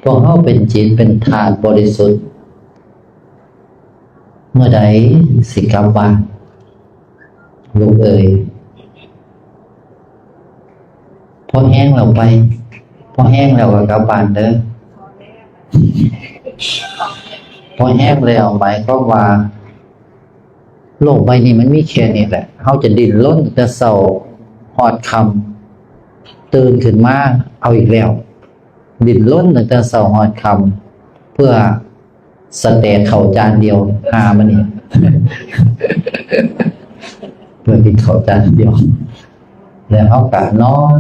ພວກເຮົາເປັນຈິດເປັນທາດບໍລິສຸດ ເມື່ອໃດຊິກັບບ້ານ ລູກເອີຍ? ພໍແຮງແລ້ວໄປ, ພໍແຮງແລ້ວກໍກັບບ້ານເດີ. ພໍແຮງແລ້ວໝາຍຄວາມວ່າ ໂລກໃບນີ້ມັນມີແຄ່ນີ້ແຫຼະ, ເຮົາຈະດີ້ນລົນຕັ້ງແຕ່ເຊົ້າຮອດຄ່ຳ, ຕື່ນຂຶ້ນມາເອົາອີກແລ້ວ, ດີ້ນລົນຕັ້ງແຕ່ເຊົ້າຮອດຄ່ຳ ເພື່ອສະແຕກເຂົ້າຈານດຽວ ຫາມັນນີ້ ເພື່ອກິນເຂົ້າຈານດຽວ ແລ້ວເຮົາກໍນອນ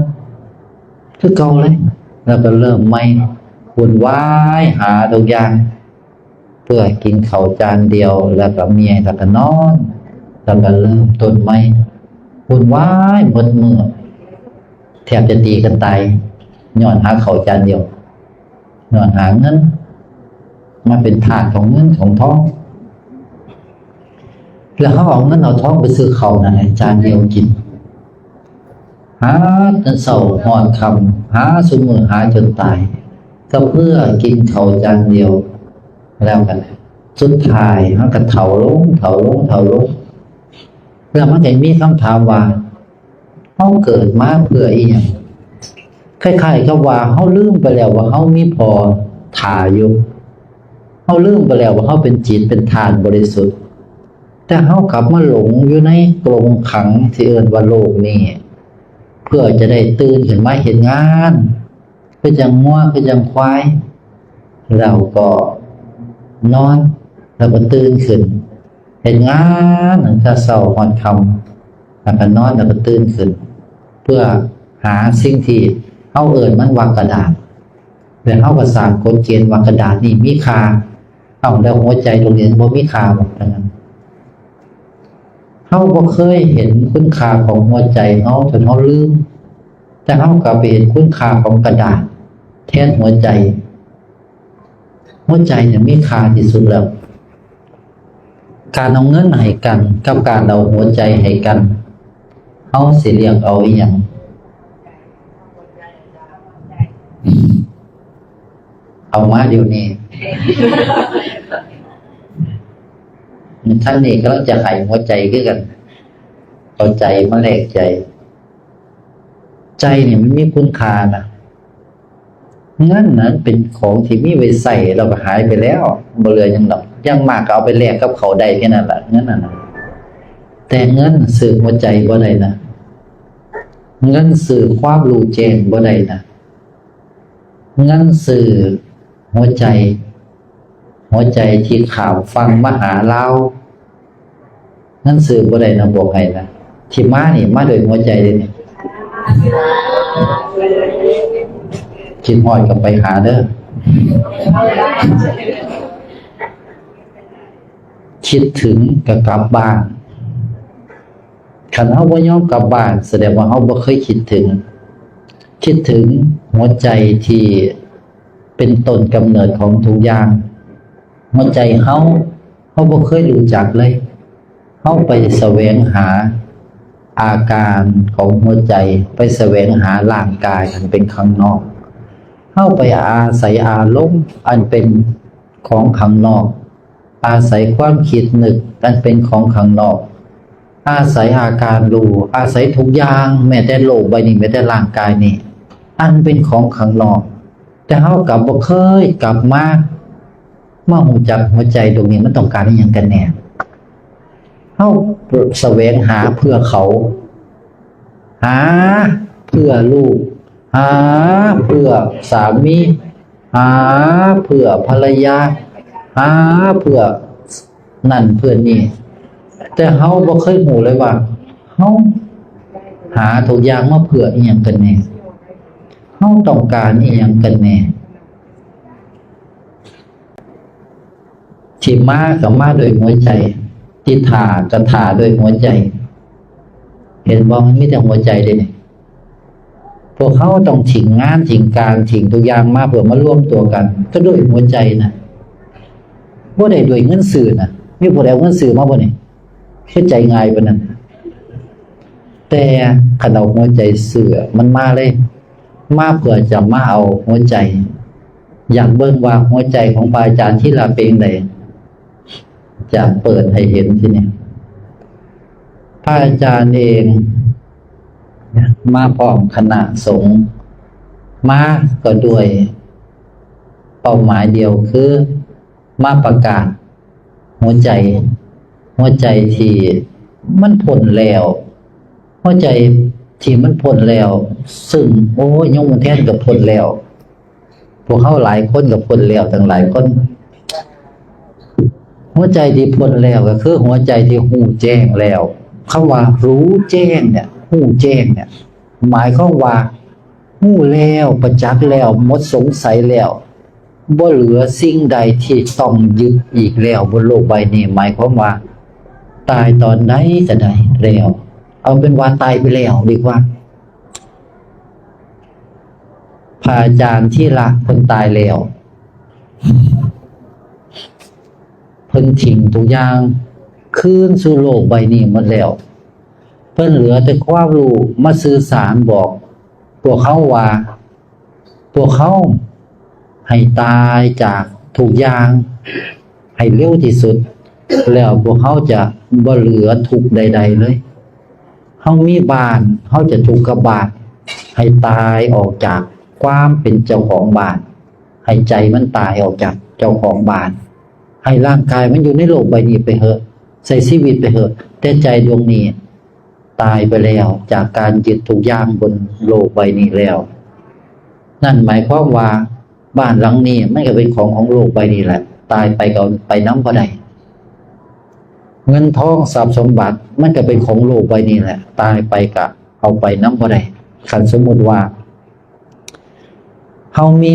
ຄືເກົ່າເລີຍ, ແລ້ວກໍເລີ່ມໃໝ່, ວຸ່ນວາຍຫາທຸກຢ່າງ ເພື່ອກິນເຂົ້າຈານດຽວ ແລ້ວກໍເມື່ອຍ ແລ້ວກໍນອນ ແລ້ວກໍເລີ່ມຕົ້ນໃໝ່, ວຸ່ນວາຍໝົດມື້ ແທບຈະຕີກັນຕາຍ ຍ້ອນຫາເຂົ້າຈານດຽວ, ຍ້ອນຫາເງິນ ມາເປັນທາດຂອງເງິນຂອງທອງ, ແລ້ວເຮົາເອົາເງິນເອົາທອງໄປຊື້ເຂົ້ານັ້ນແຫຼະ ຈານດຽວກິນ. ຫາແຕ່ເຊົ້າຮອດຄ່ຳ, ຫາຊຸມື້ ຫາຈົນຕາຍ ກໍເພື່ອກິນເຂົ້າຈານດຽວ. ແລ້ວກໍສຸດທ້າຍເຮົາກໍເຖົ້າລົງ, ເຖົ້າລົງ, ເຖົ້າລົງ. ແລ້ວມັນກໍມີຄຳຖາມວ່າ ເຮົາເກີດມາເພື່ອອີ່ຫຍັງ? ຄ້າຍໆກັບວ່າເຮົາລືມໄປແລ້ວວ່າເຮົາມີພໍ່ຖ້າຢູ່, ເຮົາລືມໄປແລ້ວວ່າເຮົາເປັນຈິດເປັນທາດບໍລິສຸດ. ແຕ່ເຮົາກັບມາຫຼົງຢູ່ໃນກົງຂັງທີ່ເອີ້ນວ່າໂລກນີ້ ເພື່ອຈະໄດ້ຕື່ນຂຶ້ນມາເຮັດງານ ຄືຈັ່ງງົວ ຄືຈັ່ງຄວາຍ, ແລ້ວກໍນອນ ແລ້ວກໍຕື່ນຂຶ້ນ ເຮັດງານຕັ້ງແຕ່ເຊົ້າຮອດຄ່ຳ ແລ້ວກໍນອນ ແລ້ວກໍຕື່ນຂຶ້ນ ເພື່ອຫາສິ່ງທີ່ເຮົາເອີ້ນມັນວ່າກະດາດ. ແລ້ວເຮົາກໍສ້າງກົດເກນວ່າກະດາດນີ້ມີຄ່າ. ເອົ້າ ແລ້ວຫົວໃຈດວງນີ້ບໍ່ມີຄ່າບໍ່? ເຮົາບໍ່ເຄີຍເຫັນຄຸນຄ່າຂອງຫົວໃຈເຮົາຈົນເຮົາລືມ, ແຕ່ເຮົາກໍໄປເຫັນຄຸນຄ່າຂອງກະດາດແທນຫົວໃຈ. ຫົວໃຈນີ້ມີຄ່າທີ່ສຸດແລ້ວ. ການເອົາເງິນໃຫ້ກັນກັບການເອົາຫົວໃຈໃຫ້ກັນ, ເຮົາຊິເລືອກເອົາອີ່ຫຍັງ? ເອົາມາດຽວນີ້. ທ່ານນີ້ກຳລັງຈະໃຫ້ຫົວໃຈຄືກັນ, ເອົາໃຈມາແລກໃຈ. ໃຈນີ້ມັນມີຄຸນຄ່ານະ. ເງິນນັ້ນເປັນຂອງທີ່ມີໄວ້ໃຊ້ ແລ້ວກໍຫາຍໄປແລ້ວ, ບໍ່ເຫຼືອຫຍັງດອກ. ຢ່າງມາກກໍເອົາໄປແລກກັບເຂົ້າໄດ້ແຄ່ນັ້ນລະ, ເງິນນັ້ນນະ. ແຕ່ເງິນຊື້ຫົວໃຈບໍ່ໄດ້ນະ. ເງິນຊື້ຄວາມຮູ້ແຈ້ງບໍ່ໄດ້ນະ. ເງິນຊື້ຫົວໃຈ, ຫົວໃຈທີ່ຂ້າມຝັ່ງມາຫາລາວ, ເງິນຊື້ບໍ່ໄດ້ນະ, ບອກໃຫ້ນະ. ທີ່ມານີ້ມາດ້ວຍຫົວໃຈເດ້ນີ້. ຄິດຮອດກໍໄປຫາເດີ. ຄິດເຖິງກໍກັບບ້ານ. ຄັນເຮົາບໍ່ຍອມກັບບ້ານ, ສະແດງວ່າເຮົາບໍ່ເຄີຍຄິດເຖິງ, ຄິດເຖິງຫົວໃຈທີ່ເປັນຕົ້ນກຳເນີດຂອງທຸກຢ່າງ. ຫົວໃຈເຮົາ, ເຮົາບໍ່ເຄີຍຮູ້ຈັກເລີຍ. ເຮົາໄປສະແຫວງຫາອາການຂອງຫົວໃຈ, ໄປສະແຫວງຫາຮ່າງກາຍອັນເປັນຂ້າງນອກ. ເຮົາໄປອາໄສອາລົມອັນເປັນຂອງຂ້າງນອກ. ອາໄສຄວາມຄິດນຶກອັນເປັນຂອງຂ້າງນອກ, ອາໄສອາການຮູ້, ອາໄສທຸກຢ່າງ, ແມ້ແຕ່ໂລກໃບນີ້, ແມ້ແຕ່ຮ່າງກາຍນີ້, ອັນເປັນຂອງຂ້າງນອກ. ແຕ່ເຮົາກັບບໍ່ເຄີຍກັບມາ, ມາຮູ້ຈັກຫົວໃຈດວງນີ້ ມັນຕ້ອງການອີ່ຫຍັງກັນແນ່. ເຮົາສະແຫວງຫາເພື່ອເຂົາ, ຫາເພື່ອລູກ, ຫາເພື່ອສາມີ, ຫາເພື່ອພັນລະຍາ, ຫາເພື່ອນັ້ນເພື່ອນີ້, ແຕ່ເຮົາບໍ່ເຄີຍຮູ້ເລີຍວ່າ ເຮົາຫາທຸກຢ່າງມາເພື່ອອີ່ຫຍັງກັນແນ່, ເຮົາຕ້ອງການອີ່ຫຍັງກັນແນ່. ທີ່ມາກໍມາດ້ວຍຫົວໃຈ, ທີ່ຖ້າກໍຖ້າດ້ວຍຫົວໃຈ. ເຫັນບໍ່? ມັນມີແຕ່ຫົວໃຈເດ້ນີ້. ພວກເຮົາຕ້ອງຖິ້ມງານ, ຖິ້ມການ, ຖິ້ມທຸກຢ່າງມາເພື່ອມາລວມຕົວກັນ, ກໍດ້ວຍຫົວໃຈນະ, ບໍ່ໄດ້ດ້ວຍເງິນຊື້ນະ. ມີຜູ້ໃດເອົາເງິນຊື້ມາບໍ່ນີ້? ຄືໃຈງ່າຍປານນັ້ນ. ແຕ່ຄັນເອົາຫົວໃຈຊື້, ມັນມາເລີຍ, ມາເພື່ອຈະມາເອົາຫົວໃຈ. ຢາກເບິ່ງວ່າຫົວໃຈຂອງພະອາຈານທີລະເປັນຈັ່ງໃດ? ຈະເປີດໃຫ້ເຫັນທີນີ້. ພະອາຈານເອງມາພ້ອມຄະນະສົງ, ມາກໍດ້ວຍເປົ້າໝາຍດຽວ ຄືມາປະກາດຫົວໃຈ, ຫົວໃຈທີ່ມັນພົ້ນແລ້ວ, ຫົວໃຈທີ່ມັນພົ້ນແລ້ວ, ຊຶ່ງ ໂອ້ຍ ໂຍມບຸນແທນກໍພົ້ນແລ້ວ, ພວກເຮົາຫຼາຍຄົນກໍພົ້ນແລ້ວ ຕັ້ງຫຼາຍຄົນ. ຫົວໃຈທີ່ພົ້ນແລ້ວກໍຄືຫົວໃຈທີ່ຮູ້ແຈ້ງແລ້ວ. ຄຳວ່າຮູ້ແຈ້ງເນຍ, ຮູ້ແຈ້ງເນຍ ໝາຍຄວາມວ່າຮູ້ແລ້ວ, ປະຈັກແລ້ວ, ໝົດສົງໄສແລ້ວ, ບໍ່ເຫຼືອສິ່ງໃດທີ່ຕ້ອງຍຶດອີກແລ້ວບົນໂລກໃບນີ້. ໝາຍຄວາມວ່າຕາຍຕອນໃດກໍໄດ້ແລ້ວ, ເອົາເປັນວ່າຕາຍໄປແລ້ວດີກວ່າ. ພະອາຈານທີລະເພິ່ນຕາຍແລ້ວ, ເພິ່ນຖິ້ມທຸກຢ່າງຄືນສູ່ໂລກໃບນີ້ໝົດແລ້ວ. ເພິ່ນເຫຼືອແຕ່ຄວາມຮູ້ມາສື່ສານບອກພວກເຮົາວ່າ ພວກເຮົາໃຫ້ຕາຍຈາກທຸກຢ່າງໃຫ້ເລັວທີ່ສຸດ, ແລ້ວພວກເຮົາຈະບໍ່ເຫຼືອທຸກໃດໆເລີຍ. ເຮົາມີບ້ານ, ເຮົາຈະທຸກກັບບ້ານ, ໃຫ້ຕາຍອອກຈາກຄວາມເປັນເຈົ້າຂອງບ້ານ, ໃຫ້ໃຈມັນຕາຍອອກຈາກເຈົ້າຂອງບ້ານ, ໃຫ້ຮ່າງກາຍມັນຢູ່ໃນໂລກໃບນີ້ໄປເຫາະ, ໃຊ້ຊີວິດໄປເຫາະ, ແຕ່ໃຈດວງນີ້ຕາຍໄປແລ້ວຈາກການຍຶດທຸກຢ່າງບົນໂລກໃບນີ້ແລ້ວ. ນັ້ນໝາຍຄວາມວ່າ ບ້ານຫຼັງນີ້ມັນກໍເປັນຂອງຂອງໂລກໃບນີ້ແຫຼະ, ຕາຍໄປກໍເອົາໄປນຳບໍ່ໄດ້. ເງິນທອງຊັບສົມບັດມັນກໍເປັນຂອງໂລກໃບນີ້ແຫຼະ, ຕາຍໄປກໍເອົາໄປນຳບໍ່ໄດ້. ຄັນສົມມຸດວ່າເຮົາມີ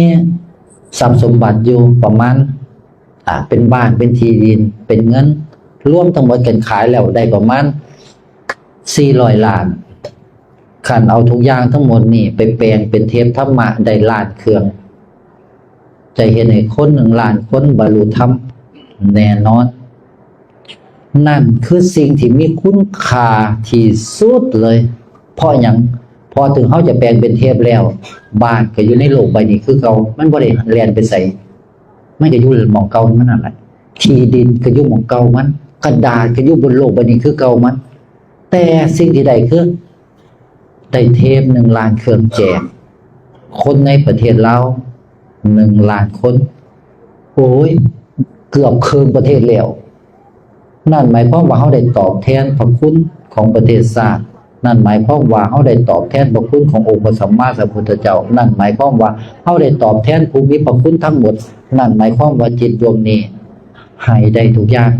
ຊັບສົມບັດຢູ່ປະມານ ອ່າ ເປັນບ້ານ, ເປັນທີ່ດິນ, ເປັນເງິນ, ລວມທັງໝົດກັນຂາຍແລ້ວໄດ້ປະມານສີ່ຮ້ອຍລ້ານ. ຄັນເອົາທຸກຢ່າງທັງໝົດນີ້ໄປແປງເປັນເທບທຳມະໄດ້ລ້ານເຄື່ອງ, ຈະເຮັດໃຫ້ຄົນໜຶ່ງລ້ານຄົນບັນລຸທຳແນ່ນອນ. ນັ້ນຄືສິ່ງທີ່ມີຄຸນຄ່າທີ່ສຸດເລີຍ. ເພາະຫຍັງ? ເພາະເຖິງເຮົາຈະແປງເປັນເທບແລ້ວ, ບ້ານກໍຢູ່ໃນໂລກໃບນີ້ຄືເກົ່າ, ມັນບໍ່ໄດ້ແລ່ນໄປໃສ. ມັນກໍຢູ່ໝ່ອງເກົ່າມັນນັ້ນແຫຼະ. ທີ່ດິນກໍຢູ່ໝ່ອງເກົ່າມັນ, ກະດາດກໍຢູ່ບົນໂລກໃບນີ້ຄືເກົ່າມັນ. ແຕ່ສິ່ງທີ່ໄດ້ຄື ໄດ້ເທບໜຶ່ງລ້ານເຄື່ອງແຈກຄົນໃນປະເທດລາວໜຶ່ງລ້ານຄົນ. ໂອ້ຍ ເກືອບເຄິ່ງປະເທດແລ້ວ. ນັ້ນໝາຍຄວາມວ່າເຮົາໄດ້ຕອບແທນພະຄຸນຂອງປະເທດຊາດ. ນັ້ນໝາຍຄວາມວ່າເຮົາໄດ້ຕອບແທນພະຄຸນຂອງອົງພະສຳມາສຳພຸດທະເຈົ້າ. ນັ້ນໝາຍຄວາມວ່າເຮົາໄດ້ຕອບແທນຜູ້ມີພະຄຸນທັງໝົດ. ນັ້ນໝາຍຄວາມວ່າຈິດດວງນີ້ໃຫ້ໄດ້ທຸກຢ່າງ.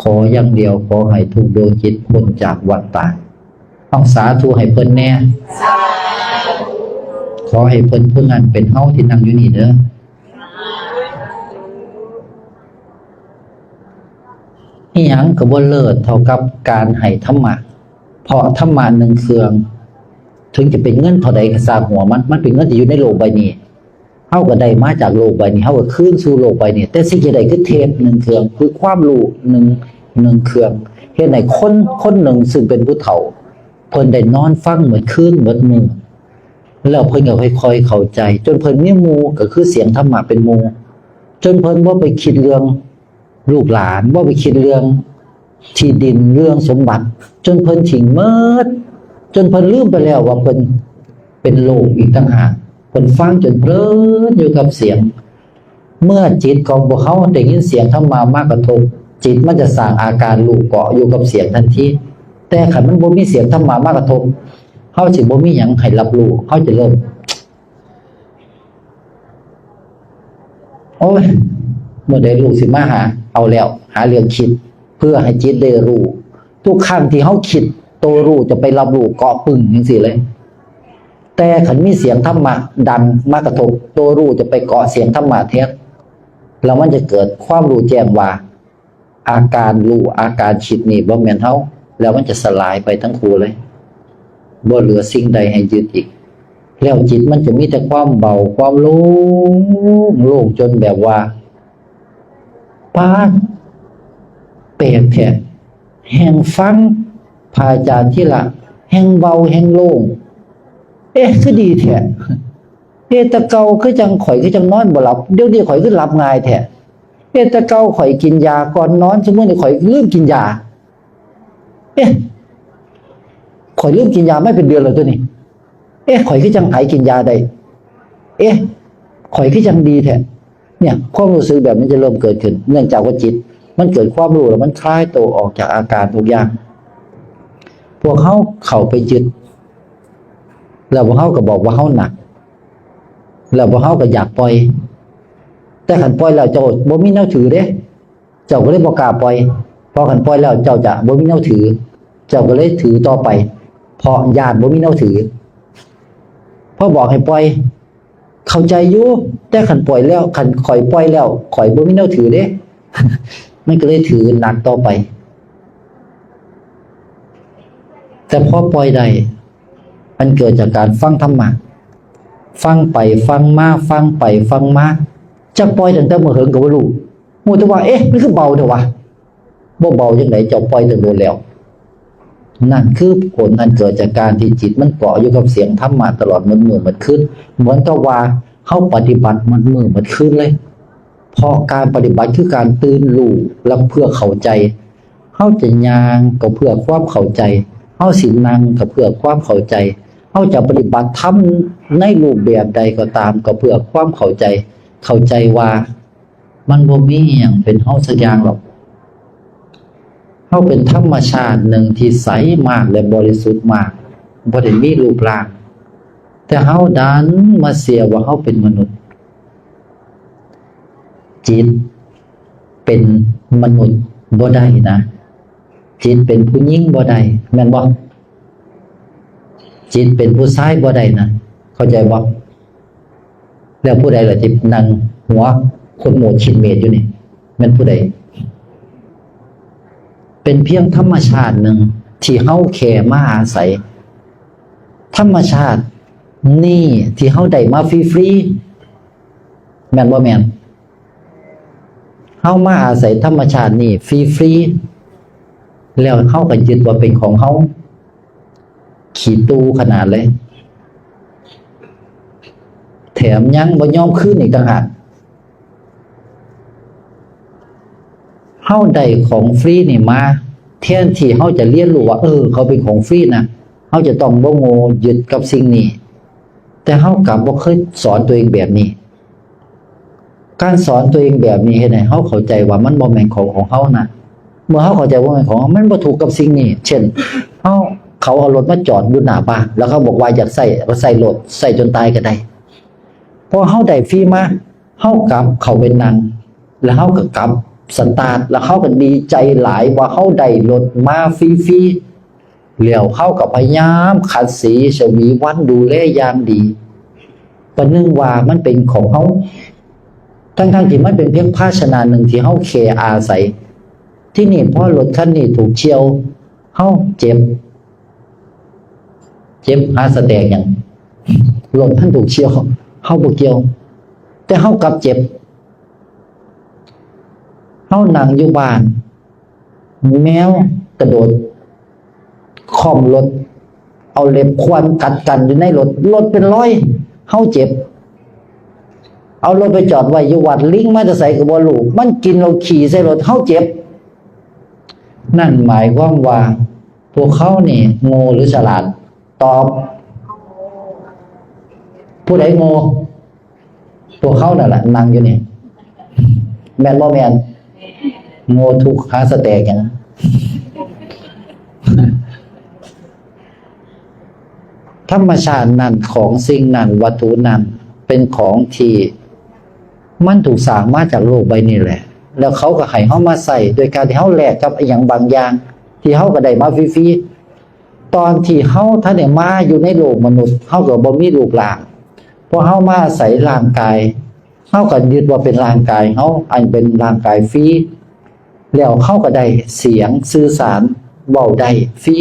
ຂໍຢ່າງດຽວ, ຂໍໃຫ້ທຸກດວງຈິດພົ້ນຈາກວັດຕາຍ. ເອົາ ສາທຸໃຫ້ເພິ່ນແດ່. ຂໍໃຫ້ເພິ່ນຜູ້ນັ້ນເປັນເຮົາທີ່ນັ່ງຢູ່ນີ້ເດີ. ອີ່ຫຍັງກໍບໍ່ເລີດເທົ່າກັບການໃຫ້ທຳມະ, ເພາະທຳມະໜຶ່ງເຄື່ອງ ເຖິງຈະເປັນເງິນເທົ່າໃດກໍຊ່າງຫົວມັນ, ມັນເປັນເງິນທີ່ຢູ່ໃນໂລກໃບນີ້. ເຮົາກໍໄດ້ມາຈາກໂລກໃບນີ້, ເຮົາກໍຄືນສູ່ໂລກໃບນີ້, ແຕ່ສິ່ງທີ່ໄດ້ຄືເທບໜຶ່ງເຄື່ອງ, ຄືຄວາມຮູ້ໜຶ່ງ, ໜຶ່ງເຄື່ອງ, ເຮັດໃຫ້ຄົນຄົນໜຶ່ງຊຶ່ງເປັນຜູ້ເຖົ້າ, ເພິ່ນໄດ້ນອນຟັງໝົດຄືນໝົດມື້, ແລ້ວເພິ່ນກໍຄ່ອຍໆເຂົ້າໃຈ, ຈົນເພິ່ນມີໝູ່, ກໍຄືສຽງທຳມະເປັນໝູ່, ຈົນເພິ່ນບໍ່ໄປຄິດເລື່ອງ ລູກຫຼານບໍ່ໄປຄິດເລື່ອງທີ່ດິນ, ເລື່ອງສົມບັດ, ຈົນເພິ່ນຖິ້ມໝົດ, ຈົນເພິ່ນລືມໄປແລ້ວວ່າເພິ່ນເປັນໂລກອີກຕ່າງຫາກ. ເພິ່ນຟັງຈົນເພີນຢູ່ກັບສຽງ. ເມື່ອຈິດຂອງພວກເຮົາໄດ້ຍິນສຽງທຳມະມາກະທົບ, ຈິດມັນຈະສ້າງອາການຮູ້ເກາະຢູ່ກັບສຽງທັນທີ. ແຕ່ຄັນມັນບໍ່ມີສຽງທຳມະມາກະທົບ, ເຮົາຊິບໍ່ມີຫຍັງໃຫ້ຮັບຮູ້, ເຮົາຈະເລີ່ມ ໂອ້ຍ ມື້ໃດລູກຊິມາຫາ? ເອົາແລ້ວ, ຫາເລື່ອງຄິດເພື່ອໃຫ້ຈິດໄດ້ຮູ້. ທຸກຄັ້ງທີ່ເຮົາຄິດ, ໂຕຮູ້ຈະໄປຮັບຮູ້ເກາະປຶ້ງຈັ່ງຊີ້ເລີຍ. ແຕ່ຄັນມີສຽງທຳມະດັງມາກະທົບ, ໂຕຮູ້ຈະໄປເກາະສຽງທຳມະແທນ, ແລ້ວມັນຈະເກີດຄວາມຮູ້ແຈ້ງວ່າ ອາການຮູ້, ອາການຄິດນີ້ບໍ່ແມ່ນເຮົາ, ແລ້ວມັນຈະສະຫຼາຍໄປທັງຄູ່ເລີຍ, ບໍ່ເຫຼືອສິ່ງໃດໃຫ້ຍຶດອີກ. ແລ້ວຈິດມັນຈະມີແຕ່ຄວາມເບົາ, ຄວາມໂລ່ງ, ໂລ່ງຈົນແບບວ່າ ປາດ, ແປກແທ້, ແຮ່ງຟັງພະອາຈານທີລະ ແຮ່ງເບົາ, ແຮ່ງໂລ່ງ, ເອະ ຄືດີແທ້. ເອະ ແຕ່ເກົ່າຄືຈັ່ງ ຂ້ອຍຄືຈັ່ງນອນບໍ່ຫຼັບ ດຽວນີ້ຂ້ອຍຄືຫຼັບງ່າຍແທ້. ເອະ ແຕ່ເກົ່າຂ້ອຍກິນຢາກ່ອນນອນ ຊຸມື້ນີ້ຂ້ອຍລືມກິນຢາ. ເອະ ຂ້ອຍລືມກິນຢາມາເປັນເດືອນແລ້ວຕົວນີ້. ເອະ ຂ້ອຍຄືຈັ່ງຫາຍກິນຢາໄດ້. ເອະ ຂ້ອຍຄືຈັ່ງດີແທ້. ເນີ້ຍ ຄວາມຮູ້ສຶກແບບນີ້ຈະເລີ່ມເກີດຂຶ້ນ ເນື່ອງຈາກວ່າຈິດມັນເກີດຄວາມຮູ້ ແລ້ວມັນຄລາຍໂຕອອກຈາກອາການທຸກຢ່າງ. ພວກເຮົາເຂົ້າໄປຍຶດ ແລ້ວພວກເຮົາກໍບອກວ່າເຮົາໜັກ ແລ້ວພວກເຮົາກໍຢາກປ່ອຍ. ແຕ່ຄັນປ່ອຍແລ້ວເຈົ້າບໍ່ມີແນວຖືເດ້ ເຈົ້າກໍເລີຍບໍ່ກ້າປ່ອຍ. ເພາະຄັນປ່ອຍແລ້ວເຈົ້າຈະບໍ່ມີແນວຖື ເຈົ້າກໍເລີຍຖືຕໍ່ໄປ ເພາະຢ້ານບໍ່ມີແນວຖື. ພໍບອກໃຫ້ປ່ອຍ ເຂົ້າໃຈຢູ່ ແຕ່ຄັນປ່ອຍແລ້ວ ຄັນຂ້ອຍປ່ອຍແລ້ວ ຂ້ອຍບໍ່ມີແນວຖືເດ້ ມັນກໍເລີຍຖືໜັກຕໍ່ໄປ. ແຕ່ພໍປ່ອຍໄດ້ ມັນເກີດຈາກການຟັງທຳມະ ຟັງໄປຟັງມາ ຟັງໄປຟັງມາ ຈັກປ່ອຍຕັ້ງແຕ່ເມື່ອເຫິງກໍບໍ່ຮູ້ ຮູ້ແຕ່ວ່າ ເອະ ມັນຄືເບົາແທ້ວະ. ບໍ່ເບົາຈັ່ງໃດ ເຈົ້າປ່ອຍຕັ້ງໂດນແລ້ວ. ນັ້ນຄືຜົນອັນເກີດຈາກການທີ່ຈິດມັນເກາະຢູ່ກັບສຽງທຳມະຕະຫຼອດໝົດມື້ໝົດຄືນ ເໝືອນກັບວ່າເຮົາປະຕິບັດໝົດມື້ໝົດຄືນເລີຍ. ເພາະການປະຕິບັດຄືການຕື່ນຮູ້ ແລະ ເພື່ອເຂົ້າໃຈ. ເຮົາຈະຍ່າງກໍເພື່ອຄວາມເຂົ້າໃຈ, ເຮົາຊິນັ່ງກໍເພື່ອຄວາມເຂົ້າໃຈ, ເຮົາຈະປະຕິບັດທຳໃນຮູບແບບໃດກໍຕາມ ກໍເພື່ອຄວາມເຂົ້າໃຈ, ເຂົ້າໃຈວ່າ ມັນບໍ່ມີອີ່ຫຍັງເປັນເຮົາສັກຢ່າງດອກ. ເຮົາເປັນທຳມະຊາດໜຶ່ງທີ່ໃສມາກ ແລະ ບໍລິສຸດມາກ, ບໍ່ໄດ້ມີຮູບຮ່າງ, ແຕ່ເຮົາດັນມາເຊື່ອວ່າເຮົາເປັນມະນຸດ. ຈິດເປັນມະນຸດບໍ່ໄດ້ນະ, ຈິດເປັນຜູ້ຍິງບໍ່ໄດ້, ແມ່ນບໍ່? ຈິດເປັນຜູ້ຊາຍບໍ່ໄດ້ນະ, ເຂົ້າໃຈບໍ່? ແລ້ວຜູ້ໃດລະທີ່ນັ່ງຫົວໂຄດໂມດຊິດເມດຢູ່ນີ້? ແມ່ນຜູ້ໃດ? ເປັນພຽງທຳມະຊາດໜຶ່ງທີ່ເຮົາແຄ່ມາອາໄສ. ທຳມະຊາດນີ້ທີ່ເຮົາໄດ້ມາຟຣີໆ ແມ່ນບໍ່ແມ່ນ? ເຮົາມາອາໄສທຳມະຊາດນີ້ຟຣີໆ ແລ້ວເຮົາກໍຍຶດວ່າເປັນຂອງເຮົາ. ຂີ້ຕູ້ຂະໜາດເລີຍ, ແຖມຍັງບໍ່ຍອມຄືນອີກຕ່າງຫາກ. ເຮົາໄດ້ຂອງຟຣີນີ້ມາ, ແທນທີ່ເຮົາຈະຮຽນຮູ້ວ່າ ເອີ ເຂົາເປັນຂອງຟຣີນະ, ເຮົາຈະຕ້ອງບໍ່ໂງ່ຍຶດກັບສິ່ງນີ້, ແຕ່ເຮົາກັບບໍ່ເຄີຍສອນຕົວເອງແບບນີ້. ການສອນຕົວເອງແບບນີ້ເຮັດໃຫ້ເຮົາເຂົ້າໃຈວ່າມັນບໍ່ແມ່ນຂອງຂອງເຮົານະ. ເມື່ອເຮົາເຂົ້າໃຈວ່າບໍ່ແມ່ນຂອງເຮົາ, ມັນບໍ່ທຸກກັບສິ່ງນີ້. ເຊັ່ນ ເຮົາ ເຂົາເອົາລົດມາຈອດຢູ່ໜ້າບ້ານ ແລ້ວເຂົາບອກວ່າຢາກໃຊ້ ກໍໃຊ້ໂລດ, ໃຊ້ຈົນຕາຍກໍໄດ້. ເພາະເຮົາໄດ້ຟຣີມາ, ເຮົາກັບເຂົ້າໄປນັ່ງ ແລ້ວເຮົາກໍກັບສະຕາດ, ແລ້ວເຮົາກໍດີໃຈຫຼາຍວ່າເຮົາໄດ້ລົດມາຟຣີໆ. ແລ້ວເຮົາກໍພະຍາຍາມຂັດສີ ຊະຫວີວັນ ດູແລຢ່າງດີ, ປະໜຶ່ງວ່າມັນເປັນຂອງເຮົາ, ທັງໆທີ່ມັນເປັນພຽງພາຊະນະໜຶ່ງທີ່ເຮົາແຄ່ອາໄສ. ທີນີ້ພໍລົດຄັນນີ້ຖືກສ່ຽວ, ເຮົາເຈັບ, ເຈັບຫາສະແຕກຫຍັງ? ລົດມັນຖືກສ່ຽວ, ເຮົາບໍ່ກ່ຽວ, ແຕ່ເຮົາກັບເຈັບ. ເຮົານັ່ງຢູ່ບ້ານ, ແມວກະໂດດຄ້ອມລົດ, ເອົາເລັບຂວ້ານກັດກັນຢູ່ໃນລົດ, ລົດເປັນລອຍ, ເຮົາເຈັບ. ເອົາລົດໄປຈອດໄວ້ຢູ່ວັດ, ລິງມາແຕ່ໃສກໍບໍ່ຮູ້, ມັນກິນເຫຼົ້າຂີ້ໃສ່ລົດ, ເຮົາເຈັບ. ນັ້ນໝາຍຄວາມວ່າພວກເຮົານີ້ໂງ່ຫຼືສະຫຼາດ? ຕອບ. ຜູ້ໃດໂງ່? ພວກເຮົານັ້ນລະນັ່ງຢູ່ນີ້, ແມ່ນບໍ່ແມ່ນ? ໂງ່ທຸກຫາສະແຕກຫຍັງ? ທຳມະຊາດນັ້ນ ຂອງສິ່ງນັ້ນ ວັດຖຸນັ້ນ ເປັນຂອງທີ່ມັນຖືກສ້າງມາຈາກໂລກໃບນີ້ແຫຼະ, ແລ້ວເຂົາກໍໃຫ້ເຮົາມາໃຊ້ໂດຍການທີ່ເຮົາແລກກັບອີ່ຫຍັງບາງຢ່າງທີ່ເຮົາກໍໄດ້ມາຟຣີໆ. ຕອນທີ່ເຮົາທັນໄດ້ມາຢູ່ໃນໂລກມະນຸດ, ເຮົາກໍບໍ່ມີຮູບຮ່າງ. ພໍເຮົາມາອາໄສຮ່າງກາຍ, ເຮົາກໍຍຶດວ່າເປັນຮ່າງກາຍເຮົາ, ອັນເປັນຮ່າງກາຍຟຣີ, ແລ້ວເຮົາກໍໄດ້ສຽງສື່ສານເວົ້າໄດ້ຟຣີ,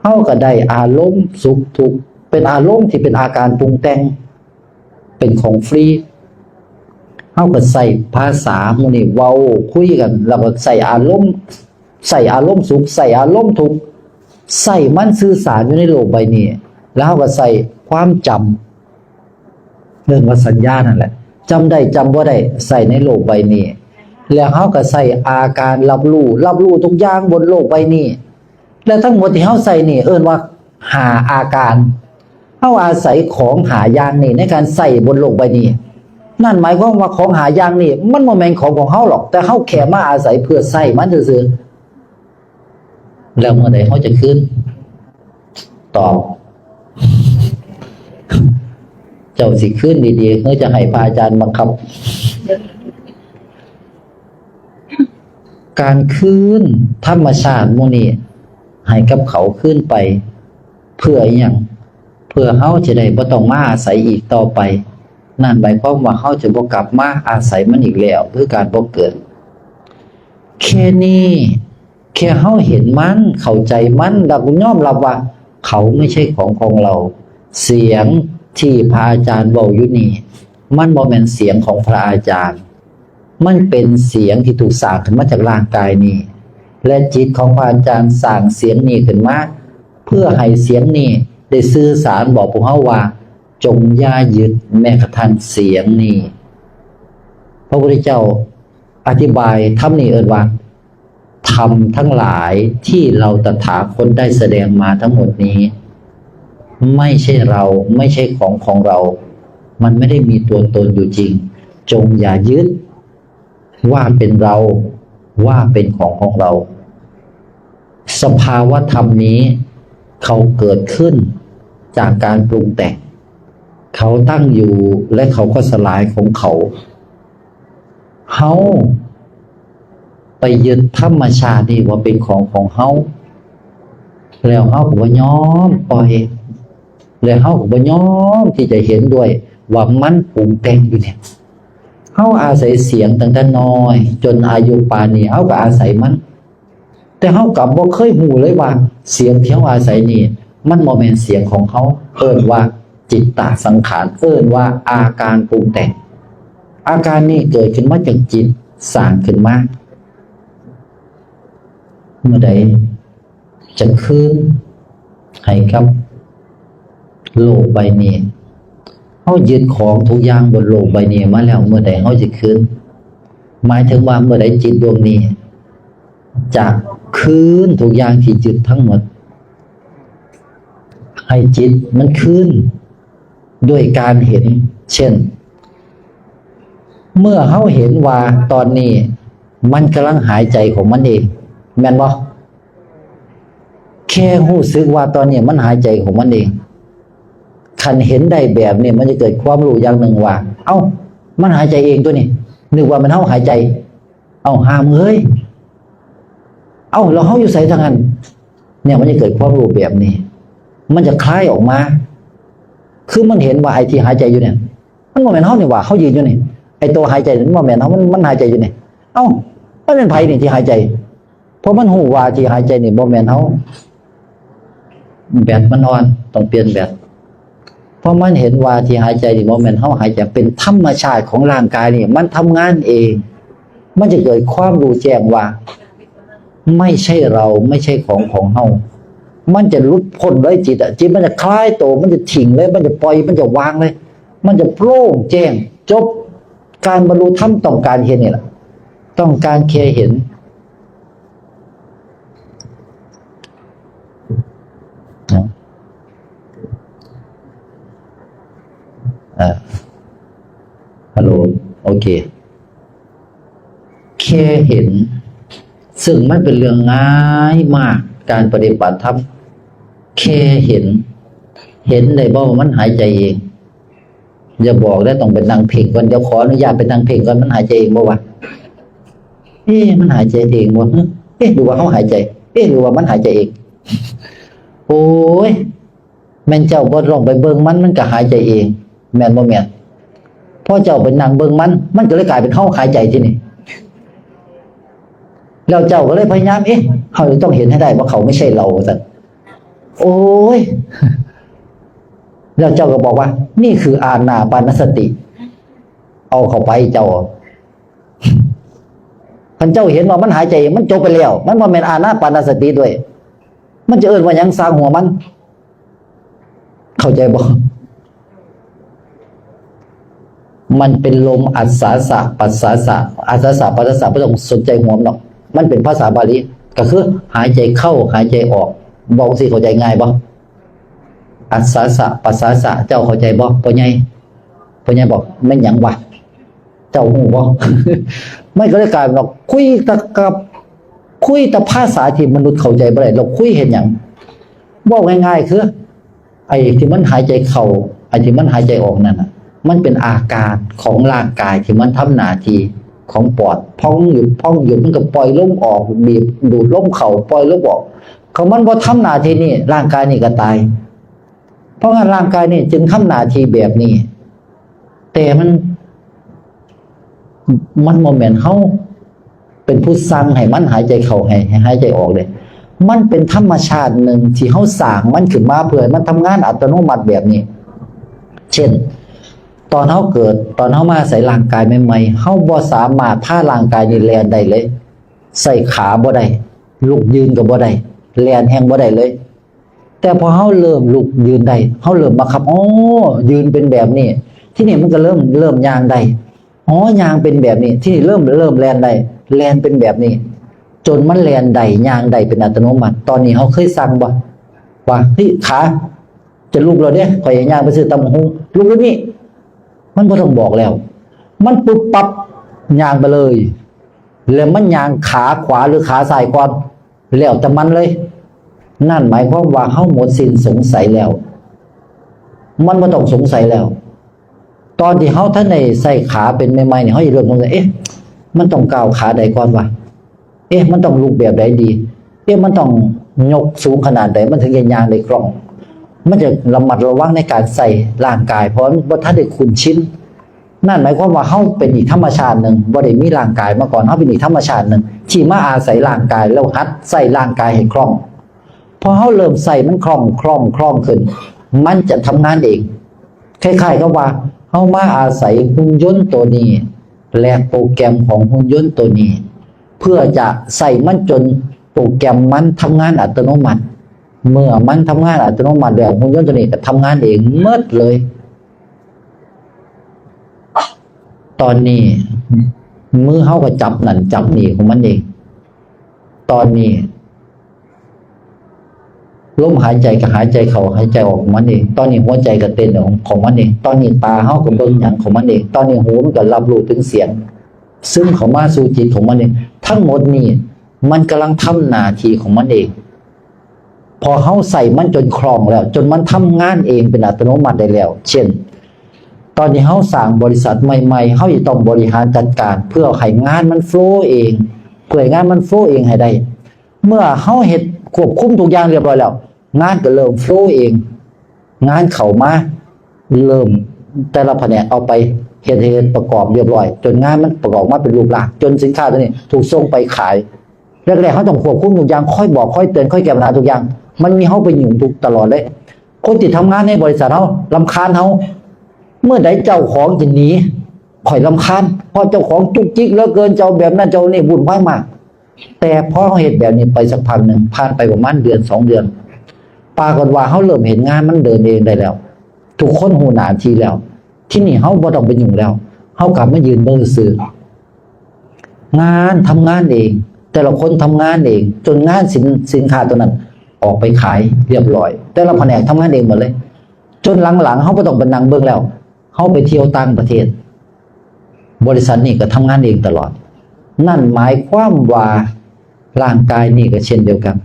ເຮົາກໍໄດ້ອາລົມສຸກທຸກ, ເປັນອາລົມທີ່ເປັນອາການປຸງແຕ່ງ, ເປັນຂອງຟຣີ. ເຮົາກໍໃຊ້ພາສາໝູ່ນີ້ເວົ້າຄຸຍກັນ, ແລ້ວກໍໃຊ້ອາລົມ, ໃຊ້ອາລົມສຸກ, ໃຊ້ອາລົມທຸກ, ໃຊ້ມັນສື່ສານຢູ່ໃນໂລກໃບນີ້, ແລ້ວເຮົາກໍໃຊ້ຄວາມຈຳ. ເອີ້ນວ່າສັນຍານັ້ນແຫຼະ. ຈຳໄດ້ຈຳບໍ່ໄດ້ ໃຊ້ໃນໂລກໃບນີ້ ແລ້ວເຮົາກໍໃຊ້ອາການຮັບຮູ້ ຮັບຮູ້ທຸກຢ່າງບົນໂລກໃບນີ້ ແລະ ທັງໝົດທີ່ເຮົາໃຊ້ນີ້ເອີ້ນວ່າຫ້າອາການ. ເຮົາອາໄສຂອງຫ້າຢ່າງນີ້ໃນການໃຊ້ບົນໂລກໃບນີ້. ນັ້ນໝາຍຄວາມວ່າຂອງຫ້າຢ່າງນີ້ມັນບໍ່ແມ່ນຂອງຂອງເຮົາຫຼອກ, ແຕ່ເຮົາແຄ່ມາອາໄສເພື່ອໃຊ້ມັນຊື່ໆ. ແລ້ວເມື່ອໃດເຮົາຈະຄືນ? ຕອບ. ເຈົ້າຊິຄືນດີໆ ຫຼືຈະໃຫ້ພະອາຈານບັງຄັບ? ການຄືນທຳມະຊາດໝູ່ນີ້ໃຫ້ກັບເຂົາຄືນໄປ ເພື່ອອີ່ຫຍັງ? ເພື່ອເຮົາຈະໄດ້ບໍ່ຕ້ອງມາອາໄສອີກຕໍ່ໄປ. ນັ້ນໝາຍຄວາມວ່າເຮົາຈະບໍ່ກັບມາອາໄສມັນອີກແລ້ວ ຄືການບໍ່ເກີດ. ແຄ່ນີ້ ແຄ່ເຮົາເຫັນມັນ ເຂົ້າໃຈມັນ ແລ້ວກໍຍອມຮັບວ່າເຂົາໄມ່ໃຊ່ຂອງຂອງເຮົາ. ສຽງທີ່ພະອາຈານເວົ້າຢູ່ນີ້ ມັນບໍ່ແມ່ນສຽງຂອງພະອາຈານ. ມັນເປັນສຽງທີ່ຖືກສ້າງຂຶ້ນມາຈາກຮ່າງກາຍນີ້ ແລະ ຈິດຂອງພະອາຈານສ້າງສຽງນີ້ຂຶ້ນມາ ເພື່ອໃຫ້ສຽງນີ້ໄດ້ສື່ສານບອກພວກເຮົາວ່າ ຈົ່ງຢ່າຍຶດແມ້ກະທັ່ງສຽງນີ້. ພະພຸດທະເຈົ້າອະທິບາຍທຳນີ້ເອີ້ນວ່າ ທຳທັງຫຼາຍທີ່ເຮົາຕະຖາຄົດໄດ້ສະແດງມາທັງໝົດນີ້ ໄມ່ໃຊ່ເຮົາ ໄມ່ໃຊ່ຂອງຂອງເຮົາ ມັນໄມ່ໄດ້ມີຕົວຕົນຢູ່ຈິງ. ຈົ່ງຢ່າຍຶດວ່າເປັນເຮົາ ວ່າເປັນຂອງຂອງເຮົາ. ສະພາວະທຳນີ້ເຂົາເກີດຂຶ້ນຈາກການປຸງແຕ່ງ, ເຂົາຕັ້ງຢູ່ ແລະ ເຂົາກໍສະຫຼາຍຂອງເຂົາ. ເຮົາໄປຍຶດທຳມະຊາດນີ້ວ່າເປັນຂອງຂອງເຮົາ ແລ້ວເຮົາກໍບໍ່ຍອມປ່ອຍ ແລະ ເຮົາກໍບໍ່ຍອມທີ່ຈະເຫັນດ້ວຍວ່າມັນປຸງແຕ່ງຢູ່ນີ້. ເຮົາອາໄສສຽງຕັ້ງແຕ່ນ້ອຍຈົນອາຍຸປານນີ້ ເຮົາກໍອາໄສມັນ. ແຕ່ເຮົາກັບບໍ່ເຄີຍຮູ້ເລີຍວ່າສຽງທີ່ເຮົາອາໄສນີ້ ມັນບໍ່ແມ່ນສຽງຂອງເຮົາ, ເອີ້ນວ່າຈິດຕະສັງຂານ, ເອີ້ນວ່າອາການປຸງແຕ່ງ. ອາການນີ້ເກີດຂຶ້ນມາຈາກຈິດສ້າງຂຶ້ນມາ. ເມື່ອໃດຈະຄືນໃຫ້ກັບໂລກໃບນີ້? ເຮົາຍຶດຂອງທຸກຢ່າງບົນໂລກໃບນີ້ມາແລ້ວ, ເມື່ອໃດເຮົາຈະຄືນ? ໝາຍເຖິງວ່າເມື່ອໃດຈິດດວງນີ້ ຈະຄືນທຸກຢ່າງທີ່ຍຶດທັງໝົດ ໃຫ້ຈິດມັນຄືນດ້ວຍການເຫັນ. ເຊັ່ນ ເມື່ອເຮົາເຫັນວ່າຕອນນີ້ມັນກຳລັງຫາຍໃຈຂອງມັນເອງ ແມ່ນບໍ່? ແຄ່ຮູ້ສຶກວ່າຕອນນີ້ມັນຫາຍໃຈຂອງມັນເອງ. ຄັນເຫັນໄດ້ແບບນີ້ ມັນຈະເກີດຄວາມຮູ້ຢ່າງໜຶ່ງວ່າ ເອົ້າ ມັນຫາຍໃຈເອງຕົວນີ້ ນຶກວ່າແມ່ນເຮົາຫາຍໃຈ. ເອົ້າ ຫາມເອີຍ ເອົ້າ ແລ້ວເຮົາຢູ່ໃສທາງນັ້ນ? ເນ່ຍ ມັນຈະເກີດຄວາມຮູ້ແບບນີ້ ມັນຈະຄາຍອອກມາ. ຄືມັນເຫັນວ່າໄອ້ທີ່ຫາຍໃຈຢູ່ນີ້ ມັນບໍ່ແມ່ນເຮົານີ້ຫວ່າ ເຮົາຢືນຢູ່ນີ້. ໄອ້ໂຕຫາຍໃຈນີ້ ມັນບໍ່ແມ່ນເຮົາ ມັນ ມັນຫາຍໃຈຢູ່ນີ້. ເອົ້າ ມັນເປັນໃຜນີ້ທີ່ຫາຍໃຈ? ເພາະມັນຮູ້ວ່າທີ່ຫາຍໃຈນີ້ບໍ່ແມ່ນເຮົາ. ແບັດມັນອ່ອນ ຕ້ອງປ່ຽນແບັດ. ເພາະມັນເຫັນວ່າທີ່ຫາຍໃຈນີ້ບໍ່ແມ່ນເຮົາຫາຍໃຈ, ເປັນທຳມະຊາດຂອງຮ່າງກາຍນີ້ ມັນທຳງານເອງ. ມັນຈະເກີດຄວາມຮູ້ແຈ້ງວ່າ ໄມ່ໃຊ່ເຮົາ ໄມ່ໃຊ່ຂອງຂອງເຮົາ. ມັນຈະຫຼຸດພົ້ນເລີຍຈິດອະ, ຈິດມັນຈະຄາຍໂຕ, ມັນຈະຖິ້ມເລີຍ, ມັນຈະປ່ອຍ, ມັນຈະວາງເລີຍ, ມັນຈະໂປ່ງແຈ້ງ. ຈົບ. ການບັນລຸທຳຕ້ອງການເຮັດນີ້ລະ, ຕ້ອງການແຄ່ເຫັນ. ເອີ ຮັລໂຫຼ ໂອເຄ ແຄ່ເຫັນ, ເຊິ່ງມັນເປັນເລື່ອງງ່າຍມາກ ການປະຕິບັດທຳ. ແຄ່ເຫັນ, ເຫັນໄດ້ບໍ່ວ່າມັນຫາຍໃຈເອງ? ຢ່າບອກເດີ ຕ້ອງໄປນັ່ງເພັ່ງກ່ອນ. ດຽວຂໍອະນຸຍາດໄປນັ່ງເພັ່ງກ່ອນ, ມັນຫາຍໃຈເອງບໍ່ວະ? ເອະ ມັນຫາຍໃຈເອງບໍ່? ເອະ ຫຼືວ່າເຮົາຫາຍໃຈ? ເອະ ຫຼືວ່າມັນຫາຍໃຈເອງ? ໂອ້ຍ ແມ່ນເຈົ້າບໍ່ຕ້ອງໄປເບິ່ງມັນ, ມັນກໍຫາຍໃຈເອງ, ແມ່ນບໍ່ແມ່ນ? ພໍເຈົ້າໄປນັ່ງເບິ່ງມັນ, ມັນກໍເລີຍກາຍເປັນເຮົາຫາຍໃຈທີນີ້. ແລ້ວເຈົ້າກໍເລີຍພະຍາຍາມ, ເອະ ເຮົາຈະຕ້ອງເຫັນໃຫ້ໄດ້ວ່າເຂົາໄມ່ໃຊ່ເຮົາ, ວ່າຊັ້ນ. ໂອ້ຍ ແລ້ວເຈົ້າກໍບອກວ່າ ນີ້ຄືອານາປານະສະຕິ, ເອົາເຂົ້າໄປເຈົ້າ. ຄັນເຈົ້າເຫັນວ່າມັນຫາຍໃຈ, ມັນຈົບໄປແລ້ວ, ມັນບໍ່ແມ່ນອານາປານະສະຕິດ້ວຍ. ມັນຈະເອີ້ນວ່າຫຍັງ? ຊ່າງຫົວມັນ. ເຂົ້າໃຈບໍ່? ມັນເປັນລົມອັດສາສະ ປັດສາສະ ອັດສາສະ ປັດສາສະ ບໍ່ຕ້ອງສົນໃຈຮວມດອກ. ມັນເປັນພາສາບາລີ ກໍຄືຫາຍໃຈເຂົ້າ ຫາຍໃຈອອກ. ບອກຊີ້ເຂົ້າໃຈງ່າຍບໍ່? ອັດສາສະ ປັດສາສະ ເຈົ້າເຂົ້າໃຈບໍ່ ພໍ່ໃຫຍ່? ພໍ່ໃຫຍ່ບອກ ແມ່ນຫຍັງວະ? ເຈົ້າຮູ້ບໍ່? ມັນກໍເລີຍກາຍເປັນວ່າຄຸຍແຕ່ກັບ ຄຸຍແຕ່ພາສາທີ່ມະນຸດເຂົ້າໃຈບໍ່ໄດ້ ແລ້ວຄຸຍເຮັດຫຍັງ? ເວົ້າງ່າຍໆ ຄື ໄອ້ທີ່ມັນຫາຍໃຈເຂົ້າ ໄອ້ທີ່ມັນຫາຍໃຈອອກນັ້ນນະ ມັນເປັນອາການຂອງຮ່າງກາຍທີ່ມັນທຳໜ້າທີ່ຂອງປອດ ພອງຢຸດ ພອງຢຸດ ມັນກໍປ່ອຍລົມອອກ ບີບດູດລົມເຂົ້າ ປ່ອຍລົມອອກ. ຄັນມັນບໍ່ທຳໜ້າທີ່ນີ້ ຮ່າງກາຍນີ້ກໍຕາຍ. ເພາະວ່າຮ່າງກາຍນີ້ຈຶ່ງທຳໜ້າທີ່ແບບນີ້ ແຕ່ມັນ ມັນບໍ່ແມ່ນເຮົາເປັນຜູ້ສັ່ງໃຫ້ມັນຫາຍໃຈເຂົ້າ ໃຫ້ ໃຫ້ຫາຍໃຈອອກເດ້. ມັນເປັນທຳມະຊາດໜຶ່ງທີ່ເຮົາສ້າງມັນຂຶ້ນມາເພື່ອໃຫ້ມັນທຳງານອັດຕະໂນມັດແບບນີ້. ເຊັ່ນ ຕອນເຮົາເກີດ ຕອນເຮົາມາອາໄສຮ່າງກາຍໃໝ່ໆ ເຮົາບໍ່ສາມາດພາຮ່າງກາຍນີ້ແລ່ນໄດ້ເລີຍ. ໃຊ້ຂາບໍ່ໄດ້ ລຸກຢືນກໍບໍ່ໄດ້ ແລ່ນແຮ່ງບໍ່ໄດ້ເລີຍ. ແຕ່ພໍເຮົາເລີ່ມລຸກຢືນໄດ້ ເຮົາເລີ່ມບັງຄັບ ອໍ ຢືນເປັນແບບນີ້ ທີນີ້ມັນກໍເລີ່ມ ເລີ່ມຍ່າງໄດ້ ອໍ ຍ່າງເປັນແບບນີ້ ທີນີ້ເລີ່ມ ເລີ່ມແລ່ນໄດ້ ແລ່ນເປັນແບບນີ້ ຈົນມັນແລ່ນໄດ້ ຍ່າງໄດ້ເປັນອັດຕະໂນມັດ. ຕອນນີ້ເຮົາເຄີຍສັ່ງບໍ່ ວ່າ ເຮີ້ຍ ຂາ ຈະລຸກແລ້ວເດ້ ຂ້ອຍຈະຍ່າງໄປຊື້ຕຳບັກຫຸ່ງ ລຸກດຽວນີ້. ມັນບໍ່ຕ້ອງບອກແລ້ວ ມັນປຶບປັບ ຍ່າງໄປເລີຍ ແລ້ວມັນຍ່າງຂາຂວາ ຫຼື ຂາຊ້າຍກ່ອນ ແລ້ວແຕ່ມັນເລີຍ. ນັ້ນໝາຍຄວາມວ່າເຮົາໝົດສິ້ນສົງໄສແລ້ວ ມັນບໍ່ຕ້ອງສົງໄສແລ້ວ. ຕອນທີ່ເຮົາທັນໄດ້ໃຊ້ຂາເປັນໃໝ່ໆນີ້ ເຮົາຈະເລີ່ມສົງໄສ ເອະ ມັນຕ້ອງກ້າວຂາໃດກ່ອນວະ? ເອະ ມັນຕ້ອງລຸກແບບໃດດີ? ເອະ ມັນຕ້ອງຍົກສູງຂະໜາດໃດ ມັນເຖິງຈະຍ່າງໄດ້ຄ່ອງ? ມັນຈະລະມັດລະວັງໃນການໃຊ້ຮ່າງກາຍ ເພາະມັນບໍ່ທັນໄດ້ຄຸ້ນຊິນ. ນັ້ນໝາຍຄວາມວ່າເຮົາເປັນອີກທຳມະຊາດໜຶ່ງ ບໍ່ໄດ້ມີຮ່າງກາຍມາກ່ອນ ເຮົາເປັນອີກທຳມະຊາດໜຶ່ງທີ່ມາອາໄສຮ່າງກາຍ ແລ້ວຫັດໃຊ້ຮ່າງກາຍໃຫ້ຄ່ອງ. ພໍເຮົາເລີ່ມໃຊ້ມັນຄ່ອງ ຄ່ອງ ຄ່ອງຂຶ້ນ ມັນຈະທຳງານເອງ. ຄ້າຍໆກັບວ່າເຮົາມາອາໄສຫຸ່ນຍົນໂຕນີ້ ແລກໂປຣແກຣມຂອງຫຸ່ນຍົນໂຕນີ້ ເພື່ອຈະໃຊ້ມັນຈົນໂປຣແກຣມມັນທຳງານອັດຕະໂນມັດ. ເມື່ອມັນທຳງານອັດຕະໂນມັດແລ້ວ ຫຸ່ນຍົນໂຕນີ້ກໍທຳງານເອງໝົດເລີຍ. ຕອນນີ້ມືເຮົາກໍຈັບນັ້ນຈັບນີ້ຂອງມັນເອງ. ຕອນນີ້ລົມຫາຍໃຈກໍຫາຍໃຈເຂົ້າຫາຍໃຈອອກຂອງມັນເອງ. ຕອນນີ້ຫົວໃຈກໍເຕັ້ນຂອງມັນເອງ. ຕອນນີ້ຕາເຮົາກໍເບິ່ງຫຍັງຂອງມັນເອງ. ຕອນນີ້ຫູມັນກໍຮັບຮູ້ເຖິງສຽງ ຊຶມເຂົ້າມາສູ່ຈິດຂອງມັນເອງ. ທັງໝົດນີ້ມັນກຳລັງທຳໜ້າທີ່ຂອງມັນເອງ. ພໍເຮົາໃຊ້ມັນຈົນຄ່ອງແລ້ວ ຈົນມັນທຳງານເອງເປັນອັດຕະໂນມັດໄດ້ແລ້ວ ເຊັ່ນ ຕອນທີ່ເຮົາສ້າງບໍລິສັດໃໝ່ໆ ເຮົາຈະຕ້ອງບໍລິຫານຈັດການເພື່ອໃຫ້ງານມັນໂຟລເອງ ເພື່ອໃຫ້ງານມັນໂຟລເອງໃຫ້ໄດ້. ເມື່ອເຮົາເຮັດຄວບຄຸມທຸກຢ່າງຮຽບຮ້ອຍແລ້ວ ງານກໍເລີ່ມໂຟລເອງ ງານເຂົ້າມາ ເລີ່ມແຕ່ລະພະແນກເອົາໄປເຮັດ ເຮັດປະກອບຮຽບຮ້ອຍ ຈົນງານມັນປະກອບມາເປັນຮູບຮ່າງ ຈົນສິນຄ້າໂຕນີ້ຖືກສົ່ງໄປຂາຍ. ແລກໆເຮົາຕ້ອງຄວບຄຸມທຸກຢ່າງ ຄອຍບອກ ຄອຍເຕືອນ ຄອຍແກ້ບັນຫາທຸກຢ່າງ. ມັນມີເຮົາໄປຫຍຸ້ງທຸກຕະຫຼອດເລີຍ. ຄົນທີ່ທຳງານໃນບໍລິສັດເຮົາລຳຄານເຮົາ. ເມື່ອໃດເຈົ້າຂອງຈະໜີ ຂ້ອຍລຳຄານ ເພາະເຈົ້າຂອງຈຸກຈິກເຫຼືອເກີນ ເຈົ້າແບບນັ້ນເຈົ້ານີ້ ວຸ່ນວາຍມາກ. ແຕ່ພໍເຮົາເຮັດແບບນີ້ໄປສັກພັກໜຶ່ງ ຜ່ານໄປປະມານເດືອນສອງເດືອນ ປາກົດວ່າເຮົາເລີ່ມເຫັນງານມັນເດີນເອງໄດ້ແລ້ວ ທຸກຄົນຮູ້ໜ້າທີ່ແລ້ວ. ທີນີ້ເຮົາບໍ່ຕ້ອງໄປຫຍຸ້ງແລ້ວ ເຮົາກັບມາຢືນເບິ່ງຊື່ໆ ງານທຳງານເອງ ແຕ່ລະຄົນທຳງານເອງ ຈົນງານສິນ ສິນຄ້າໂຕນັ້ນອອກໄປຂາຍຮຽບຮ້ອຍ ແຕ່ລະພະແນກທຳງານເອງໝົດເລີຍ. ຈົນຫຼັງໆເຮົາບໍ່ຕ້ອງໄປນັ່ງເບິ່ງແລ້ວ ເຮົາໄປທ່ຽວຕ່າງປະເທດ ບໍລິສັດນີ້ກໍທຳງານເອງຕະຫຼອດ. ນັ້ນໝາຍຄວາມວ່າຮ່າງກາຍນີ້ກໍເຊັ່ນດຽວກັນ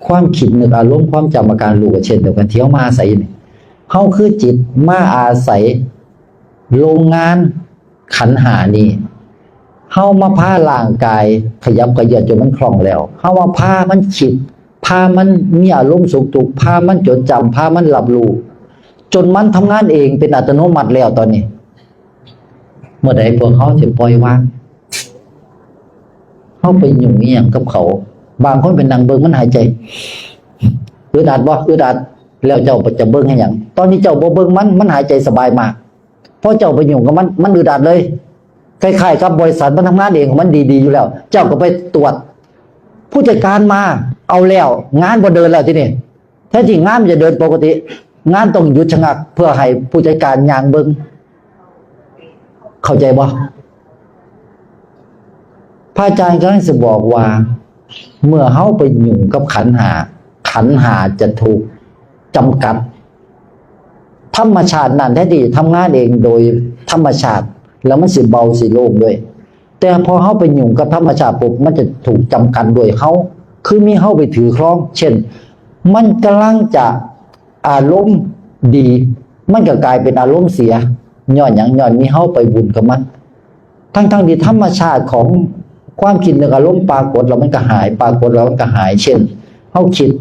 ຄວາມຄິດນຶກອາລົມ ຄວາມຈຳ ອາການຮູ້ກໍເຊັ່ນດຽວກັນ ທີ່ເຮົາມາອາໄສຢູ່ນີ້. ເຮົາຄືຈິດມາອາໄສໂລງງານຂັນຫ້ານີ້ ເຮົາມາພາຮ່າງກາຍຂະຫຍັບຂະເຍືອນຈົນມັນຄ່ອງແລ້ວ ເຮົາມາພາມັນຄິດ ພາມັນມີອາລົມສຸກທຸກ ພາມັນຈົດຈຳ ພາມັນຮັບຮູ້ ຈົນມັນທຳງານເອງເປັນອັດຕະໂນມັດແລ້ວຕອນນີ້. ເມື່ອໃດພວກເຮົາຊິປ່ອຍວາງ? ເຮົາໄປຫຍຸ້ງອີ່ຫຍັງກັບເຂົາ? ບາງຄົນໄປນັ່ງເບິ່ງມັນຫາຍໃຈ ອຶດອັດບໍ່? ອຶດອັດ. ແລ້ວເຈົ້າຈະເບິ່ງເຮັດຫຍັງ? ຕອນທີ່ເຈົ້າບໍ່ເບິ່ງມັນ ມັນຫາຍໃຈສະບາຍມາກ. ພໍເຈົ້າໄປຫຍຸ້ງກັບມັນ ມັນອຶດອັດເລີຍ. ຄ້າຍໆກັບບໍລິສັດມັນທຳງານເອງຂອງມັນດີໆຢູ່ແລ້ວ ເຈົ້າກໍໄປຕວດ ຜູ້ຈັດການມາເອົາແລ້ວ ງານບໍ່ເດີນແລ້ວທີນີ້. ແທນທີ່ງານມັນຈະເດີນປົກກະຕິ ງານຕ້ອງຢຸດຊະງັກເພື່ອໃຫ້ຜູ້ຈັດການຍ່າງເບິ່ງ. ເຂົ້າໃຈບໍ່? ພະອາຈານກຳລັງຊິບອກວ່າ ເມື່ອເຮົາໄປຫຍຸ້ງກັບຂັນຫ້າ ຂັນຫ້າຈະຖືກຈຳກັດ. ທຳມະຊາດນັ້ນແທນທີ່ຈະທຳງານເອງໂດຍທຳມະຊາດ ແລ້ວມັນຊິເບົາຊິໂລ່ງດ້ວຍ, ແຕ່ພໍເຮົາໄປຫຍຸ້ງກັບທຳມະຊາດປຸບ ມັນຈະຖືກຈຳກັດໂດຍເຮົາ, ຄືມີເຮົາໄປຖືຄອງ. ເຊັ່ນ ມັນກຳລັງຈະ ອາລົມດີ ມັນກໍກາຍເປັນອາລົມເສຍ. ຍ້ອນຫຍັງ? ຍ້ອນມີເຮົາໄປຫຍຸ້ງກັບມັນ. ທັງໆທີ່ທຳມະຊາດຂອງຄວາມຄິດເລື່ອງອາລົມປາກົດແລ້ວມັນກໍຫາຍ, ປາກົດແລ້ວມັນກໍຫາຍ. ເຊັ່ນ ເຮົາຄິດ,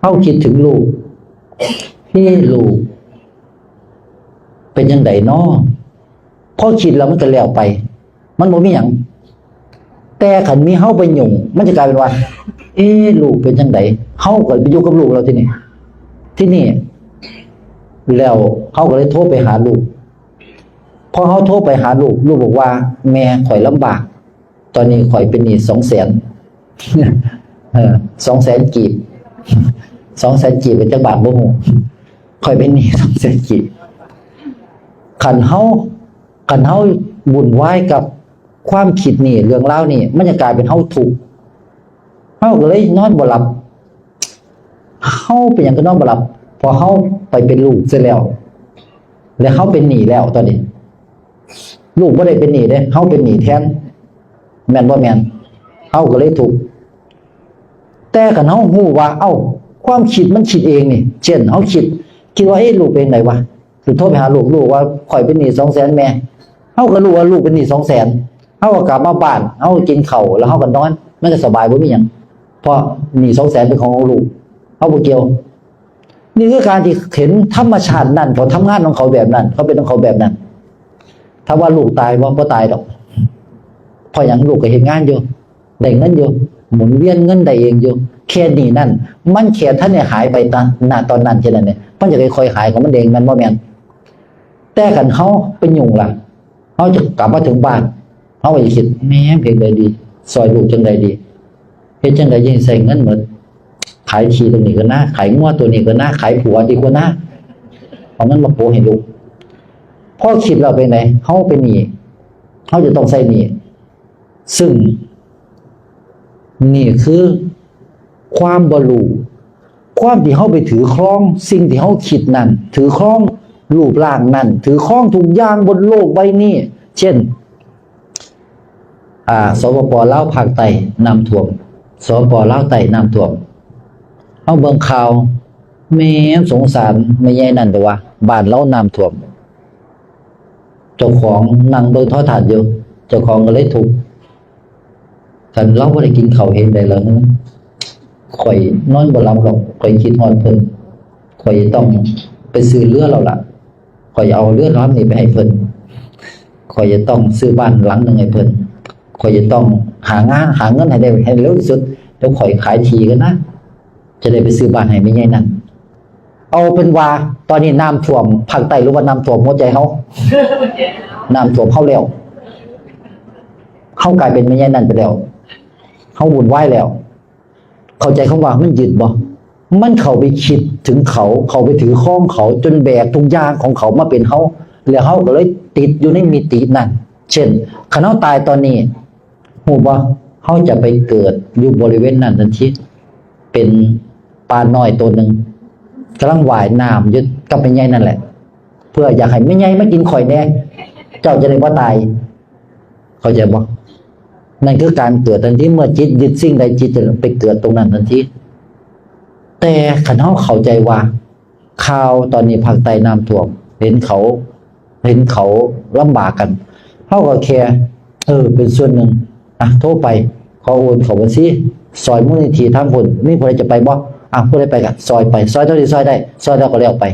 ເຮົາຄິດເຖິງລູກ, ເອີ ລູກເປັນຈັ່ງໃດນໍ? ພໍຄິດແລ້ວມັນກໍແລ້ວໄປ. ມັນບໍ່ມີຫຍັງ. ແຕ່ຄັນມີເຮົາໄປຫຍຸ້ງ ມັນຈະກາຍເປັນວ່າ ເອ ລູກເປັນຈັ່ງໃດ? ເຮົາກໍໄປຢູ່ກັບລູກແລ້ວທີນີ້. ທີນີ້ແລ້ວເຮົາກໍເລີຍໂທໄປຫາລູກ. ພໍເຮົາໂທໄປຫາລູກ, ລູກບອກວ່າ ແມ່ ຂ້ອຍລຳບາກ, ຕອນນີ້ຂ້ອຍເປັນໜີ້ສອງແສນ. ເອີ ສອງແສນກີບ, ສອງແສນກີບເປັນຈັກບາດບໍ່ຮູ້. ຂ້ອຍເປັນໜີ້ສອງແສນກີບ. ຄັນເຮົາ ຄັນເຮົາວຸ່ນວາຍກັບຄວາມຄິດນີ້ ເລື່ອງລາວນີ້ ມັນຈະກາຍເປັນເຮົາທຸກ, ເຮົາກໍເລີຍນອນບໍ່ຫຼັບ. ເຮົາເປັນຫຍັງກໍນອນບໍ່ຫຼັບ? ເພາະເຮົາໄປເປັນລູກເສຍແລ້ວ ແລະ ເຮົາເປັນໜີ້ແລ້ວຕອນນີ້. ລູກບໍ່ໄດ້ເປັນໜີ້ເດ້, ເຮົາເປັນໜີ້ແທນ. ແມ່ນບໍ່ແມ່ນ? ເຮົາກໍເລີຍທຸກ. ແຕ່ຄັນເຮົາຮູ້ວ່າ ເອົ້າ ຄວາມຄິດມັນຄິດເອງນີ້, ເຊັ່ນ ເຮົາຄິດ, ຄິດວ່າ ເອະ ລູກເປັນໃດວະ? ຄືໂທໄປຫາລູກ, ລູກວ່າ ຂ້ອຍເປັນໜີ້ສອງແສນແມ່. ເຮົາກໍຮູ້ວ່າລູກເປັນໜີ້ສອງແສນ. ເຮົາກໍກັບມາບ້ານ, ເຮົາກໍກິນເຂົ້າ ແລ້ວເຮົາກໍນອນ, ມັນກໍສະບາຍ ບໍ່ມີຫຍັງ. ເພາະໜີ້ສອງແສນເປັນຂອງລູກ, ເຮົາບໍ່ກ່ຽວ. ນີ້ຄືການທີ່ເຫັນທຳມະຊາດນັ້ນ, ເຂົາທຳງານຂອງເຂົາແບບນັ້ນ, ເຂົາເປັນຂອງເຂົາແບບນັ້ນ. ຖາມວ່າລູກຕາຍບໍ່? ບໍ່ຕາຍດອກ. ເພາະຫຍັງ? ລູກກໍເຮັດງານຢູ່, ໄດ້ເງິນຢູ່, ໝູນວຽນເງິນໄດ້ເອງຢູ່. ແຄ່ໜີ້ນັ້ນ ມັນແຄ່ທັນໄດ້ຫາຍໄປຕາ ນະຕອນນັ້ນແຄ່ນັ້ນເອງ, ມັນຈະຄ່ອຍໆຫາຍຂອງມັນເອງ, ແມ່ນບໍ່ແມ່ນ? ແຕ່ຄັນເຮົາໄປຫຍຸ້ງລະ, ເຮົາຈະກັບມາເຖິງບ້ານ, ເຮົາກໍຈະຄິດ, ແມ່ນ ເຮັດໃດດີ? ຊ່ອຍລູກຈັ່ງໃດດີ? ເຮັດຈັ່ງໃດຈັ່ງໃຊ້ເງິນໝົດ? ຂາຍທີ່ຕົງນີ້ກ່ອນນາ, ຂາຍງົວຕົວນີ້ກ່ອນນາ, ຂາຍຜົວດີກວ່ານາ, ເອົາເງິນມາໂປະໃຫ້ລູກ. ພໍຄິດແລ້ວເປັນໃດ? ເຮົາເປັນໜີ້, ເຮົາຈະຕ້ອງໃຊ້ໜີ້. ຊຶ່ງນີ້ຄືຄວາມບໍ່ຮູ້, ຄວາມທີ່ເຮົາໄປຖືຄອງສິ່ງທີ່ເຮົາຄິດນັ້ນ, ຖືຄອງຮູບຮ່າງນັ້ນ, ຖືຄອງທຸກຢ່າງບົນໂລກໃບນີ້. ເຊັ່ນ ອາ ສປປ ລາວພາກໃຕ້ນ້ຳຖ້ວມ, ສປປ ລາວໃຕ້ນ້ຳຖ້ວມ. ເຮົາເບິ່ງຂ່າວ, ແມ່ນສົງສານແມ່ໃຫຍ່ນັ້ນເດ້ວ່າ ບ້ານລາວນ້ຳຖ້ວມ. ເຈົ້າຂອງນັ່ງເບິ່ງໂທລະທັດຢູ່, ເຈົ້າຂອງກໍເລີຍທຸກ. ຄັນລາວບໍ່ໄດ້ກິນເຂົ້າເຮັດໃດລະ? ຂ້ອຍນອນບໍ່ຫຼັບດອກ, ຂ້ອຍຄິດຮອດເພິ່ນ, ຂ້ອຍຈະຕ້ອງໄປຊື້ເຮືອແລ້ວລະ, ຂ້ອຍຈະເອົາເຮືອລຳນີ້ໄປໃຫ້ເພິ່ນ, ຂ້ອຍຈະຕ້ອງຊື້ບ້ານຫຼັງໜຶ່ງໃຫ້ເພິ່ນ, ຂ້ອຍຈະຕ້ອງຫາງານ ຫາເງິນໃຫ້ໄດ້ ໃຫ້ເລັວທີ່ສຸດ, ແລ້ວຂ້ອຍຂາຍທີ່ກ່ອນນະ. ຈະໄດ້ໄປຊື້ບ້ານໃຫ້ແມ່ໃຫຍ່ນັ້ນ. ເອົາເປັນວ່າຕອນນີ້ນ້ຳຖ້ວມພາກໃຕ້ ຫຼືວ່ານ້ຳຖ້ວມຫົວໃຈເຮົາ? ນ້ຳຖ້ວມເຮົາແລ້ວ. ເຮົາກາຍເປັນແມ່ໃຫຍ່ນັ້ນໄປແລ້ວ. ເຮົາວຸ່ນວາຍແລ້ວ. ເຂົ້າໃຈຄຳວ່າມັນຍຶດບໍ່? ມັນເຂົ້າໄປຄິດເຖິງເຂົາ, ເຂົ້າໄປຖືຄອງເຂົາ, ຈົນແບກທຸກຢ່າງຂອງເຂົາມາເປັນເຮົາ, ແລ້ວເຮົາກໍເລີຍຕິດຢູ່ໃນມິຕິນັ້ນ. ເຊັ່ນ ຄັນເຮົາຕາຍຕອນນີ້, ຮູ້ບໍ່? ເຮົາຈະໄປເກີດຢູ່ບໍລິເວນນັ້ນທັນທີ, ເປັນປານ້ອຍໂຕໜຶ່ງ ກຳລັງວ່າຍນ້ຳຢູ່ກັບແມ່ໃຫຍ່ນັ້ນແຫຼະ, ເພື່ອຢາກໃຫ້ແມ່ໃຫຍ່ມາກິນຂ້ອຍແດ່, ເຈົ້າຈະໄດ້ບໍ່ຕາຍ. ເຂົ້າໃຈບໍ່? ນັ້ນຄືການເກີດທັນທີ, ເມື່ອຈິດຍຶດສິ່ງໃດ, ຈິດຈະໄປເກີດຕົງນັ້ນທັນທີ. ແຕ່ຄັນເຮົາເຂົ້າໃຈວ່າ ຂ່າວຕອນນີ້ພາກໃຕ້ນ້ຳຖ້ວມ, ເຫັນເຂົາ ເຫັນເຂົາລຳບາກກັນ, ເຮົາກໍແຄ່ ເອີ ເປັນສ່ວນໜຶ່ງ, ອ່ະ ໂທໄປ, ຂໍໂອນເຂົ້າບັນຊີ, ຊ່ອຍມູນນິທິທາງພຸ້ນ, ມີຜູ້ໃດຈະໄປບໍ່? ອ່ະ ຜູ້ໃດໄປກໍຊ່ອຍໄປ, ຊ່ອຍເທົ່າທີ່ຊ່ອຍໄດ້, ຊ່ອຍແລ້ວກໍແລ້ວໄປ,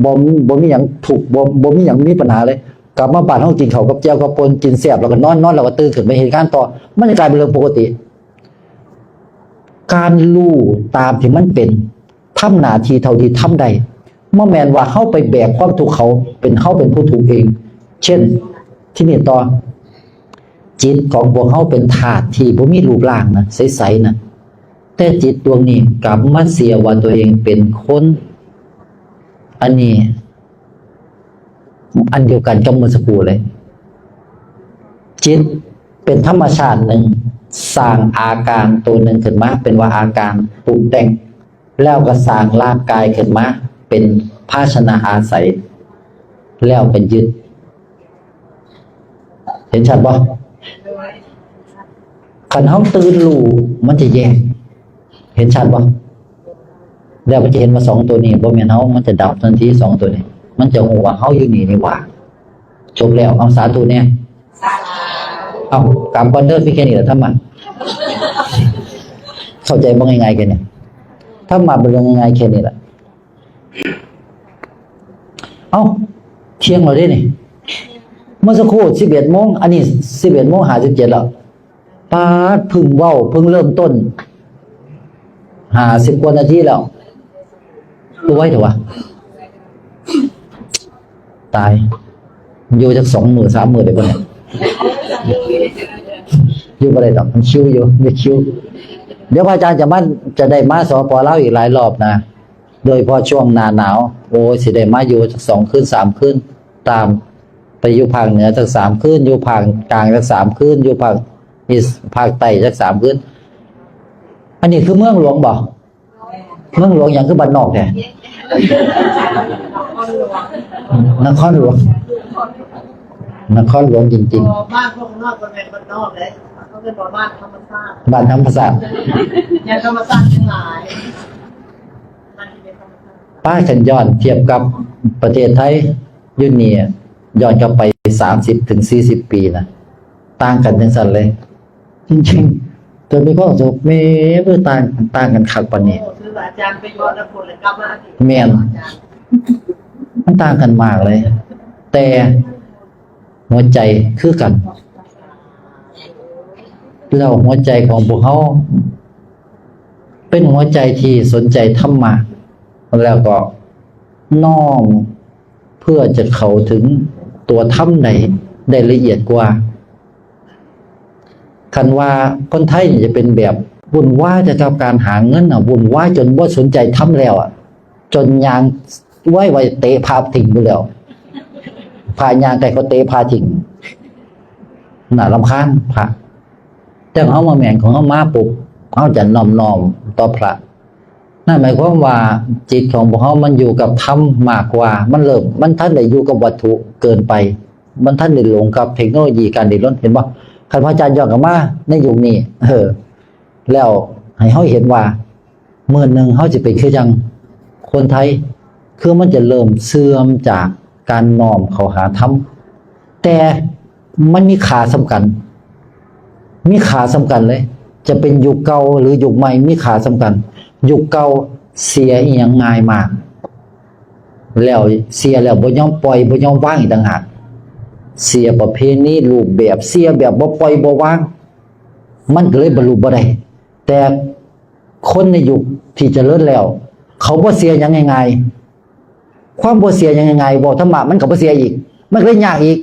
ບໍ່ ບໍ່ມີຫຍັງທຸກ, ບໍ່ ບໍ່ມີຫຍັງມີບັນຫາເລີຍ. ກັບມາບ້ານເຮົາກິນເຂົ້າກັບແຈ່ວກັບປົ່ນ, ກິນແຊບແລ້ວກໍນອນ, ນອນແລ້ວກໍຕື່ນຂຶ້ນໄປເຮັດງານຕໍ່, ມັນຈະກາຍເປັນເລື່ອງປົກກະຕິ. ການຮູ້ຕາມທີ່ມັນເປັນ, ທຳໜ້າທີ່ເທົ່າທີ່ທຳໄດ້, ບໍ່ແມ່ນວ່າເຮົາໄປແບກຄວາມທຸກເຂົາ, ເປັນເຮົາເປັນຜູ້ທຸກເອງ. ເຊັ່ນ ທີນີ້ຕໍ່, ຈິດຂອງພວກເຮົາເປັນທາດທີ່ບໍ່ມີຮູບຮ່າງນະ, ໃສໆນະ, ແຕ່ຈິດດວງນີ້ກັບມາເຊື່ອວ່າຕົວເອງເປັນຄົນ. ອັນນີ້ ອັນດຽວກັນກັບເມື່ອສັກຄູ່ເລີຍ. ຈິດເປັນທຳມະຊາດໜຶ່ງ ສ້າງອາການໂຕໜຶ່ງຂຶ້ນມາ ເປັນວ່າອາການປຸງແຕ່ງ ແລ້ວກໍສ້າງຮ່າງກາຍຂຶ້ນມາເປັນພາຊະນະອາໄສ ແລ້ວກໍຍຶດ. ເຫັນຊັດບໍ່? ຄັນເຮົາຕື່ນຮູ້ ມັນຈະແຍກ. ເຫັນຊັດບໍ່? ແລ້ວມັນຈະເຫັນວ່າສອງໂຕນີ້ບໍ່ແມ່ນເຮົາ ມັນຈະດັບທັນທີ ສອງໂຕນີ້ ມັນຈະຮູ້ວ່າເຮົາຢູ່ນີ້ນີ້ຫວ່າ. ຈົບແລ້ວ. ເອົາ ສາທຸແດ່. ເອົາ ກຳກ່ອນເດີ ມີແຄ່ນີ້ລະທຳມະ. ເຂົ້າໃຈບໍ່? ງ່າຍໆແຄ່ນີ້ ທຳມະເປັນເລື່ອງງ່າຍໆແຄ່ນີ້ລະ. ເອົ້າ ທ່ຽງແລ້ວເດ້ນີ້ ເມື່ອສັກຄູ່ສິບເອັດໂມງ ອັນນີ້ສິບເອັດໂມງຫ້າສິບເຈັດແລ້ວ. ປາດ ເພິ່ງເວົ້າ ເພິ່ງເລີ່ມຕົ້ນ ຫ້າສິບກວ່ານາທີແລ້ວ ຄືໄວແທ້ວະ. ຕາຍ ຢູ່ຈັກສອງມື້ສາມມື້ໄດ້ບໍ່ນີ້? ຢູ່ບໍ່ໄດ້ດອກ ມັນຄິວຢູ່ ມີຄິວ. ດຽວພະອາຈານຈະມາ ຈະໄດ້ມາ ສປ ລາວ ອີກຫຼາຍລອບນະ ໂດຍສະເພາະຊ່ວງໜ້າໜາວ. ໂອ້ຍ ຊິໄດ້ມາຢູ່ຈັກສອງຄືນສາມຄືນ ຕາມ ໄປຢູ່ພາກເໜືອຈັກສາມຄືນ ຢູ່ພາກກາງຈັກສາມຄືນ ຢູ່ພາກອີສ ພາກໃຕ້ຈັກສາມຄືນ. ອັນນີ້ຄືເມືອງຫຼວງບໍ່? ເມືອງຫຼວງຫຍັງຄືບ້ານນອກແທ້? ນະຄອນຫຼວງ ນະຄອນຫຼວງຈິງໆ. ບໍ່ ບ້ານພວກນອກບໍ່ແມ່ນບ້ານນອກເດ້ ເຂົາເອີ້ນວ່າບ້ານທຳມະຊາດ ບ້ານທຳມະຊາດ ຢ່າງທຳມະຊາດທັງຫຼາຍ ມັນເປັນທຳມະຊາດ. ປາ ຄັນຍ້ອນທຽບກັບປະເທດໄທ ຢູ່ນີ້ ຍ້ອນກັບໄປສາມສິບເຖິງສີ່ສິບປີນະ ຕ່າງກັນຈັ່ງຊັ້ນເລີຍ. ຈິງໆ ເກີດມີຄວາມສຸກ ແມ່ ຄືຕ່າງ ຕ່າງກັນຄັກປານນີ້. ໂອ້ ຄືວ່າອາຈານໄປຢູ່ນຳພຸ້ນແລ້ວກັບມາ ແມ່ນ ມັນຕ່າງກັນມາກເລີຍ ແຕ່ຫົວໃຈຄືກັນ. ແລ້ວຫົວໃຈຂອງພວກເຮົາ ເປັນຫົວໃຈທີ່ສົນໃຈທຳມະ ແລ້ວກໍນ້ອມ ເພື່ອຈະເຂົ້າເຖິງຕົວທຳໄດ້ ໄດ້ລະອຽດກວ່າ. ຄັນວ່າຄົນໄທນີ້ຈະເປັນແບບວຸ່ນວາຍແຕ່ກັບການຫາເງິນນະ ວຸ່ນວາຍຈົນບໍ່ສົນໃຈທຳແລ້ວອະ ຈົນຍ່າງໄວໆເຕະພະຖິ້ມພຸ້ນແລ້ວ ພະຍ່າງໃກ້ເຂົາເຕະພະຖິ້ມ ໜ້າລຳຄານພະ. ແຕ່ເຮົາມາແມ່ນຂອງເຮົາມາປຸບ ເຮົາຈະນ້ອມນ້ອມຕໍ່ພະ. ນັ້ນໝາຍຄວາມວ່າຈິດຂອງພວກເຮົາມັນຢູ່ກັບທຳມາກກວ່າ ມັນເລີ່ມ ມັນທັນໄດ້ຢູ່ກັບວັດຖຸເກີນໄປ ມັນທັນໄດ້ຫຼົງກັບເທັກໂນໂລຢີການດິ້ນລົນ ເຫັນບໍ່? ຄັນພະອາຈານຍ້ອນກັບມາໃນຍຸກນີ້ ເອີ ແລ້ວໃຫ້ເຮົາເຫັນວ່າມື້ໜຶ່ງເຮົາຊິເປັນຄືຈັ່ງຄົນໄທ ຄືມັນຈະເລີ່ມເສື່ອມຈາກການນ້ອມເຂົ້າຫາທຳ ແຕ່ ມັນມີຄ່າສ່ຳກັນ ມີຄ່າສ່ຳກັນເລີຍ ຈະເປັນຍຸກເກົ່າ ຫຼື ຍຸກໃໝ່ ມີຄ່າສ່ຳກັນ. ຍຸກເກົ່າເສຍອີ່ຫຍັງງ່າຍມາກ ແລ້ວເສຍແລ້ວບໍ່ຍອມປ່ອຍ ບໍ່ຍອມວາງອີກຕ່າງຫາກ ເສຍປະເພນີ ຮູບແບບ ເສຍແບບບໍ່ປ່ອຍບໍ່ວາງ ມັນກໍເລີຍບັນລຸບໍ່ໄດ້. ແຕ່ຄົນໃນຍຸກທີ່ຈະເລີນແລ້ວ ເຂົາບໍ່ເສຍຫຍັງງ່າຍໆ. ຄວາມບໍ່ເສຍຫຍັງງ່າຍໆ ເວົ້າທຳມະມັນກໍບໍ່ເສຍອີກ ມັນກໍເລີຍຍາກອີກ.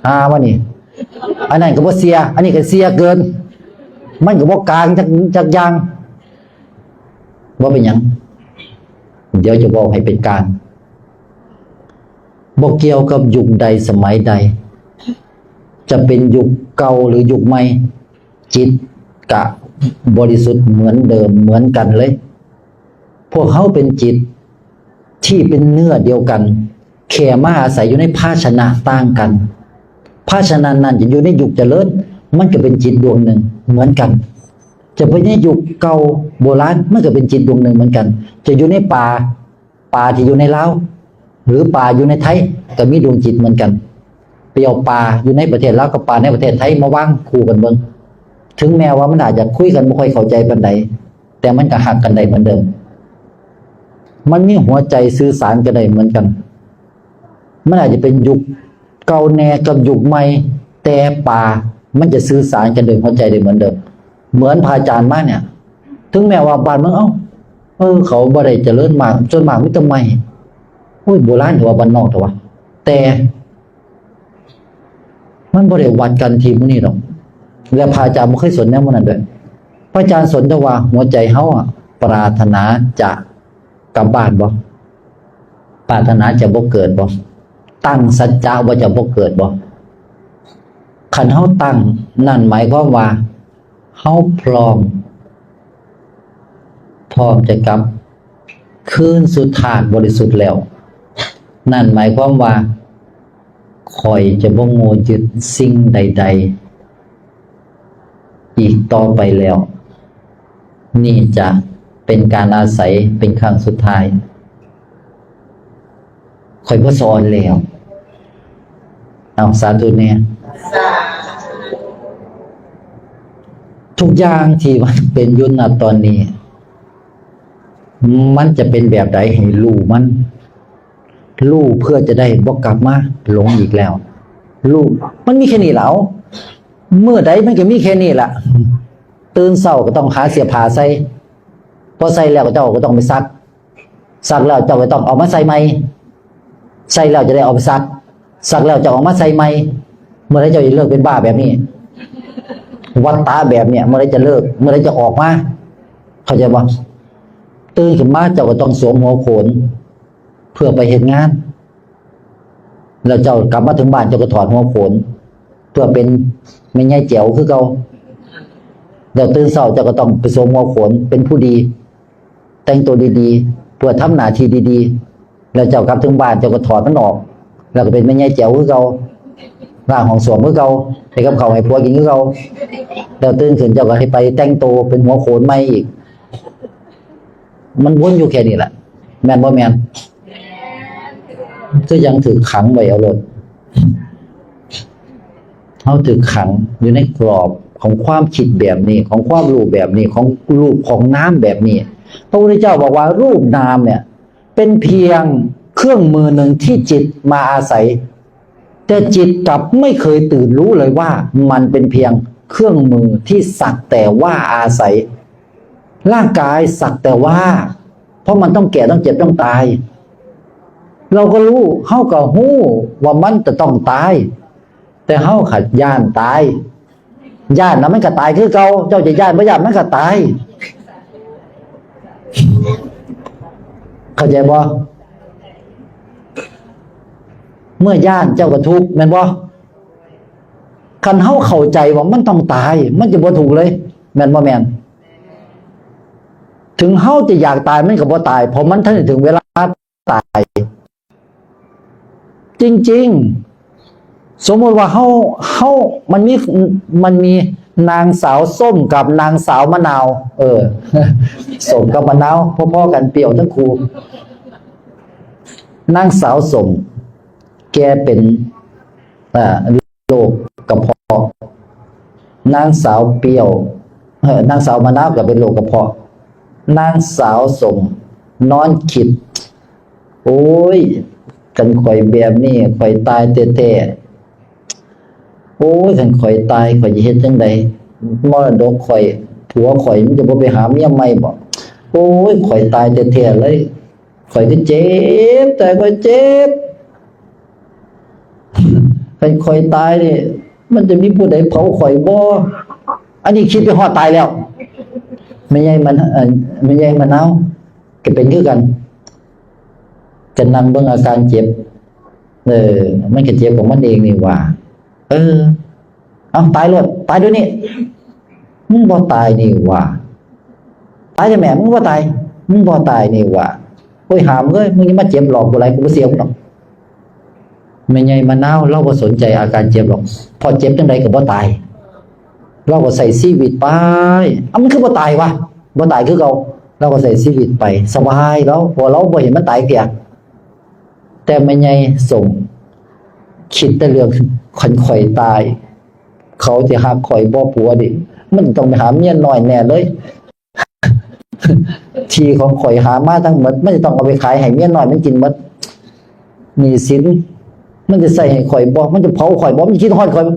ຫາມານີ້ ອັນນັ້ນກໍບໍ່ເສຍ ອັນນີ້ກໍເສຍເກີນ ມັນກໍບໍ່ກາງຈັກ ຈັກຢ່າງ. ບໍ່ເປັນຫຍັງ ດຽວຈະເວົ້າໃຫ້ເປັນກາງ ບໍ່ກ່ຽວກັບຍຸກໃດສະໄໝໃດ ຈະເປັນຍຸກເກົ່າ ຫຼື ຍຸກໃໝ່ ຈິດກະບໍລິສຸດເໝືອນເດີມເໝືອນກັນເລີຍ. ພວກເຮົາເປັນຈິດທີ່ເປັນເນື້ອດຽວກັນ ແຄ່ມາອາໄສຢູ່ໃນພາຊະນະຕ່າງກັນ. ພາຊະນະນັ້ນຈະຢູ່ໃນຍຸກຈະເລີນ ມັນກໍເປັນຈິດດວງໜຶ່ງເໝືອນກັນ, ຈະເປັນໃນຍຸກເກົ່າໂບລານ ມັນກໍເປັນຈິດດວງໜຶ່ງເໝືອນກັນ, ຈະຢູ່ໃນປ່າ ປາທີ່ຢູ່ໃນລາວ ຫຼື ປາຢູ່ໃນໄທ ກໍມີດວງຈິດເໝືອນກັນ. ໄປເອົາປາຢູ່ໃນປະເທດລາວກັບປາໃນປະເທດໄທມາວາງຄູ່ກັນເບິ່ງ, ເຖິງແມ້ວ່າມັນອາດຈະຄຸຍກັນບໍ່ຄ່ອຍເຂົ້າໃຈປານໃດ ແຕ່ມັນກໍຮັກກັນໄດ້ເໝືອນເດີມ. ມັນມີຫົວໃຈສື່ສານກັນໄດ້ເໝືອນກັນ. ມັນອາດຈະເປັນຍຸກເກົ່າແດ່ກັບຍຸກໃໝ່ ແຕ່ປາມັນຈະສື່ສານກັນໂດຍຫົວໃຈໄດ້ເໝືອນເດີມ. ເໝືອນພະອາຈານມາເນ່ຍ ເຖິງແມ້ວ່າບ້ານເມືອງ ເອົ້າ ເອີ ເຂົາບໍ່ໄດ້ຈະເລີນມາກ ສ່ວນມາກມີແຕ່ໄມ້ ໂອ້ຍ ໂບລານ ຫຼືວ່າບ້ານນອກແທ້ວະ ແຕ່ມັນບໍ່ໄດ້ວັດກັນທີ່ໝູ່ນີ້ດອກ ແລະພະອາຈານບໍ່ເຄີຍສົນແນວໝູ່ນັ້ນເດີ້. ພະອາຈານສົນແຕ່ວ່າຫົວໃຈເຮົາອະ ປາຖະໜາຈະກັບບ້ານບໍ່? ປາຖະໜາຈະບໍ່ເກີດບໍ່? ຕັ້ງສັດຈະວ່າຈະບໍ່ເກີດບໍ່? ຄັນເຮົາຕັ້ງ, ນັ້ນໝາຍຄວາມວ່າເຮົາພ້ອມ, ພ້ອມຈະກັບຄືນສູ່ທາດບໍລິສຸດແລ້ວ. ນັ້ນໝາຍຄວາມວ່າ ຂ້ອຍຈະບໍ່ໂງ່ຍຶດສິ່ງໃດໆ ອີກຕໍ່ໄປແລ້ວ. ນີ້ຈະເປັນການອາໄສເປັນຄັ້ງສຸດທ້າຍ. ຂ້ອຍບໍ່ສອນແລ້ວ. ເອົາ ສາທຸແດ່. ທຸກຢ່າງທີ່ມັນເປັນຢູ່ນະຕອນນີ້ ມັນຈະເປັນແບບໃດໃຫ້ຮູ້ມັນ. ຮູ້ເພື່ອຈະໄດ້ບໍ່ກັບມາຫຼົງອີກແລ້ວ. ຮູ້ ມັນມີແຄ່ນີ້ແຫຼະ. ເອົາ ມື້ໃດມັນກໍມີແຄ່ນີ້ລະ. ຕື່ນເຊົ້າກໍຕ້ອງຫາເສື້ອຜ້າໃສ່, ພໍໃສ່ແລ້ວເຈົ້າກໍຕ້ອງໄປຊັກ, ຊັກແລ້ວເຈົ້າກໍຕ້ອງເອົາມາໃສ່ໃໝ່, ໃສ່ແລ້ວຈະໄດ້ເອົາໄປຊັກ, ຊັກແລ້ວເຈົ້າເອົາມາໃສ່ໃໝ່. ເມື່ອໃດເຈົ້າຈະເລີກເປັນບ້າແບບນີ້? ວັດຕະແບບເນີ້ຍ ເມື່ອໃດຈະເລີກ? ເມື່ອໃດຈະອອກມາ? ເຂົ້າໃຈບໍ່? ຕື່ນຂຶ້ນມາເຈົ້າກໍຕ້ອງສວມຫົວໂຂນ ເພື່ອໄປເຮັດງານ, ແລ້ວເຈົ້າກັບມາເຖິງບ້ານເຈົ້າກໍຖອດຫົວໂຂນ ເພື່ອເປັນແມ່ໃຫຍ່ແຈວຄືເກົ່າ. ແລ້ວຕື່ນເຊົ້າເຈົ້າກໍຕ້ອງໄປສວມຫົວໂຂນເປັນຜູ້ດີ, ແຕ່ງຕົວດີໆ ເພື່ອທຳໜ້າທີ່ດີໆ. ແລ້ວເຈົ້າກັບເຖິງບ້ານເຈົ້າກໍຖອດມັນອອກ ແລ້ວກໍເປັນແມ່ໃຫຍ່ແຈວຄືເກົ່າ, ລ້າງຫ້ອງສ້ວມຄືເກົ່າ, ເຮັດກັບເຂົ້າໃຫ້ຜົວກິນຄືເກົ່າ. ແລ້ວຕື່ນຂຶ້ນເຈົ້າກໍໃຫ້ໄປແຕ່ງໂຕເປັນຫົວໂຂນໃໝ່ອີກ. ມັນວົນຢູ່ແຄ່ນີ້ແຫຼະ ແມ່ນບໍ່ແມ່ນ? ຄືຍັງຖືກຂັງໄວ້ເອົາໂລດ. ເຮົາຖືກຂັງຢູ່ໃນກອບຂອງຄວາມຄິດແບບນີ້, ຂອງຄວາມຮູ້ແບບນີ້, ຂອງຮູບຂອງນາມແບບນີ້. ພະພຸດທະເຈົ້າບອກວ່າ ຮູບນາມເນີ້ຍເປັນພຽງເຄື່ອງມືໜຶ່ງທີ່ຈິດມາອາໄສ, ແຕ່ຈິດກັບໄມ່ເຄີຍຕື່ນຮູ້ເລີຍວ່າມັນເປັນພຽງເຄື່ອງມືທີ່ສັກແຕ່ວ່າອາໄສ. ຮ່າງກາຍສັກແຕ່ວ່າ, ເພາະມັນຕ້ອງແກ່, ຕ້ອງເຈັບ, ຕ້ອງຕາຍ. ເຮົາກໍຮູ້, ເຮົາກໍຮູ້ວ່າມັນຈະຕ້ອງຕາຍ, ແຕ່ເຮົາຂະຢ້ານຕາຍ. ຢ້ານນະມັນກໍຕາຍຄືເກົ່າ, ເຈົ້າຈະຢ້ານບໍ່ຢ້ານມັນກໍຕາຍ. ເຂົ້າໃຈບໍ່? ເມື່ອຢ້ານເຈົ້າກໍທຸກ, ແມ່ນບໍ່? ຄັນເຮົາເຂົ້າໃຈວ່າມັນຕ້ອງຕາຍ, ມັນຈະບໍ່ທຸກເລີຍ, ແມ່ນບໍ່ແມ່ນ? ເຖິງເຮົາຈະຢາກຕາຍ ມັນກໍບໍ່ຕາຍ, ເພາະມັນທັນໄດ້ເຖິງເວລາຕາຍ. ຈິງໆ ສົມມຸດວ່າເຮົາ, ເຮົາ, ມັນມີ, ມັນມີນາງສາວສົ້ມກັບນາງສາວມະນາວ, ເອີ, ສົ້ມກັບມະນາວພໍໆກັນ, ປ່ຽວທັງຄູ່. ນາງສາວສົ້ມ ແກເປັນ ໂລກກະເພາະ, ນາງສາວປ່ຽວ, ເອີ, ນາງສາວມະນາວກໍເປັນໂລກກະເພາະ. ນາງສາວສົ້ມນອນຄິດ, ໂອ້ຍ, ຄັນຂ້ອຍແບບນີ້ ຂ້ອຍຕາຍແທ້ໆ. ໂອ້ຍ, ຄັນຂ້ອຍຕາຍ ຂ້ອຍຈະເຮັດຈັ່ງໃດ? ມໍລະດົກຂ້ອຍ, ຜົວຂ້ອຍມັນຈະບໍ່ໄປຫາເມຍໃໝ່ບໍ? ໂອ້ຍ, ຂ້ອຍຕາຍແທ້ໆເລີຍ. ຂ້ອຍຄືເຈັບ, ແຕ່ຂ້ອຍເຈັບ. ຄັນຂ້ອຍຕາຍນີ້ ມັນຈະມີຜູ້ໃດເຜົາຂ້ອຍບໍ່? ອັນນີ້ຄິດໄປຮອດຕາຍແລ້ວ. ແມ່ໃຫຍ່ມະນາ, ເອີ, ແມ່ໃຫຍ່ມະນາວກໍເປັນຄືກັນ, ກໍນັ່ງເບິ່ງອາການເຈັບ. ເອີ, ມັນກໍເຈັບຂອງມັນເອງນີ້ຫວ່າ. ເອີ, ເອົາ, ຕາຍໂລດ, ຕາຍດຽວນີ້. ມຶງບໍ່ຕາຍນີ້ຫວ່າ. ຕາຍແທ້ແມ່, ມຶງບໍ່ຕາຍ, ມຶງບໍ່ຕາຍນີ້ຫວ່າ. ໂອ້ຍ, ຫາມເອີຍ, ມຶງຢ່າມາເຈັບຫຼອກກູຫຼາຍ, ກູບໍ່ເຊື່ອມຶງດອກ. ແມ່ໃຫຍ່ມະນາວ ລາວບໍ່ສົນໃຈອາການເຈັບດອກ, ເພາະເຈັບຈັ່ງໃດກໍບໍ່ຕາຍ. ລາວກໍໃຊ້ຊີວິດໄປ. ເອົາ, ມັນຄືບໍ່ຕາຍຫວາ? ບໍ່ຕາຍຄືເກົ່າ. ລາວກໍໃຊ້ຊີວິດໄປ, ສະບາຍລາວ, ເພາະລາວບໍ່ເຫັນມັນຕາຍເທື່ອ. ແຕ່ແມ່ໃຫຍ່ສົມຄິດແຕ່ເລື່ອງຄັນຂ້ອຍຕາຍ ເຂົາຊິຮັກຂ້ອຍບໍ່? ຜົວນີ້ ມັນຕ້ອງໄປຫາເມຍນ້ອຍແນ່ເລີຍ. ທີ່ຂອງຂ້ອຍຫາມາທັງໝົດ ມັນຈະຕ້ອງເອົາໄປຂາຍໃຫ້ເມຍນ້ອຍມັນກິນໝົດ. ໜີ້ສິນມັນຈະໃຊ້ໃຫ້ຂ້ອຍບໍ່? ມັນຈະເຜົາຂ້ອຍບໍ່? ມັນຈະຄິດຮອດຂ້ອຍບໍ່?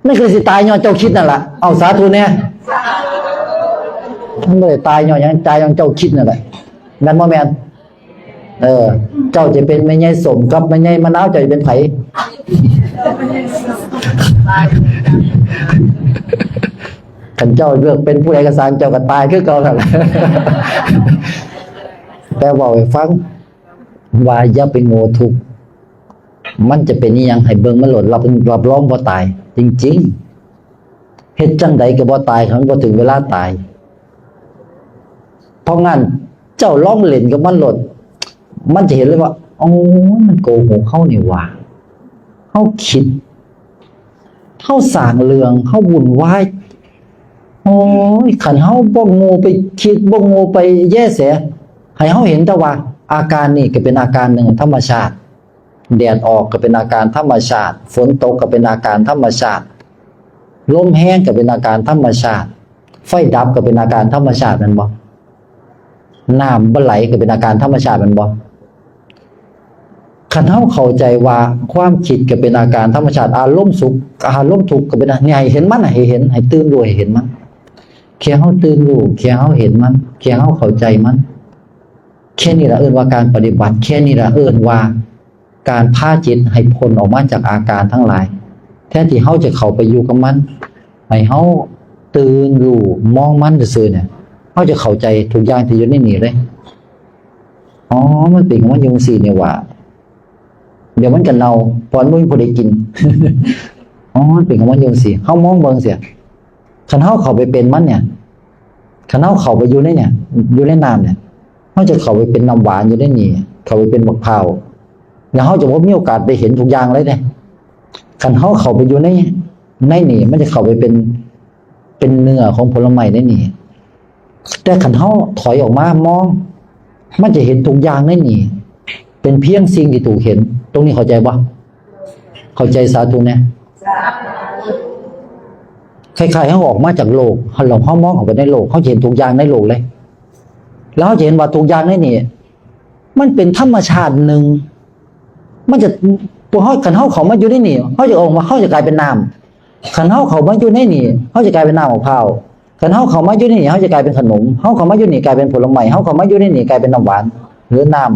ມັນຄືຊິຕາຍຍ້ອນເຈົ້າຄິດນັ້ນລະ. ເອົາ ສາທຸແດ່. ມັນບໍ່ໄດ້ຕາຍຍ້ອນຫຍັງ, ຕາຍຍ້ອນເຈົ້າຄິດນັ້ນແຫຼະ. ແມ່ນບໍ່ແມ່ນ? ເອີ, ເຈົ້າຈະເປັນແມ່ໃຫຍ່ສົ້ມກັບແມ່ໃຫຍ່ມະນາວ, ເຈົ້າຈະເປັນໃຜ? ຄັນເຈົ້າເລືອກເປັນຜູ້ໃດກໍຊ່າງ, ເຈົ້າກໍຕາຍຄືເກົ່ານັ້ນແຫຼະ. ແຕ່ເວົ້າໃຫ້ຟັງວ່າຢ່າໄປໂງ່ທຸກ. ມັນຈະເປັນອີ່ຫຍັງໃຫ້ເບິ່ງມັນໂລດ ຮັບ ຮັບຮອງບໍ່ຕາຍຈິງໆ. ເຮັດຈັ່ງໃດກໍບໍ່ຕາຍ ຄັນມັນບໍ່ເຖິງເວລາຕາຍ. ເພາະນັ້ນ ເຈົ້າລອງຫຼິ້ນກັບມັນໂລດ ມັນຈະເຫັນເລີຍວ່າ ໂອ້ຍ ມັນໂກຫກເຮົານີ້ຫວ່າ ເຮົາຄິດ ເຮົາສ້າງເລື່ອງ ເຮົາວຸ່ນວາຍ. ໂອ້ຍ ຄັນເຮົາບໍ່ໂງ່ໄປຄິດ ບໍ່ໂງ່ໄປແຍແສ ໃຫ້ເຮົາເຫັນແຕ່ວ່າອາການນີ້ກໍເປັນອາການໜຶ່ງທຳມະຊາດ, ແດດອອກກໍເປັນອາການທຳມະຊາດ, ຝົນຕົກກໍເປັນອາການທຳມະຊາດ, ລົມແຮງກໍເປັນອາການທຳມະຊາດ, ໄຟດັບກໍເປັນອາການທຳມະຊາດ ແມ່ນບໍ່? ນ້ຳບໍ່ໄຫຼກໍເປັນອາການທຳມະຊາດ ແມ່ນບໍ່? ຄັນເຮົາເຂົ້າໃຈວ່າຄວາມຄິດກໍເປັນອາການທຳມະຊາດ, ອາລົມສຸກ ອາລົມທຸກກໍເປັນ ນີ້ ໃຫ້ເຫັນມັນ ໃຫ້ເຫັນ ໃຫ້ຕື່ນຮູ້ ໃຫ້ເຫັນມັນ. ແຄ່ເຮົາຕື່ນຮູ້ ແຄ່ເຮົາເຫັນມັນ ແຄ່ເຮົາເຂົ້າໃຈມັນ ແຄ່ນີ້ລະເອີ້ນວ່າການປະຕິບັດ, ແຄ່ນີ້ລະເອີ້ນວ່າການພາຈິດໃຫ້ພົ້ນອອກມາຈາກອາການທັງຫຼາຍ. ແທນທີ່ເຮົາຈະເຂົ້າໄປຢູ່ກັບມັນ ໃຫ້ເຮົາຕື່ນຮູ້ມອງມັນຊື່ໆ ເຮົາຈະເຂົ້າໃຈທຸກຢ່າງທີ່ຢູ່ໃນນີ້ເລີຍ. ອໍ ມັນເປັນຂອງມັນຢູ່ຈັ່ງຊີ້ນີ້ຫວ່າ. ດຽວມັນກໍເນົ່າ ເພາະມັນບໍ່ມີຜູ້ໃດກິນ. ອໍ ມັນເປັນຂອງມັນຢູ່ຈັ່ງຊີ້. ເຮົາມອງເບິ່ງຊີ້ ຄັນເຮົາເຂົ້າໄປເປັນມັນນີ້ ຄັນເຮົາເຂົ້າໄປຢູ່ໃນນີ້ ຢູ່ໃນນ້ຳນີ້ ເຮົາຈະເຂົ້າໄປເປັນນ້ຳຫວານຢູ່ໃນນີ້ ເຂົ້າໄປເປັນບັກພ້າວ ແລ້ວເຮົາຈະບໍ່ມີໂອກາດໄດ້ເຫັນທຸກຢ່າງເລີຍເດ້. ຄັນເຮົາເຂົ້າໄປຢູ່ໃນ ໃນນີ້ ມັນຈະເຂົ້າໄປເປັນ ເປັນເນື້ອຂອງຜົນລະໄມ້ໃນນີ້. ແຕ່ຄັນເຮົາຖອຍອອກມາມອງ ມັນຈະເຫັນທຸກຢ່າງໃນນີ້ ເປັນພຽງສິ່ງທີ່ຖືກເຫັນ. ຕົງນີ້ເຂົ້າໃຈບໍ່? ເຂົ້າໃຈສາທຸແດ່. ຄ້າຍໆ ເຮົາອອກມາຈາກໂລກ ເຮົາ ເຮົາມອງເຂົ້າໄປໃນໂລກ ເຮົາຈະເຫັນທຸກຢ່າງໃນໂລກເລີຍ. ແລ້ວເຮົາຈະເຫັນວ່າທຸກຢ່າງໃນນີ້ ມັນເປັນທຳມະຊາດໜຶ່ງ. ມັນຈະ ພວກເຮົາ ຄັນເຮົາເຂົ້າມາຢູ່ໃນນີ້ ເຮົາຈະອອກມາ ເຮົາຈະກາຍເປັນນ້ຳ. ຄັນເຮົາເຂົ້າມາຢູ່ໃນນີ້ ເຮົາຈະກາຍເປັນນ້ຳມະພ້າວ. ຄັນເຮົາເຂົ້າມາຢູ່ໃນນີ້ ເຮົາຈະກາຍເປັນຂະໜົມ. ເຮົາເຂົ້າມາຢູ່ນີ້ກາຍເປັນຜົນລະໄມ້. ເຮົາເຂົ້າມາຢູ່ໃນນີ້ກາຍເປັນນ້ຳຫວານ ຫຼື ນ້ຳ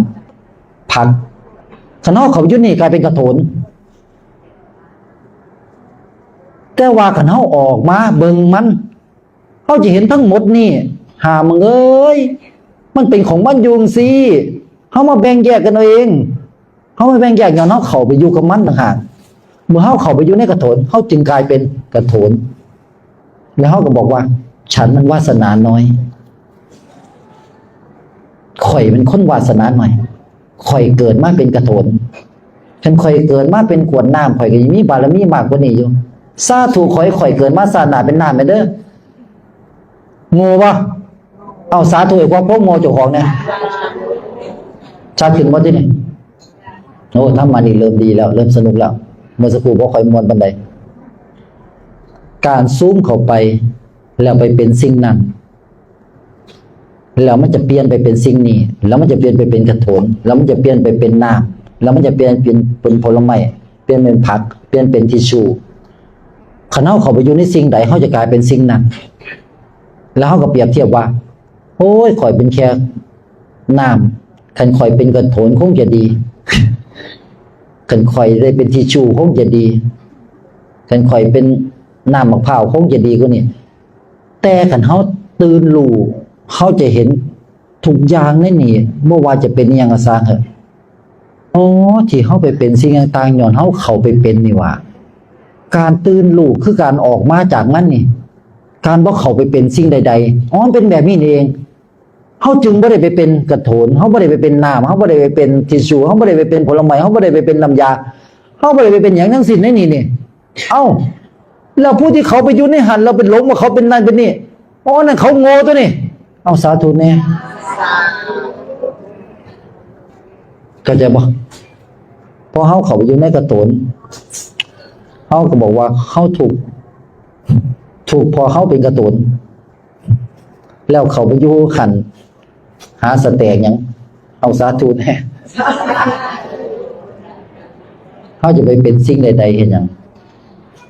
ຜັກ. ຄັນເຮົາເຂົ້າຢູ່ນີ້ກາຍເປັນກະໂຖນ. ແຕ່ວ່າຄັນເຮົາອອກມາເບິ່ງມັນ ເຮົາຈະເຫັນທັງໝົດນີ້. ຫາມເອີຍ ມັນເປັນຂອງມັນຢູ່ຈັ່ງຊີ້. ເຮົາມາແບ່ງແຍກກັນເອົາເອງ. ເຮົາມາແບ່ງແຍກຍ້ອນເຮົາເຂົ້າໄປຢູ່ກັບມັນຕ່າງຫາກ. ເມື່ອເຮົາເຂົ້າໄປຢູ່ໃນກະໂຖນ ເຮົາຈຶ່ງກາຍເປັນກະໂຖນ. ແລ້ວເຮົາກໍບອກວ່າ "ສັນມັນວາສະໜານ້ອຍ. ຂ້ອຍເປັນຄົນວາສະໜາໜ້ອຍ. ຂ້ອຍເກີດມາເປັນກະໂຖນ. ຄັນຂ້ອຍເກີດມາເປັນກວດນ້ຳ ຂ້ອຍກໍຍັງມີບາລະມີມາກກວ່ານີ້ຢູ່. ສາທຸ ຂໍໃຫ້ຂ້ອຍເກີດມາຊາດໜ້າເປັນນ້ຳແດ່ເດີ." ໂງ່ບໍ່? ເອົາ ສາທຸ ໃຫ້ຄວາມໂງ່ເຈົ້າຂອງແດ່. ຊັດຂຶ້ນບໍ່ທີນີ້? ໂອ້ ທຳມະນີ້ເລີ່ມດີແລ້ວ ເລີ່ມສະໜຸກແລ້ວ. ເມື່ອສັກຄູ່ບໍ່ຄ່ອຍມ່ວນປານໃດ. ການຊູມເຂົ້າໄປ ແລ້ວໄປເປັນສິ່ງນັ້ນ ແລ້ວມັນຈະປ່ຽນໄປເປັນສິ່ງນີ້ ແລ້ວມັນຈະປ່ຽນໄປເປັນກະໂຖນ ແລ້ວມັນຈະປ່ຽນໄປເປັນນ້ຳ ແລ້ວມັນຈະປ່ຽນເປັນ ເປັນຜົນລະໄມ້ ປ່ຽນເປັນຜັກ ປ່ຽນເປັນທິຊຊູ. ຄັນເຮົາເຂົ້າໄປຢູ່ໃນສິ່ງໃດ ເຮົາຈະກາຍເປັນສິ່ງນັ້ນ. ແລ້ວເຮົາກໍປຽບທຽບວ່າ ໂອ້ຍ ຂ້ອຍເປັນແຄ່ນ້ຳ ຄັນຂ້ອຍເປັນກະໂຖນຄົງຈະດີ ຄັນຂ້ອຍໄດ້ເປັນທິຊຊູຄົງຈະດີ ຄັນຂ້ອຍເປັນນ້ຳໝາກພ້າວຄົງຈະດີກວ່ານີ້. ແຕ່ຄັນເຮົາຕື່ນຮູ້ ເຮົາຈະເຫັນທຸກຢ່າງໃນນີ້ ບໍ່ວ່າຈະເປັນອີ່ຫຍັງກໍຊ່າງເຖາະ. ອໍ ທີ່ເຮົາໄປເປັນສິ່ງຕ່າງໆ ຍ້ອນເຮົາເຂົ້າໄປເປັນນີ້ຫວ່າ. ການຕື່ນຮູ້ຄືການອອກມາຈາກມັນນີ້ ການບໍ່ເຂົ້າໄປເປັນສິ່ງໃດໆ. ອໍ ມັນເປັນແບບນີ້ນີ້ເອງ. ເຮົາຈຶ່ງບໍ່ໄດ້ໄປເປັນກະໂຖນ ເຮົາບໍ່ໄດ້ໄປເປັນນ້ຳ ເຮົາບໍ່ໄດ້ໄປເປັນທິຊຊູ ເຮົາບໍ່ໄດ້ໄປເປັນຜົນລະໄມ້ ເຮົາບໍ່ໄດ້ໄປເປັນນ້ຳຢາ ເຮົາບໍ່ໄດ້ໄປເປັນຫຍັງທັງສິ້ນໃນນີ້ນີ້. ເອົ້າ ແລ້ວຜູ້ທີ່ເຂົາໄປຢູ່ໃນຫັ້ນ ແລ້ວໄປຫຼົງວ່າເຂົາເປັນນັ້ນເປັນນີ້ ອໍ ນັ້ນເຂົາໂງ່ຕົວນີ້. ເອົາ ສາທຸແດ່. ເຂົ້າໃຈບໍ່? ພໍເຮົາເຂົ້າໄປຢູ່ໃນກະໂຖນ ເຮົາກໍບອກວ່າເຮົາທຸກ ທຸກເພາະເຮົາເປັນກະໂຖນ. ແລ້ວເຂົ້າໄປຢູ່ຂັ້ນຫາສະແຕກຫຍັງ ເອົາ ສາທຸແດ່. ເຮົາຈະໄປເປັນສິ່ງໃດໆ ເຮັດຫຍັງ?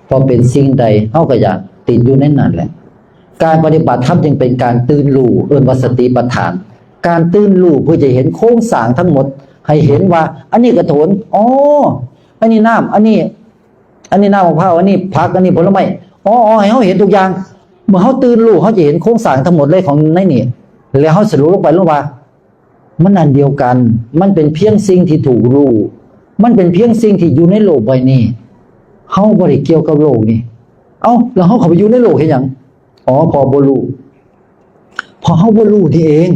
ເພາະເປັນສິ່ງໃດ ເຮົາກໍຢາກຕິດຢູ່ໃນນັ້ນແຫຼະ. ການປະຕິບັດທຳຈຶ່ງເປັນການຕື່ນຮູ້ ເອີ້ນວ່າສະຕິປັດຖານ. ການຕື່ນຮູ້ເພື່ອຈະເຫັນໂຄງສ້າງທັງໝົດ ໃຫ້ເຫັນວ່າ ອັນນີ້ກະໂຖນ ອໍ ອັນນີ້ນ້ຳ ອັນນີ້ ອັນນີ້ນ້ຳມະພ້າວ ອັນນີ້ຜັກ ອັນນີ້ຜົນລະໄມ້ ອໍ ໃຫ້ເຮົາເຫັນທຸກຢ່າງ. ເມື່ອເຮົາຕື່ນຮູ້ ເຮົາຈະເຫັນໂຄງສ້າງທັງໝົດເລີຍຂອງໃນນີ້ ແລ້ວເຮົາສະຫຼຸບລົງໄປລົງວ່າ ມັນອັນດຽວກັນ ມັນເປັນພຽງສິ່ງທີ່ຖືກຮູ້ ມັນເປັນພຽງສິ່ງທີ່ຢູ່ໃນໂລກໃບນີ້. ເຮົາບໍ່ໄດ້ກ່ຽວກັບໂລກນີ້. ເອົ້າ, ແລ້ວເຮົາເຂົ້າໄປຢູ່ໃນໂລກເຮັດຫຍັງ? ອໍ, ເພາະບໍ່ຮູ້. ເພາະເຮົາບໍ່ຮູ້ນີ້ເອງ,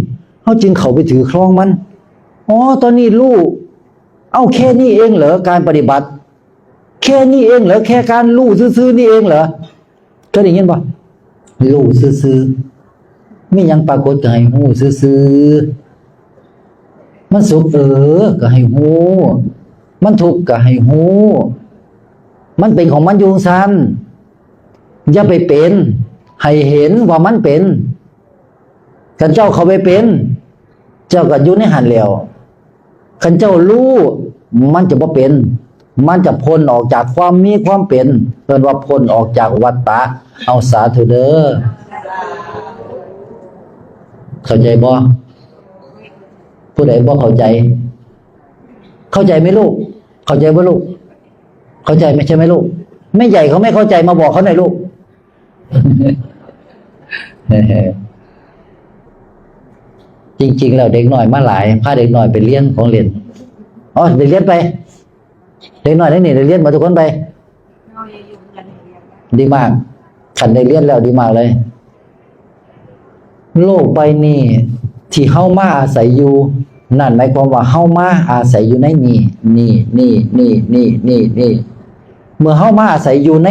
ເຮົາຈຶ່ງເຂົ້າໄປຖືຄອງມັນ. ອໍ, ຕອນນີ້ຮູ້. ເອົ້າ, ແຄ່ນີ້ເອງເຫລ? ການປະຕິບັດ ແຄ່ນີ້ເອງເຫລ? ແຄ່ການຮູ້ຊື່ໆນີ້ເອງເຫລ? ເຄີຍໄດ້ຍິນບໍ່? ຮູ້ຊື່ໆ. ມີຫຍັງປາກົດກໍໃຫ້ຮູ້ຊື່ໆ. ມັນສຸກ, ເອີ, ກໍໃຫ້ຮູ້. ມັນທຸກ, ກໍໃຫ້ຮູ້. ມັນເປັນຂອງມັນຢູ່ຈັ່ງຊັ້ນ. ຢ່າໄປເປັນ, ໃຫ້ເຫັນວ່າມັນເປັນ. ຄັນເຈົ້າເຂົ້າໄປເປັນ, ເຈົ້າກໍຢູ່ໃນຫັ້ນແລ້ວ. ຄັນເຈົ້າຮູ້, ມັນຈະບໍ່ເປັນ, ມັນຈະພົ້ນອອກຈາກຄວາມມີຄວາມເປັນ, ເອີ້ນວ່າພົ້ນອອກຈາກວັດຕະ. ເອົາ ສາທຸເດີ. ເຂົ້າໃຈບໍ່? ຜູ້ໃດບໍ່ເຂົ້າໃຈ? ເຂົ້າໃຈໄໝລູກ? ເຂົ້າໃຈບໍ່ລູກ? ເຂົ້າໃຈໄໝ ໃຊ່ໄໝລູກ? ແມ່ໃຫຍ່ເຂົາໄມ່ເຂົ້າໃຈ ມາບອກເຂົາໜ່ອຍລູກ. ຈິງໆແລ້ວເດັກນ້ອຍມາຫຼາຍ, ພາເດັກນ້ອຍໄປລຽນຂອງຫຼິ້ນ. ອໍ ໄດ້ລຽນໄປ? ເດັກນ້ອຍໃນນີ້ໄດ້ລຽນໝົດທຸກຄົນໄປ? ດີມາກ. ຄັນໄດ້ລຽນແລ້ວດີມາກເລີຍ. ໂລກໃບນີ້ທີ່ເຮົາມາອາໄສຢູ່, ນັ້ນໝາຍຄວາມວ່າເຮົາມາອາໄສຢູ່ໃນນີ້, ນີ້, ນີ້. ເມື່ອເຮົາມາອາໄສຢູ່ໃນ,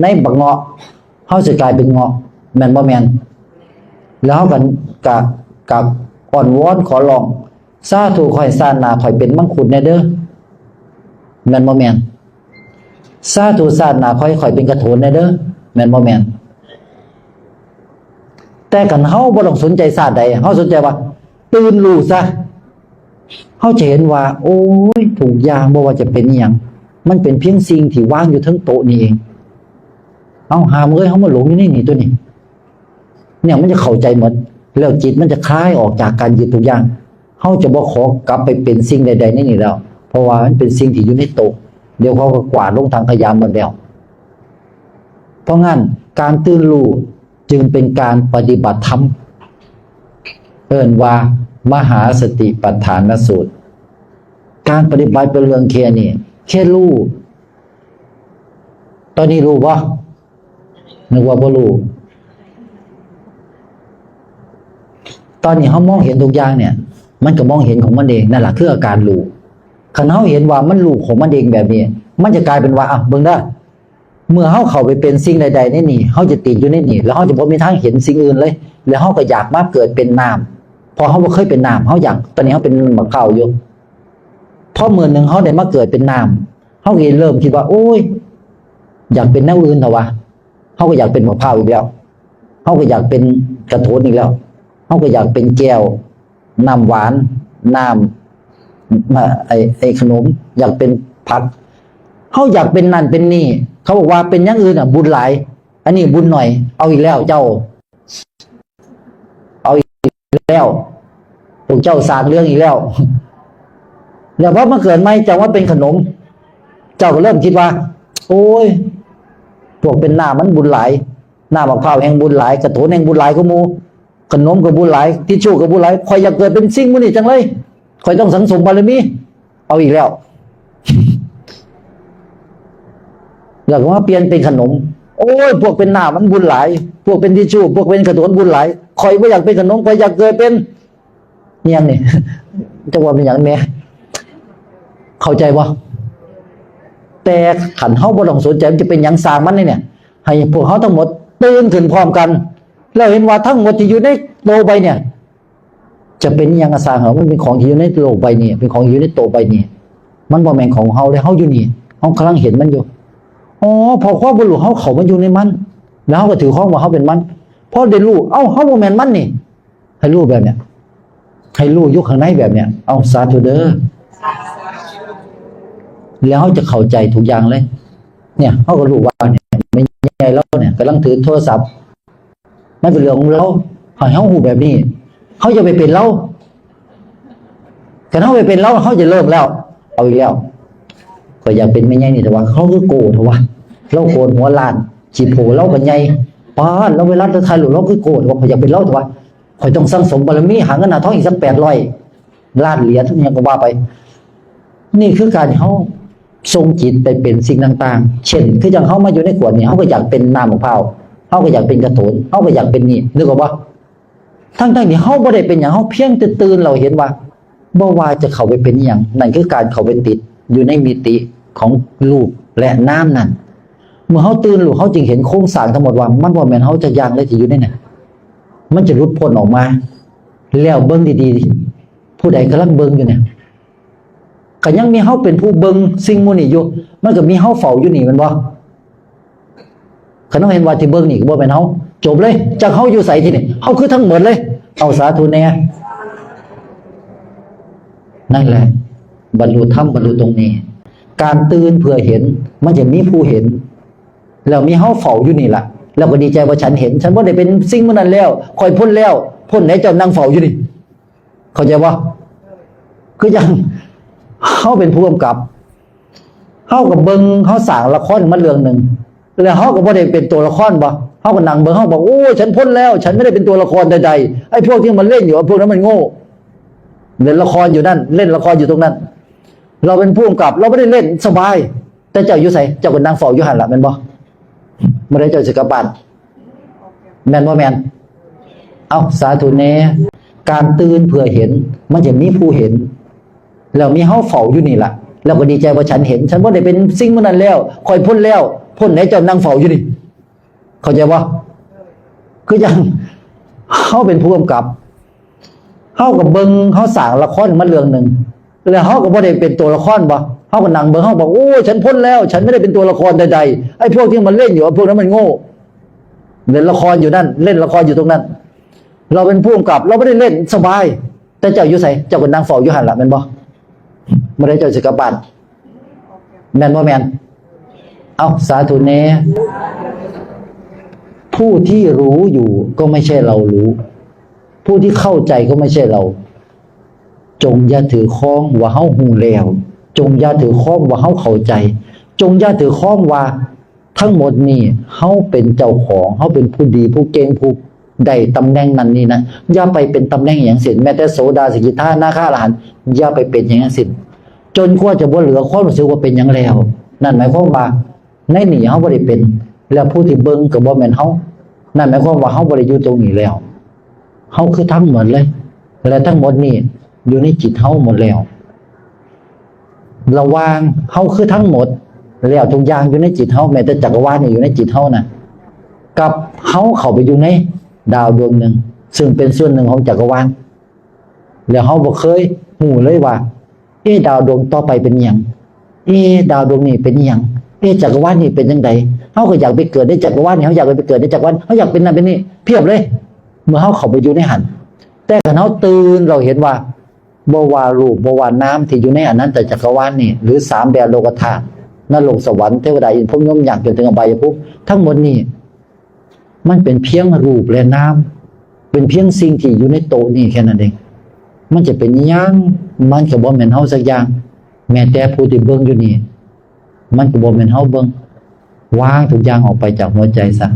ໃນບັກເງາະ, ເຮົາຊິກາຍເປັນເງາະ, ແມ່ນບໍ່ແມ່ນ? ແລ້ວເຮົາກໍ, ກະ, ກະອ້ອນວອນຂໍຮ້ອງ, ສາທຸ, ຂໍໃຫ້ຊາດໜ້າຂ້ອຍເປັນມັງຄຸດແດ່ເດີ, ແມ່ນບໍ່ແມ່ນ? ສາທຸ, ຊາດໜ້າຂ້ອຍ, ຂ້ອຍເປັນກະໂຖນແດ່ເດີ, ແມ່ນບໍ່ແມ່ນ? ແຕ່ຄັນເຮົາບໍ່ຕ້ອງສົນໃຈຊາດໃດ, ເຮົາສົນໃຈວ່າຕື່ນຮູ້ຊະ, ເຮົາຈະເຫັນວ່າ, ໂອ້ຍ, ທຸກຢ່າງບໍ່ວ່າຈະເປັນອີ່ຫຍັງ, ມັນເປັນພຽງສິ່ງທີ່ວາງຢູ່ເທິງໂຕະນີ້ເອງ. ເອົ້າ, ຫາມເອີຍ, ເຮົາມາຫຼົງຢູ່ໃນນີ້ຕົວະນີ້. ເນຍ ມັນຈະເຂົ້າໃຈໝົດ, ແລ້ວຈິດມັນຈະຄາຍອອກຈາກການຍຶດທຸກຢ່າງ. ເຮົາຈະບໍ່ຂໍກັບໄປເປັນສິ່ງໃດໆໃນນີ້ແລ້ວ, ເພາະວ່າມັນເປັນສິ່ງທີ່ຢູ່ໃນໂຕະ, ດຽວເຂົາກໍກວາດລົງຖັງຂະຫຍະໝົດແລ້ວ. ເພາະນັ້ນ ການຕື່ນຮູ້ຈຶ່ງເປັນການປະຕິບັດທຳ, ເອີ້ນວ່າມະຫາສະຕິປັດຖານະສູດ. ການປະຕິບັດເປັນເລື່ອງແຄ່ນີ້, ແຄ່ຮູ້. ຕອນນີ້ຮູ້ບໍ່? ນຶກວ່າບໍ່ຮູ້. ຕອນນີ້ເຮົາມອງເຫັນທຸກຢ່າງເນຍ, ມັນກໍມອງເຫັນຂອງມັນເອງ, ນັ້ນລະຄືອາການຮູ້. ຄັນເຮົາເຫັນວ່າມັນຮູ້ຂອງມັນເອງແບບນີ້, ມັນຈະກາຍເປັນວ່າ, ອ່ະ, ເບິ່ງເດີ, ເມື່ອເຮົາເຂົ້າໄປເປັນສິ່ງໃດໆໃນນີ້, ເຮົາຈະຕິດຢູ່ໃນນີ້, ແລ້ວເຮົາຈະບໍ່ມີທາງເຫັນສິ່ງອື່ນເລີຍ, ແລ້ວເຮົາກໍຢາກມາເກີດເປັນນ້ຳ, ເພາະເຮົາບໍ່ເຄີຍເປັນນ້ຳ, ເຮົາຢາກ, ຕອນນີ້ເຮົາເປັນໝາກພ້າວຢູ່. ພໍມື້ໜຶ່ງເຮົາໄດ້ມາເກີດເປັນນ້ຳ, ເຮົາກໍເລີ່ມຄິດວ່າ, ໂອ້ຍ, ຢາກເປັນແນວອື່ນເຖາະວະ. ເຮົາກໍຢາກເປັນໝາກພ້າວອີກແລ້ວ, ເຮົາກໍຢາກເປັນກະໂຖນອີກແລ້ວ, ເຮົາກໍຢາກເປັນແຈ່ວ, ນ້ຳຫວານ, ນ້ຳ, ໄອ້, ໄອ້ຂະໜົມ, ຢາກເປັນຜັກ, ເຮົາຢາກເປັນນັ້ນເປັນນີ້. ເຂົາບອກວ່າເປັນຢ່າງອື່ນນະບຸນຫຼາຍ, ອັນນີ້ບຸນໜ້ອຍ. ເອົາອີກແລ້ວເຈົ້າ. ເອົາອີກແລ້ວ, ພວກເຈົ້າສ້າງເລື່ອງອີກແລ້ວ. ແລ້ວພໍມາເກີດໃໝ່ ເຈົ້າມາເປັນຂະໜົມ, ເຈົ້າກໍເລີ່ມຄິດວ່າ, ໂອ້ຍ, ພວກເປັນນ້ຳມັນບຸນຫຼາຍ, ນ້ຳໝາກພ້າວແຮ່ງບຸນຫຼາຍ, ກະໂຖນແຮ່ງບຸນຫຼາຍກວ່າໝູ່, ຂະໜົມກໍບຸນຫຼາຍ, ທິດຊູກໍບຸນຫຼາຍ, ຂ້ອຍຢາກເກີດເປັນສິ່ງໝູ່ນີ້ຈັ່ງເລີຍ, ຂ້ອຍຕ້ອງສັງສົມບາລະມີ. ເອົາອີກແລ້ວ. ແລ້ວກໍມາປ່ຽນເປັນຂະໜົມ. ໂອ້ຍ, ພວກເປັນນ້ຳມັນບຸນຫຼາຍ, ພວກເປັນທິດຊູ, ພວກເປັນກະໂຖນບຸນຫຼາຍ. ຂ້ອຍບໍ່ຢາກເປັນຂະໜົມ, ຂ້ອຍຢາກເກີດເປັນ ອີ່ຫຍັງນີ້? ຈັກວ່າເປັນຫຍັງແດ່? ເຂົ້າໃຈບໍ່? ແຕ່ຄັນເຮົາບໍ່ຕ້ອງສົນໃຈ, ມັນຈະເປັນຫຍັງຊ່າງມັນນີ້, ໃຫ້ພວກເຮົາທັງໝົດຕື່ນຂຶ້ນພ້ອມກັນ, ແລ້ວເຫັນວ່າທັງໝົດທີ່ຢູ່ໃນໂລກໃບນີ້ ຈະເປັນອີ່ຫຍັງກໍຊ່າງເຮົາ, ມັນເປັນຂອງທີ່ຢູ່ໃນໂລກໃບນີ້, ເປັນຂອງທີ່ຢູ່ໃນໂຕະໃບນີ້, ມັນບໍ່ແມ່ນຂອງເຮົາເດ້. ເຮົາຢູ່ນີ້, ເຮົາກຳລັງເຫັນມັນຢູ່. ອໍ ເພາະຄວາມບໍ່ຮູ້ເຮົາເຂົ້າມາຢູ່ໃນມັນ, ແລ້ວເຮົາກໍຖືຄອງວ່າເຮົາເປັນມັນ. ພໍໄດ້ຮູ້, ເອົ້າ, ເຮົາບໍ່ແມ່ນມັນນີ້. ໃຫ້ຮູ້ແບບເນີ້ຍ, ໃຫ້ຮູ້ຢູ່ຂ້າງໃນແບບເນີ້ຍ. ເອົາ, ສາທຸເດີ. ແລ້ວເຮົາຈະເຂົ້າໃຈທຸກຢ່າງເລີຍ. ເນຍ, ເຮົາກໍຮູ້ວ່າເນຍ, ແມ່ໃຫຍ່ລາວເນຍກຳລັງຖືໂທລະສັບ. ມັນເປັນເລື່ອງຂອງລາວ, ໃຫ້ເຮົາຮູ້ແບບນີ້, ເຮົາຢ່າໄປເປັນລາວ. ຄັນເຮົາໄປເປັນລາວ, ເຮົາຈະເລີ່ມແລ້ວ, ເອົາອີກແລ້ວ. ຂ້ອຍຢາກເປັນແມ່ໃຫຍ່ນີ້ແຕ່ວ່າ, ລາວຄືໂກ້ແທ້ວະ, ລາວໂກນຫົວລ້ານ, ຂີ້ໂພລາວກໍໃຫຍ່, ປາດ, ລາວເວລາລາວຖ່າຍຮູບ, ລາວຄືໂກ້ແທ້ວະ, ຂ້ອຍຢາກເປັນລາວແທ້ວະ. ຂ້ອຍຕ້ອງສັ່ງສົມບາລະມີ, ຫາເງິນຫາທອງອີກສັກແປດຮ້ອຍລ້ານຫຼຽນ, ຫຍັງກໍວ່າໄປ. ນີ້ຄືການເຮົາສົ່ງຈິດໄປເປັນສິ່ງຕ່າງໆ ເຊັ່ນ ຄືຈັ່ງເຮົາມາຢູ່ໃນຂວດນີ້ ເຮົາກໍຢາກເປັນນ້ຳໝາກພ້າວ ເຮົາກໍຢາກເປັນກະໂຕນ ເຮົາກໍຢາກເປັນນີ້ ນຶກອອກບໍ່? ທັງໆທີ່ເຮົາບໍ່ໄດ້ເປັນຫຍັງ ເຮົາພຽງແຕ່ຕື່ນ ເຮົາເຫັນວ່າ ບໍ່ວ່າຈະເຂົ້າໄປເປັນອີ່ຫຍັງ ນັ້ນຄືການເຂົ້າໄປຕິດຢູ່ໃນມິຕິຂອງຮູບ ແລະ ນາມນັ້ນ. ເມື່ອເຮົາຕື່ນຮູ້ ເຮົາຈຶ່ງເຫັນໂຄງສ້າງທັງໝົດວ່າ ມັນບໍ່ແມ່ນເຮົາຈັກຢ່າງເລີຍທີ່ຢູ່ໃນນັ້ນ ມັນຈະຫຼຸດພົ້ນອອກມາ. ແລ້ວເບິ່ງດີໆ ຜູ້ໃດກຳລັງເບິ່ງຢູ່ນີ້? ກໍຍັງມີເຮົາເປັນຜູ້ເບິ່ງສິ່ງໝູ່ນີ້ຢູ່ ມັນກໍມີເຮົາເຝົ້າຢູ່ນີ້ແມ່ນບໍ່? ຄັນເຮົາເຫັນວ່າທີ່ເບິ່ງນີ້ກໍບໍ່ແມ່ນເຮົາ ຈົບເລີຍ ຈັກເຮົາຢູ່ໃສທີນີ້ ເຮົາຄືທັງໝົດເລີຍ ເອົາສາທຸແດ່. ນັ້ນແຫຼະ ບັນລຸທຳ ບັນລຸຕົງນີ້ ການຕື່ນເພື່ອເຫັນ ມັນຈະມີຜູ້ເຫັນ ແລ້ວມີເຮົາເຝົ້າຢູ່ນີ້ລະ ແລ້ວກໍດີໃຈວ່າ "ສັນເຫັນ ສັນບໍ່ໄດ້ເປັນສິ່ງໝູ່ນັ້ນແລ້ວ ຂ້ອຍພົ້ນແລ້ວ ພົ້ນໃດ ເຈົ້ານັ່ງເຝົ້າຢູ່ນີ້." ເຂົ້າໃຈບໍ່? ຄືຈັ່ງເຮົາເປັນຜູ້ກຳກັບ ເຮົາກໍເບິ່ງ ເຮົາສ້າງລະຄອນຂຶ້ນມາເລື່ອງໜຶ່ງ ແລ້ວເຮົາກໍບໍ່ໄດ້ເປັນຕົວລະຄອນບໍ່? ເຮົາກໍນັ່ງເບິ່ງ ເຮົາບອກ "ໂອ້ຍ ສັນພົ້ນແລ້ວ ສັນບໍ່ໄດ້ເປັນຕົວລະຄອນໃດໆ ໄອ້ພວກທີ່ມັນເຫຼັ້ນຢູ່ ພວກນັ້ນມັນໂງ່ ເຫຼັ້ນລະຄອນຢູ່ນັ້ນ ເຫຼັ້ນລະຄອນຢູ່ຕົງນັ້ນ." ເຮົາເປັນຜູ້ກຳກັບ ເຮົາບໍ່ໄດ້ເຫຼັ້ນ ສະບາຍ ແຕ່ເຈົ້າຢູ່ໃສ? ເຈົ້າກໍນັ່ງເຝົ້າຢູ່ຫັ້ນລະ ແມ່ນບໍ່? ມື້ໃດເຈົ້າຊິກັບບ້ານ? ແມ່ນບໍ່ແມ່ນ? ເອົາ ສາທຸແດ່. ການຕື່ນເພື່ອເຫັນ ມັນຈະມີຜູ້ເຫັນ ແລ້ວມີເຮົາເຝົ້າຢູ່ນີ້ລະ ແລ້ວກໍດີໃຈວ່າ "ສັນເຫັນ ສັນບໍ່ໄດ້ເປັນສິ່ງໝູ່ນັ້ນແລ້ວ ຂ້ອຍພົ້ນແລ້ວ ພົ້ນໃດ ເຈົ້ານັ່ງເຝົ້າຢູ່ນີ້." ເຂົ້າໃຈບໍ່? ຄືຈັ່ງເຮົາເປັນຜູ້ກຳກັບ ເຮົາກໍເບິ່ງ ເຮົາສ້າງລະຄອນຂຶ້ນມາເລື່ອງໜຶ່ງ ແລ້ວເຮົາກໍບໍ່ໄດ້ເປັນຕົວລະຄອນບໍ່? ເຮົາກໍນັ່ງເບິ່ງ ເຮົາບອກ "ໂອ້ຍ ສັນພົ້ນແລ້ວ ສັນບໍ່ໄດ້ເປັນຕົວລະຄອນໃດໆ ໄອ້ພວກທີ່ມັນເຫຼັ້ນຢູ່ ພວກນັ້ນມັນໂງ່ ເຫຼັ້ນລະຄອນຢູ່ນັ້ນ ເຫຼັ້ນລະຄອນຢູ່ຕົງນັ້ນ." ເຮົາເປັນຜູ້ກຳກັບ ເຮົາບໍ່ໄດ້ເຫຼັ້ນ ສະບາຍ ແຕ່ເຈົ້າຢູ່ໃສ? ເຈົ້າກໍນັ່ງເຝົ້າຢູ່ຫັ້ນລະ ແມ່ນບໍ່? ມື້ໃດເຈົ້າຊິກັບບ້ານ? ແມ່ນບໍ່ແມ່ນ? ເອົາ ສາທຸແດ່. ຜູ້ທີ່รู้อยู่ก็ไม่ใช่เรารู้ ผู้ที่เข้าใจก็ไม่ใช่เรา ຈົ່ງຢ່າຖືຄອງວ່າເຮົາຮູ້ແລ້ວ ຈົ່ງຢ່າຖືຄອງວ່າເຮົາເຂົ້າໃຈ ຈົ່ງຢ່າຖືຄອງວ່າ ທັງໝົດນີ້ເຮົາເປັນເຈົ້າຂອງ ເຮົາເປັນຜູ້ດີ ຜູ້ເກັ່ງ ຜູ້ໄດ້ຕຳແໜ່ງນັ້ນນີ້ນະ ຢ່າໄປເປັນຕຳແໜ່ງຫຍັງເຊັ່ນ ແມ້ແຕ່ໂສດາ ສະກິທາ ອະນາຄາ ອະລະຫັນ ຢ່າໄປເປັນຫຍັງເຊັ່ນ ຈົນກວ່າຈະບໍ່ເຫຼືອຄວາມຮູ້ສຶກວ່າເປັນຫຍັງແລ້ວ. ນັ້ນໝາຍຄວາມວ່າໃນນີ້ເຮົາບໍ່ໄດ້ເປັນ ແລະ ຜູ້ທີ່ເບິ່ງກໍບໍ່ແມ່ນເຮົາ. ນັ້ນໝາຍຄວາມວ່າເຮົາບໍ່ໄດ້ຢູ່ຕົງນີ້ແລ້ວ. ເຮົາຄືທັງໝົດເລີຍ ແລະ ທັງໝົດນີ້ຢູ່ໃນຈິດເຮົາໝົດແລ້ວ. ລະຫວ່າງເຮົາຄືທັງໝົດ ແລ້ວທຸກຢ່າງຢູ່ໃນຈິດເຮົາ ແມ້ແຕ່ຈັກກະວານນີ້ຢູ່ໃນຈິດເຮົານະ ກັບເຮົາເຂົ້າໄປຢູ່ໃນດາວດວງໜຶ່ງ ຊຶ່ງເປັນສ່ວນໜຶ່ງຂອງຈັກກະວານ ແລ້ວເຮົາບໍ່ເຄີຍຮູ້ເລີຍວ່າ ເອ ດາວດວງຕໍ່ໄປເປັນຫຍັງ? ເອ ດາວດວງນີ້ເປັນຫຍັງ? ເອ ຈັກກະວານນີ້ເປັນຈັ່ງໃດ? ເຮົາກໍຢາກໄປເກີດໃນຈັກກະວານນີ້ ເຮົາຢາກໄປເກີດໃນຈັກກະວານ ເຮົາຢາກເປັນນັ້ນເປັນນີ້ ພຽບເລີຍ. ເມື່ອເຮົາເຂົ້າໄປຢູ່ໃນຫັ້ນ ແຕ່ຄັນເຮົາຕື່ນ ເຮົາເຫັນວ່າ ບໍ່ວ່າຮູບ ບໍ່ວ່ານາມທີ່ຢູ່ໃນອະນັນຕະຈັກກະວານນີ້ ຫຼື ສາມແດນໂລກະທາດ ນະລົກ ສະຫວັນ ເທວະດາ ອິນພົມ ຍົມ ຍັກ ຈົນເຖິງອະບາຍຍະພູມ ທັງໝົດນີ້ ມັນເປັນພຽງຮູບ ແລະ ນາມ ເປັນພຽງສິ່ງທີ່ຢູ່ໃນໂຕະນີ້ແຄ່ນັ້ນເອງ. ມັນຈະເປັນອີ່ຫຍັງ ມັນກໍບໍ່ແມ່ນເຮົາສັກຢ່າງ. ແມ້ແຕ່ຜູ້ທີ່ເບິ່ງຢູ່ນີ້ ມັນກໍບໍ່ແມ່ນເຮົາເບິ່ງ. ວາງທຸກຢ່າງອອກໄປຈາກຫົວໃຈຊະ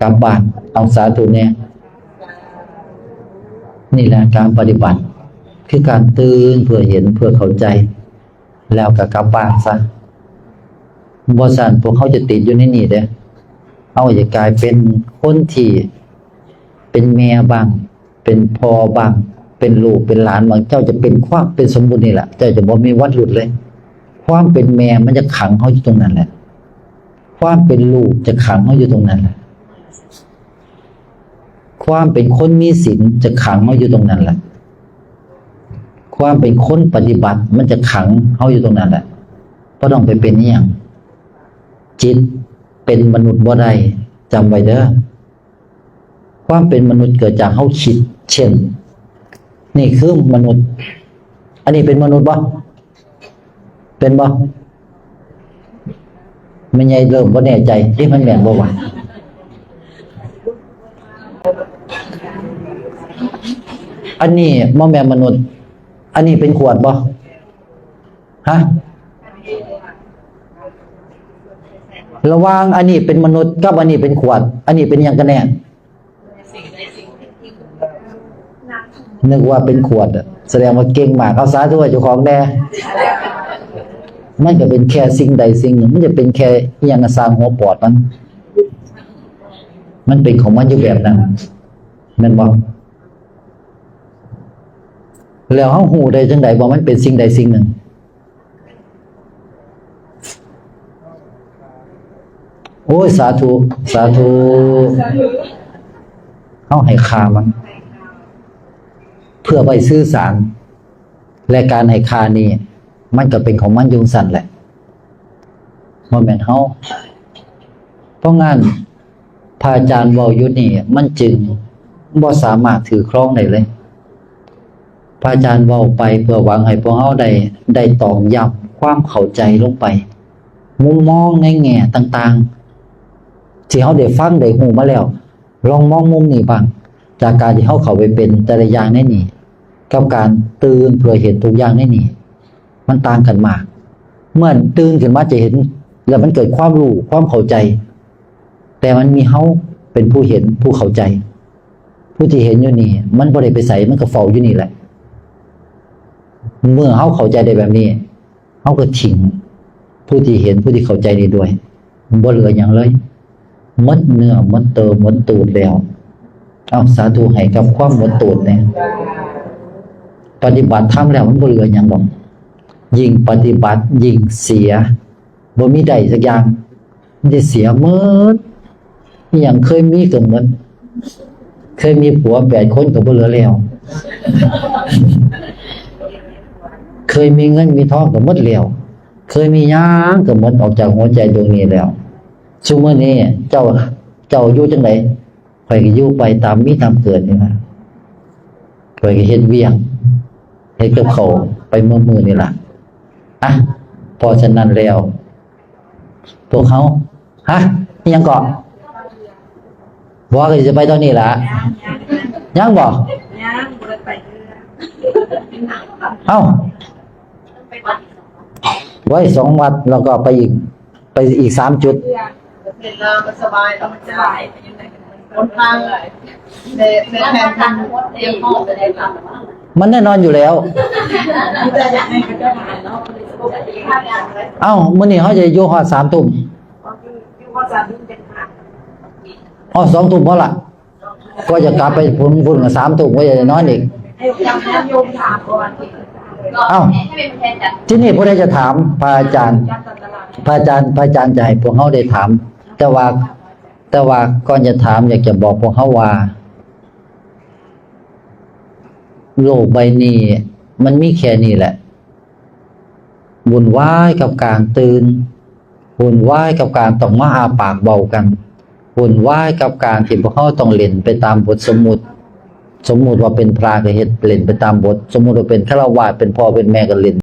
ກັບບ້ານ. ເອົາ ສາທຸແດ່. ນີ້ແຫຼະການປະຕິບັດ ຄືການຕື່ນເພື່ອເຫັນ ເພື່ອເຂົ້າໃຈ ແລ້ວກໍກັບບ້ານຊະ. ບໍ່ຊັ້ນພວກເຮົາຈະຕິດຢູ່ໃນນີ້ເດ້. ເຮົາຈະກາຍເປັນຄົນທີ່ເປັນແມ່ບ້າງ ເປັນພໍ່ບ້າງ ເປັນລູກເປັນຫຼານບ້າງ ເຈົ້າຈະເປັນຄວາມເປັນສົມມຸດນີ້ລະ ເຈົ້າຈະບໍ່ມີວັນຫຼຸດເລີຍ. ຄວາມເປັນແມ່ມັນຈະຂັງເຮົາຢູ່ຕົງນັ້ນແຫຼະ ຄວາມເປັນລູກຈະຂັງເຮົາຢູ່ຕົງນັ້ນແຫຼະ ຄວາມເປັນຄົນມີສິນຈະຂັງເຮົາຢູ່ຕົງນັ້ນແຫຼະ ຄວາມເປັນຄົນປະຕິບັດມັນຈະຂັງເຮົາຢູ່ຕົງນັ້ນແຫຼະ. ບໍ່ຕ້ອງໄປເປັນອີ່ຫຍັງ ຈິດເປັນມະນຸດບໍ່ໄດ້ ຈຳໄວ້ເດີ້. ຄວາມເປັນມະນຸດເກີດຈາກເຮົາຄິດ ເຊັ່ນ ນີ້ຄືມະນຸດ ອັນນີ້ເປັນມະນຸດບໍ່? ເປັນບໍ່? ແມ່ໃຫຍ່ເລີ່ມບໍ່ແນ່ໃຈເດ້ ມັນແມ່ນບໍ່ວະ? ອັນນີ້ບໍ່ແມ່ນມະນຸດ ອັນນີ້ເປັນຂວດບໍ່? ຮະ? ລະຫວ່າງອັນນີ້ເປັນມະນຸດກັບອັນນີ້ເປັນຂວດ ອັນນີ້ເປັນຫຍັງກັນແນ່? ນຶກວ່າເປັນຂວດ ສະແດງວ່າເກັ່ງມາກ. ເອົາ ສາທຸໃຫ້ເຈົ້າຂອງແດ່. ມັນກໍເປັນແຄ່ສິ່ງໃດສິ່ງໜຶ່ງ, ມັນຈະເປັນແຄ່ອີ່ຫຍັງກໍຊ່າງຫົວປອດມັນ, ມັນເປັນຂອງມັນຢູ່ແບບນັ້ນ ແມ່ນບໍ່? ແລ້ວເຮົາຮູ້ໄດ້ຈັ່ງໃດວ່າມັນເປັນສິ່ງໃດສິ່ງໜຶ່ງ? ໂອ້ຍ ສາທຸ ສາທຸ. ເຮົາໃຫ້ຄ່າມັນ ເພື່ອໄວ້ສື່ສານ ແລະ ການໃຫ້ຄ່ານີ້ ມັນກໍເປັນຂອງມັນຢູ່ຊັ້ນແຫຼະ ບໍ່ແມ່ນເຮົາ. ເພາະງານ ພະອາຈານເວົ້າຢູ່ນີ້ ມັນຈຶ່ງບໍ່ສາມາດຖືຄຣອງໄດ້ເລີຍ. ພະອາຈານເວົ້າໄປເພື່ອຫວັງໃຫ້ພວກເຮົາໄດ້ ໄດ້ຕອກຢ້ຳຄວາມເຂົ້າໃຈລົງໄປ, ມຸມມອງໃນແງ່ຕ່າງໆ ທີ່ເຮົາໄດ້ຟັງໄດ້ຮູ້ມາແລ້ວ, ລອງມອງມຸມນີ້ບ້າງ. ຈາກການທີ່ເຮົາເຂົ້າໄປເປັນແຕ່ລະຢ່າງໃນນີ້ ກັບການຕື່ນເພື່ອເຫັນທຸກຢ່າງໃນນີ້ ມັນຕ່າງກັນມາກ. ເມື່ອຕື່ນຂຶ້ນມາຈະເຫັນ ແລ້ວມັນເກີດຄວາມຮູ້ ຄວາມເຂົ້າໃຈ, ແຕ່ມັນມີເຮົາເປັນຜູ້ເຫັນ ຜູ້ເຂົ້າໃຈ. ຜູ້ທີ່ເຫັນຢູ່ນີ້ ມັນບໍ່ໄດ້ໄປໃສ, ມັນກໍເຝົ້າຢູ່ນີ້ແຫຼະ. ເມື່ອເຮົາເຂົ້າໃຈໄດ້ແບບນີ້ ເຮົາກໍຖິ້ມຜູ້ທີ່ເຫັນ ຜູ້ທີ່ເຂົ້າໃຈນີ້ດ້ວຍ, ບໍ່ເຫຼືອຫຍັງເລີຍ, ໝົດເນື້ອໝົດໂຕໝົດຕູດແລ້ວ. ເອົາ ສາທຸໃຫ້ກັບຄວາມໝົດຕູດແດ່. ປະຕິບັດທຳແລ້ວມັນບໍ່ເຫຼືອຫຍັງດອກ, ຍິ່ງປະຕິບັດຍິ່ງເສຍ, ບໍ່ມີໄດ້ຈັກຢ່າງ. ໄດ້ເສຍໝົດ, ອີ່ຫຍັງເຄີຍມີກໍໝົດ, ເຄີຍມີຜົວແປດຄົນກໍບໍ່ເຫຼືອແລ້ວ, ເຄີຍມີເງິນມີທອງກໍໝົດແລ້ວ, ເຄີຍມີຫຍັງກໍໝົດອອກຈາກຫົວໃຈດວງນີ້ແລ້ວ. ຊຸມື້ນີ້ເຈົ້າ ເຈົ້າຢູ່ຈັ່ງໃດ? ຂ້ອຍກໍຢູ່ໄປຕາມມີຕາມເກີດນີ້ລະ, ຂ້ອຍກໍເຮັດວຽກ ເຮັດກັບເຂົາໄປມື້ໆນີ້ລະ. ອ່ະ ເພາະສະນັ້ນແລ້ວ ພວກເຮົາ ຮະ ອີ່ຫຍັງເກາະ? ບໍ່ ກໍຊິໄປຕອນນີ້ລະ. ຍັງບໍ່? ຍັງບໍ່ໄດ້ໄປເທື່ອ. ເອົ້າ ໄວ້ສອງວັດ ແລ້ວກໍໄປອີກ ໄປອີກສາມຈຸດ. ເຫັນແລ້ວມັນສະບາຍ ທຳມະຊາດ ຫົນທາງ ແມ່ນ ແມ່ນ ມັນແນ່ນອນຢູ່ແລ້ວ. ເອົ້າ ມື້ນີ້ເຮົາຈະຢູ່ຮອດສາມທຸ່ມ. ຮອດສອງທຸ່ມພໍລະ. ກໍຈະກັບໄປພຸ້ນ ພຸ້ນກໍສາມທຸ່ມ ກໍຈະໄດ້ນອນອີກ. ເອົ້າ ທີນີ້ຜູ້ໃດຈະຖາມພະອາຈານ? ພະອາຈານ ພະອາຈານຈະໃຫ້ພວກເຮົາໄດ້ຖາມ, ແຕ່ວ່າ ແຕ່ວ່າກ່ອນຈະຖາມ ຢາກຈະບອກພວກເຮົາວ່າ ໂລກໃບນີ້ມັນມີແຄ່ນີ້ແຫຼະ, ວຸ່ນວາຍກັບການຕື່ນ, ວຸ່ນວາຍກັບການຕ້ອງມາອ້າປາກເວົ້າກັນ, ວຸ່ນວາຍກັບການທີ່ພວກເຮົາຕ້ອງຫຼິ້ນໄປຕາມບົດສົມມຸດ. ສົມມຸດວ່າເປັນພະກໍເຮັດ ຫຼິ້ນໄປຕາມບົດ, ສົມມຸດວ່າເປັນຄາລະວາດ ເປັນພໍ່ເປັນແມ່ກໍຫຼິ້ນ.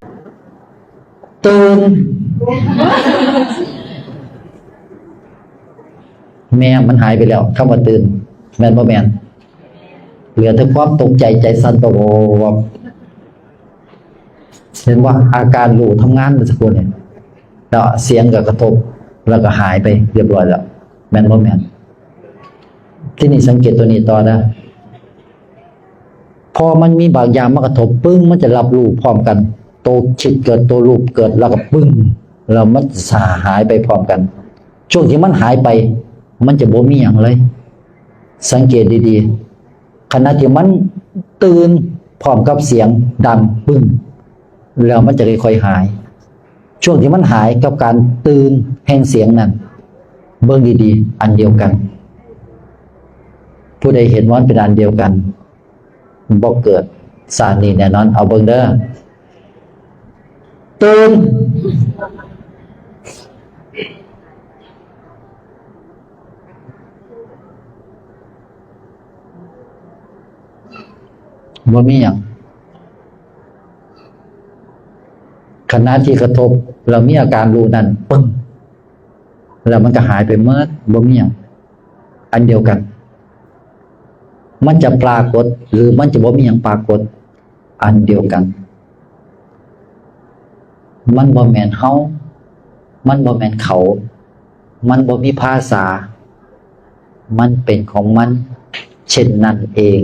ຕື່ນ ແມ່ມັນຫາຍໄປແລ້ວ ຄຳວ່າຕື່ນ ແມ່ນບໍ່ແມ່ນ? ເຫຼືອແຕ່ຄວາມຕົກໃຈ ໃຈສັ່ນໂຕໂຫວບ. ເຫັນບໍ່? ອາການຮູ້ທຳງານເມື່ອສັກຄົ່ວນີ້ ແລ້ວສຽງກໍກະທົບ ແລ້ວກໍຫາຍໄປຮຽບຮ້ອຍແລ້ວ ແມ່ນບໍ່ແມ່ນ? ທີນີ້ສັງເກດຕົວນີ້ຕໍ່ເດີ. ພໍມັນມີບາງຢ່າງມາກະທົບປຶ້ງ ມັນຈະຮັບຮູ້ພ້ອມກັນ, ໂຕຄິດເກີດ ໂຕຮູບເກີດ ແລ້ວກໍປຶ້ງ ແລ້ວມັນຈະຫາຍໄປພ້ອມກັນ. ຊ່ວງທີ່ມັນຫາຍໄປ ມັນຈະບໍ່ມີຫຍັງເລີຍ. ສັງເກດດີໆ, ຂະນະທີ່ມັນຕື່ນພ້ອມກັບສຽງດັງປຶ້ງ ແລ້ວມັນຈະຄ່ອຍໆຫາຍ. ຊ່ວງທີ່ມັນຫາຍກັບການຕື່ນແຫ່ງສຽງນັ້ນ ເບິ່ງດີໆ ອັນດຽວກັນ. ຜູ້ໃດເຫັນວ່າມັນເປັນອັນດຽວກັນ ບໍ່ເກີດຊາດນີ້ແນ່ນອນ. ເອົາເບິ່ງເດີ. ຕື່ນ. ບໍ່ມີຫຍັງ. ຂະນະທີ່ກະທົບ ແລ້ວມີອາການຮູ້ນັ້ນ ປຶ້ງ ແລ້ວມັນກໍຫາຍໄປໝົດ, ບໍ່ມີຫຍັງ. ອັນດຽວກັນ. ມັນຈະປາກົດ ຫຼື ມັນຈະບໍ່ມີຫຍັງປາກົດ ອັນດຽວກັນ. ມັນບໍ່ແມ່ນເຮົາ, ມັນບໍ່ແມ່ນເຂົາ, ມັນບໍ່ມີພາສາ, ມັນເປັນຂອງມັນເຊັ່ນນັ້ນເອງ.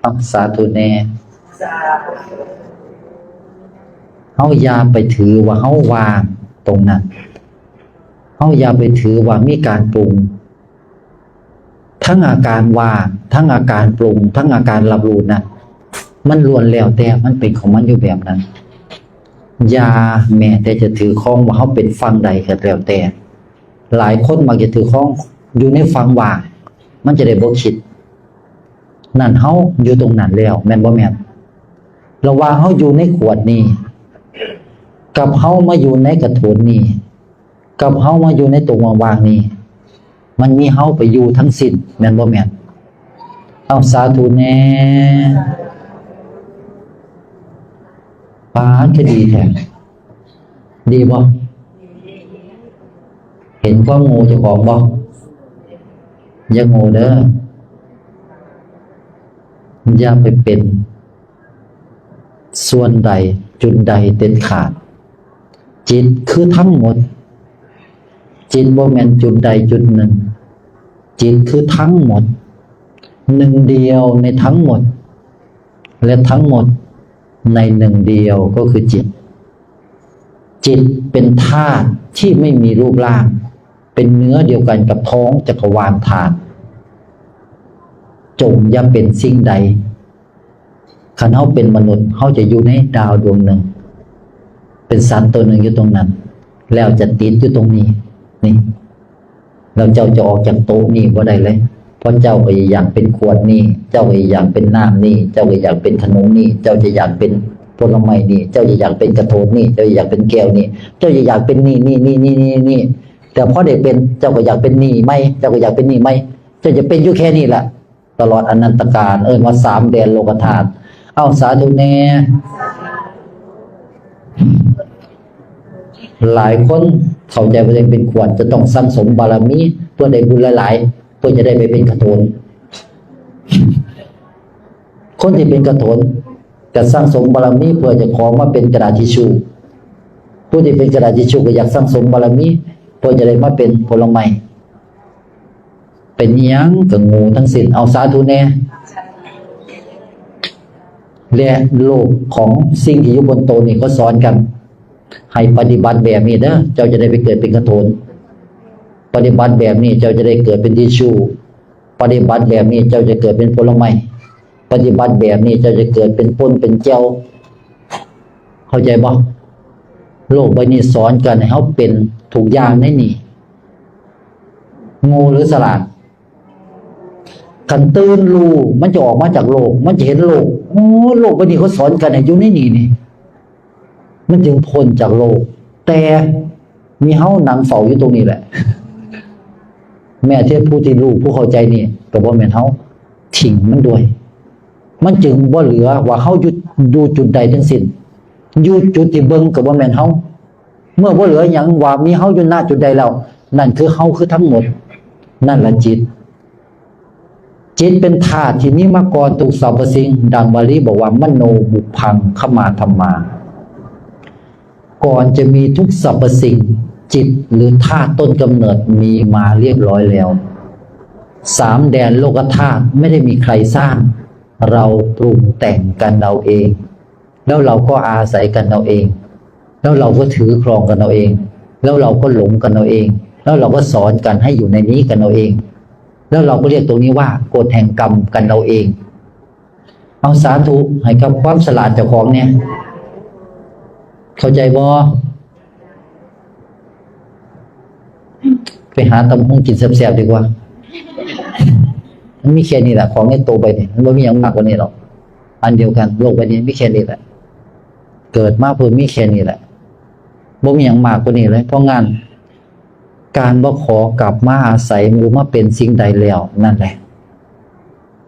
ເອົາ ສາທຸແດ່. ສາທຸ. ເຮົາຢ່າໄປຖືວ່າເຮົາວ່າງຕົງນັ້ນ, ເຮົາຢ່າໄປຖືວ່າມີການປຸງ. ທັງອາການວ່າງ, ທັງອາການປຸງ, ທັງອາການຮັບຮູ້ນັ້ນ, ມັນລ້ວນແລ້ວແຕ່ມັນເປັນຂອງມັນຢູ່ແບບນັ້ນ. ຢ່າແມ້ແຕ່ຈະຖືຄອງວ່າເຮົາເປັນຝັ່ງໃດກໍແລ້ວແຕ່. ຫຼາຍຄົນມັກຈະຖືຄອງຢູ່ໃນຝັ່ງວ່າງ, ມັນຈະໄດ້ບໍ່ຄິດ. ນັ້ນເຮົາຢູ່ຕົງນັ້ນແລ້ວ, ແມ່ນບໍ່ແມ່ນ? ລະຫວ່າງເຮົາຢູ່ໃນຂວດນີ້ ກັບເຮົາມາຢູ່ໃນກະໂຖນນີ້ ກັບເຮົາມາຢູ່ໃນຕົງວ່າງໆນີ້ ມັນມີເຮົາໄປຢູ່ທັງສິ້ນ, ແມ່ນບໍ່ແມ່ນ? ເອົາ ສາທຸແດ່. ປາດ ຄືດີແທ້. ດີບໍ່? ເຫັນຄວາມໂງ່ເຈົ້າຂອງບໍ່? ຢ່າໂງ່ເດີ. ຢ່າໄປເປັນ ສ່ວນໃດຈຸດໃດເດັດຂາດ. ຈິດຄືທັງໝົດ. ຈິດບໍ່ແມ່ນຈຸດໃດຈຸດໜຶ່ງ. ຈິດຄືທັງໝົດ. ໜຶ່ງດຽວໃນທັງໝົດ ແລະ ທັງໝົດໃນໜຶ່ງດຽວກໍຄືຈິດ. ຈິດເປັນທາດທີ່ໄມ່ມີຮູບຮ່າງ, ເປັນເນື້ອດຽວກັນກັບທ້ອງຈັກກະວານທາດ. ຈົ່ງຢ່າເປັນສິ່ງໃດ. ຄັນເຮົາເປັນມະນຸດ, ເຮົາຈະຢູ່ໃນດາວດວງໜຶ່ງ, ເປັນສັດຕົວໜຶ່ງຢູ່ຕົງນັ້ນ, ແລ້ວຈະຕິດຢູ່ຕົງນີ້, ນີ້. ແລ້ວເຈົ້າຈະອອກຈາກໂຕະນີ້ບໍ່ໄດ້ເລີຍ, ເພາະເຈົ້າກໍຢາກເປັນຂວດນີ້, ເຈົ້າກໍຢາກເປັນນ້ຳນີ້, ເຈົ້າກໍຢາກເປັນຂະໜົມນີ້, ເຈົ້າຈະຢາກເປັນຜົນລະໄມ້ນີ້, ເຈົ້າຈະຢາກເປັນກະໂຖນນີ້, ເຈົ້າຈະຢາກເປັນແກ້ວນີ້, ເຈົ້າຈະຢາກເປັນນີ້, ນີ້, ນີ້, ນີ້, ນີ້, ນີ້. ແຕ່ພໍໄດ້ເປັນ, ເຈົ້າກໍຢາກເປັນນີ້ໃໝ່, ເຈົ້າກໍຢາກເປັນນີ້ໃໝ່, ເຈົ້າຈະເປັນຢູ່ແຄ່ນີ້ລະ. ຕະຫຼອດອະນັນຕະການ, ເອີ້ນວ່າສາມແດນໂລກະທາດ. ເອົາ ສາທຸແດ່. ຫຼາຍຄົນເຂົ້າໃຈວ່າຕົວເອງເປັນຂວດ, ຈະຕ້ອງສັ່ງສົມບາລະມີເພື່ອໄດ້ບຸນຫຼາຍໆ, ເພື່ອຈະໄດ້ໄປເປັນຂະໂຖນ. ຄົນທີ່ເປັນຂະໂຖນ ຈະສັ່ງສົມບາລະມີເພື່ອຈະຂໍມາເປັນກະດາດທິຊູ. ຜູ້ທີ່ເປັນກະດາດທິຊູກໍຢາກສັ່ງສົມບາລະມີເພື່ອຈະໄດ້ມາເປັນຜົນລະໄມ້. ເປັນອີ່ຫຍັງກໍໂງ່ທັງສິ້ນ. ເອົາ ສາທຸແດ່. ແລະ ໂລກຂອງສິ່ງທີ່ຢູ່ບົນໂຕະນີ້ກໍສອນກັນ ໃຫ້ປະຕິບັດແບບນີ້ເດີ, ເຈົ້າຈະໄດ້ໄປເກີດເປັນຂະໂຖນ. ປະຕິບັດແບບນີ້ ເຈົ້າຈະໄດ້ເກີດເປັນທິຊູ. ປະຕິບັດແບບນີ້ ເຈົ້າຈະເກີດເປັນຜົນລະໄມ້. ປະຕິບັດແບບນີ້ ເຈົ້າຈະເກີດເປັນປົ່ນເປັນແຈ່ວ. ເຂົ້າໃຈບໍ່? ໂລກໃບນີ້ສອນກັນໃຫ້ເຮົາເປັນທຸກຢ່າງໃນນີ້. ໂງ່ຫຼືສະຫຼາດ? ຄັນຕື່ນຮູ້ ມັນຈະອອກມາຈາກໂລກ, ມັນຈະເຫັນໂລກ. ໂອ້ ໂລກໃບນີ້ເຂົາສອນກັນໃຫ້ຢູ່ໃນນີ້ນີ້. ມັນຈຶ່ງພົ້ນຈາກໂລກ. ແຕ່ມີເຮົານັ່ງເຝົ້າຢູ່ຕົງນີ້ແຫຼະ. ແມ້ແຕ່ຜູ້ທີ່ຮູ້, ຜູ້ເຂົ້າໃຈນີ້ ກໍບໍ່ແມ່ນເຮົາ. ຖິ້ມມັນດ້ວຍ. ມັນຈຶ່ງບໍ່ເຫຼືອວ່າເຮົາຢູ່, ຢູ່ຈຸດໃດທັງສິ້ນ. ຢູ່ຈຸດທີ່ເບິ່ງກໍບໍ່ແມ່ນເຮົາ. ເມື່ອບໍ່ເຫຼືອຫຍັງວ່າມີເຮົາຢູ່ ນະ ຈຸດໃດແລ້ວ, ນັ້ນຄືເຮົາ, ຄືທັງໝົດ. ນັ້ນລະຈິດ. ຈິດເປັນທາດທີ່ມີມາກ່ອນທຸກສັບພະສິ່ງ, ດັ່ງບາລີບອກວ່າ ມະໂນບຸບພັງ ຄະມາທຳມາ. ກ່ອນຈະມີທຸກສັບພະສິ່ງ, ຈິດ ຫຼື ທາດຕົ້ນກຳເນີດມີມາລຽບຮ້ອຍແລ້ວ. ສາມແດນໂລກະທາດໄມ່ໄດ້ມີໃຄສ້າງ, ເຮົາປຸງແຕ່ງກັນເອົາເອງ. ແລ້ວເຮົາກໍອາໄສກັນເອົາເອງ, ແລ້ວເຮົາກໍຖືຄອງກັນເອົາເອງ, ແລ້ວເຮົາກໍຫຼົງກັນເອົາເອງ, ແລ້ວເຮົາກໍສອນກັນໃຫ້ຢູ່ໃນນີ້ກັນເອົາເອງ, ແລ້ວເຮົາກໍລຽກຕົງນີ້ວ່າກົດແຫ່ງກຳກັນເອົາເອງ. ເອົາ ສາທຸ ໃຫ້ກັບຄວາມສະຫຼາດເຈົ້າຂອງແດ່. ເຂົ້າໃຈບໍ່? ໄປຫາຕຳບັກຫຸ່ງກິນແຊບໆດີກວ່າ. ມັນມີແຄ່ນີ້ລະ, ຂອງໃນໂຕໃບນີ້ ມັນບໍ່ມີຫຍັງມາກກວ່ານີ້ດອກ. ອັນດຽວກັນ, ໂລກໃບນີ້ມີແຄ່ນີ້ແຫຼະ. ເກີດມາເພື່ອມີແຄ່ນີ້ແຫຼະ. ບໍ່ມີຫຍັງມາກກວ່ານີ້ເລີຍ. ເພາະງານ ການບໍ່ຂໍກັບມາອາໄສ ຫຼື ມາເປັນສິ່ງໃດແລ້ວ ນັ້ນແຫຼະ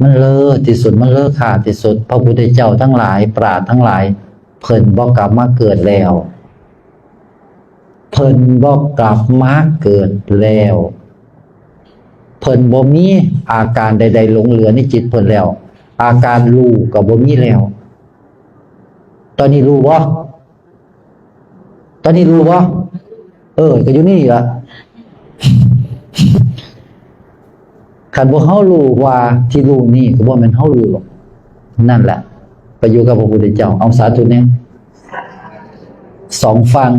ມັນເລີດທີ່ສຸດ, ມັນເລີຄ່າທີ່ສຸດ. ພະພຸດທະເຈົ້າທັງຫຼາຍ, ປາດທັງຫຼາຍ, ເພິ່ນບໍ່ກັບມາເກີດແລ້ວ. ເພິ່ນບໍ່ກັບມາເກີດແລ້ວ. ເພິ່ນບໍ່ມີອາການໃດໆຫຼົງເຫຼືອໃນຈິດເພິ່ນແລ້ວ. ອາການຮູ້ກໍບໍ່ມີແລ້ວ. ຕອນນີ້ຮູ້ບໍ່? ຕອນນີ້ຮູ້ບໍ່? ເອີ ກໍຢູ່ນີ້ລະ. ຄັນພວກເຮົາຮູ້ວ່າທີ່ຮູ້ນີ້ກໍບໍ່ແມ່ນເຮົາຮູ້ດອກ. ນັ້ນແຫຼະ ໄປຢູ່ກັບພະພຸດທະເຈົ້າ. ເອົາ ສາທຸແດ່. ສອງຝັ່ງ,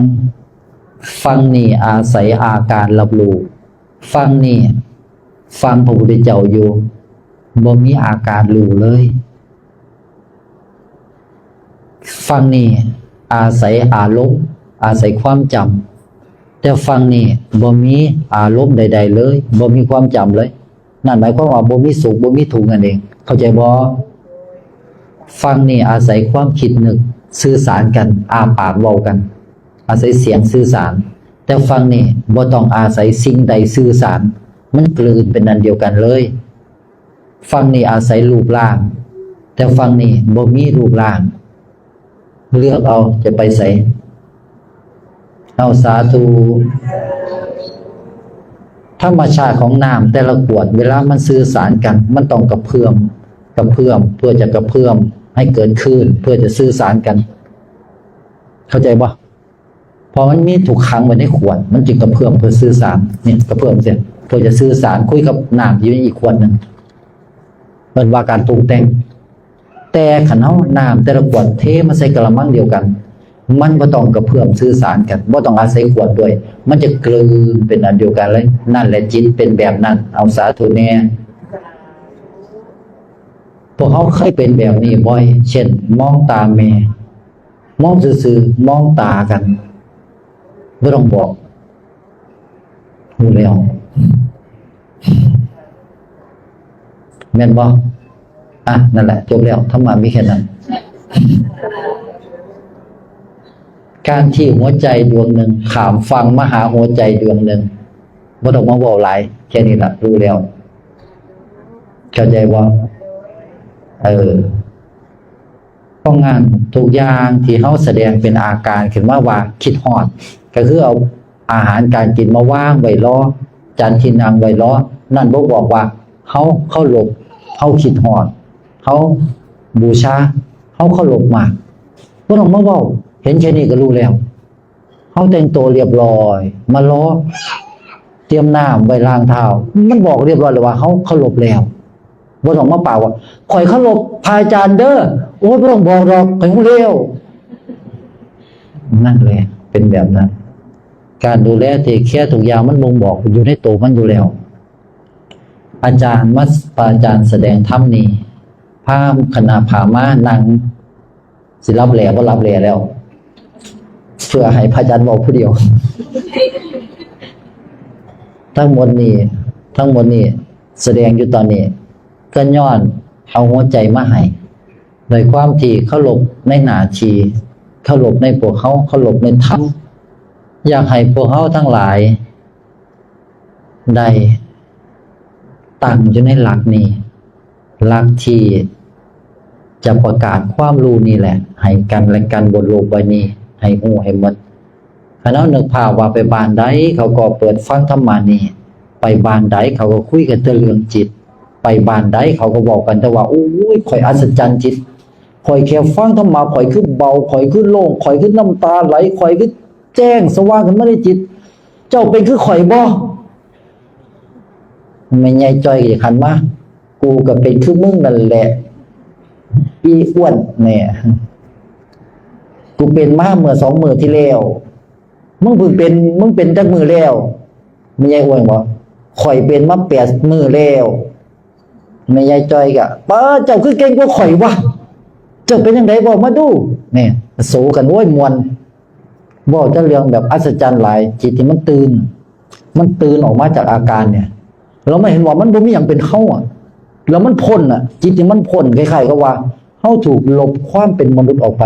ຝັ່ງນີ້ອາໄສອາການຮັບຮູ້, ຝັ່ງນີ້ຟັງພະພຸດທະເຈົ້າຢູ່, ບໍ່ມີອາການຮູ້ເລີຍ. ຝັ່ງນີ້ອາໄສອາລົມ, ອາໄສຄວາມຈຳ, ແຕ່ຝັ່ງນີ້ບໍ່ມີອາລົມໃດໆເລີຍ, ບໍ່ມີຄວາມຈຳເລີຍ. ນັ້ນໝາຍຄວາມວ່າບໍ່ມີສຸກ ບໍ່ມີທຸກນັ້ນເອງ. ເຂົ້າໃຈບໍ່? ຝັ່ງນີ້ອາໄສຄວາມຄິດນຶກສື່ສານກັນ, ອ້າປາກເວົ້າກັນ, ອາໄສສຽງສື່ສານ. ແຕ່ຝັ່ງນີ້ບໍ່ຕ້ອງອາໄສສິ່ງໃດສື່ສານ, ມັນກືນເປັນອັນດຽວກັນເລີຍ. ຝັ່ງນີ້ອາໄສຮູບຮ່າງ, ແຕ່ຝັ່ງນີ້ບໍ່ມີຮູບຮ່າງ. ເລືອກເອົາຈະໄປໃສ. ເອົາ ສາທຸ. ທຳມະຊາດຂອງນ້ຳແຕ່ລະຂວດ ເວລາມັນສື່ສານກັນ ມັນຕ້ອງກະເພື່ອມ, ກະເພື່ອມ ເພື່ອຈະກະເພື່ອມໃຫ້ເກີດຄື້ນ ເພື່ອຈະສື່ສານກັນ. ເຂົ້າໃຈບໍ່? ເພາະມັນມີທຸກຂັງໄວ້ໃນຂວດ ມັນຈຶ່ງກະເພື່ອມເພື່ອສື່ສານ. ນີ້ກະເພື່ອມເຊັ່ນ ເພື່ອຈະສື່ສານ ຄຸຍກັບນ້ຳທີ່ຢູ່ໃນອີກຂວດໜຶ່ງ. ເອີ້ນວ່າການປຸງແຕ່ງ. ແຕ່ຄັນເຮົານ້ຳແຕ່ລະຂວດເທມາໃສ່ກະລະມັງດຽວກັນ ມັນບໍ່ຕ້ອງກະເພື່ອມສື່ສານກັນ, ບໍ່ຕ້ອງອາໄສຂວດດ້ວຍ, ມັນຈະກືນເປັນອັນດຽວກັນເລີຍ. ນັ້ນແຫຼະ ຈິດເປັນແບບນັ້ນ. ເອົາ ສາທຸແດ່. ພວກເຮົາເຄີຍເປັນແບບນີ້ບໍ່? ເຊັ່ນ ມອງຕາແມ່, ມອງຊື່ໆ ມອງຕາກັນ ບໍ່ຕ້ອງບອກ ຮູ້ແລ້ວ ແມ່ນບໍ່? ອ່ະ ນັ້ນແຫຼະ ຈົບແລ້ວ ທຳມະມີແຄ່ນັ້ນ. ການທີ່ຫົວໃຈດວງໜຶ່ງຂ້າມຝັ່ງມາຫາຫົວໃຈດວງໜຶ່ງ ບໍ່ຕ້ອງມາເວົ້າຫຼາຍ ແຄ່ນີ້ລະ ຮູ້ແລ້ວ. ເຂົ້າໃຈບໍ່? ເອີ. ເພາະງານທຸກຢ່າງທີ່ເຮົາສະແດງເປັນອາການຂຶ້ນມາວ່າຄິດຮອດ ກໍຄືເອົາອາຫານການກິນມາວາງໄວ້ລໍ ຈານທີ່ນັ່ງໄວ້ລໍ ນັ້ນບໍ່ບອກວ່າເຮົາເຄົາລົບ, ເຮົາຄິດຮອດ, ເຮົາບູຊາ, ເຮົາເຄົາລົບມາກ. ບໍ່ຕ້ອງມາເວົ້າ, ເຫັນແຄ່ນີ້ກໍຮູ້ແລ້ວ. ເຮົາແຕ່ງໂຕລຽບລ້ອຍ ມາລໍ ຕຽມນ້ຳໄວ້ລ້າງເທົ້າ ມັນບອກລຽບລ້ອຍແລ້ວວ່າເຮົາເຄົາລົບແລ້ວ. ບໍ່ຕ້ອງມາປາກວ່າ ຂ້ອຍເຄົາລົບພະອາຈານເດີ. ໂອ້ຍ ບໍ່ຕ້ອງບອກດອກ ຂ້ອຍຮູ້ແລ້ວ. ນັ້ນແຫຼະ ເປັນແບບນັ້ນ. ການດູແລເທກແຄທຸກຢ່າງ ມັນບົ່ງບອກຢູ່ໃນໂຕມັນຢູ່ແລ້ວ. ອາຈານມາ ພະອາຈານສະແດງທຳນີ້ ພາຄະນະພາມານັ່ງ ຊິຫຼັບແຫຼບໍ່ຫຼັບແຫຼແລ້ວ ເພື່ອໃຫ້ພະອາຈານເວົ້າຜູ້ດຽວ. ທັງໝົດນີ້ ທັງໝົດນີ້ສະແດງຢູ່ຕອນນີ້ ກໍຍ້ອນເອົາຫົວໃຈມາໃຫ້ ດ້ວຍຄວາມທີ່ເຄົາລົບໃນໜ້າທີ່, ເຄົາລົບໃນພວກເຮົາ, ເຄົາລົບໃນທຳ. ຢາກໃຫ້ພວກເຮົາທັງຫຼາຍ ໄດ້ຕັ້ງຢູ່ໃນຫຼັກນີ້, ຫຼັກທີ່ຈະປະກາດຄວາມຮູ້ນີ້ແຫຼະ ໃຫ້ກັນແລະກັນບົນໂລກໃບນີ້ ໃຫ້ຮູ້ໃຫ້ໝົດ. ຄັນເຮົານຶກພາບວ່າໄປບ້ານໃດ ເຂົາກໍເປີດຟັງທຳມະນີ້, ໄປບ້ານໃດເຂົາກໍຄຸຍກັນແຕ່ເລື່ອງຈິດ, ໄປບ້ານໃດເຂົາກໍເວົ້າກັນແຕ່ວ່າ ໂອ້ຍ ຂ້ອຍອັດສະຈັນຈິດ, ຂ້ອຍແຄ່ຟັງທຳມະ ຂ້ອຍຄືເບົາ, ຂ້ອຍຄືໂລ່ງ, ຂ້ອຍຄືນ້ຳຕາໄຫຼ, ຂ້ອຍຄື ແຈ້ງສະຫວ່າງຂຶ້ນມາໃນຈິດ. ເຈົ້າເປັນຄືຂ້ອຍບໍ່? ແມ່ໃຫຍ່ຈ້ອຍກໍຢາກຫັນມາ. ກູກໍເປັນຄືມຶງນັ້ນແຫຼະ ອີອ້ວນແນ່. ກູເປັນມາເມື່ອສອງມື້ທີ່ແລ້ວ. ມຶງເພິ່ງເປັນ, ມຶງເປັນຈັກມື້ແລ້ວ? ແມ່ໃຫຍ່ອ້ວນບໍ? ຂ້ອຍເປັນມາແປດມື້ແລ້ວ. ແມ່ໃຫຍ່ຈ້ອຍກໍ ປ້າ ເຈົ້າຄືເກັ່ງກວ່າຂ້ອຍວະ? ເຈົ້າເປັນຈັ່ງໃດ ເວົ້າມາດູ. ແນ່ ໂສກັນ ໂອ້ຍ ມ່ວນ. ເວົ້າແຕ່ເລື່ອງແບບອັດສະຈັນຫຼາຍ, ຈິດທີ່ມັນຕື່ນ, ມັນຕື່ນອອກມາຈາກອາການນີ້ ແລ້ວມາເຫັນວ່າມັນບໍ່ມີຫຍັງເປັນເຮົາອະ, ແລ້ວມັນພົ້ນອະ, ຈິດທີ່ມັນພົ້ນ ຄ້າຍໆກັບວ່າເຮົາຖືກລົບຄວາມເປັນມະນຸດອອກໄປ.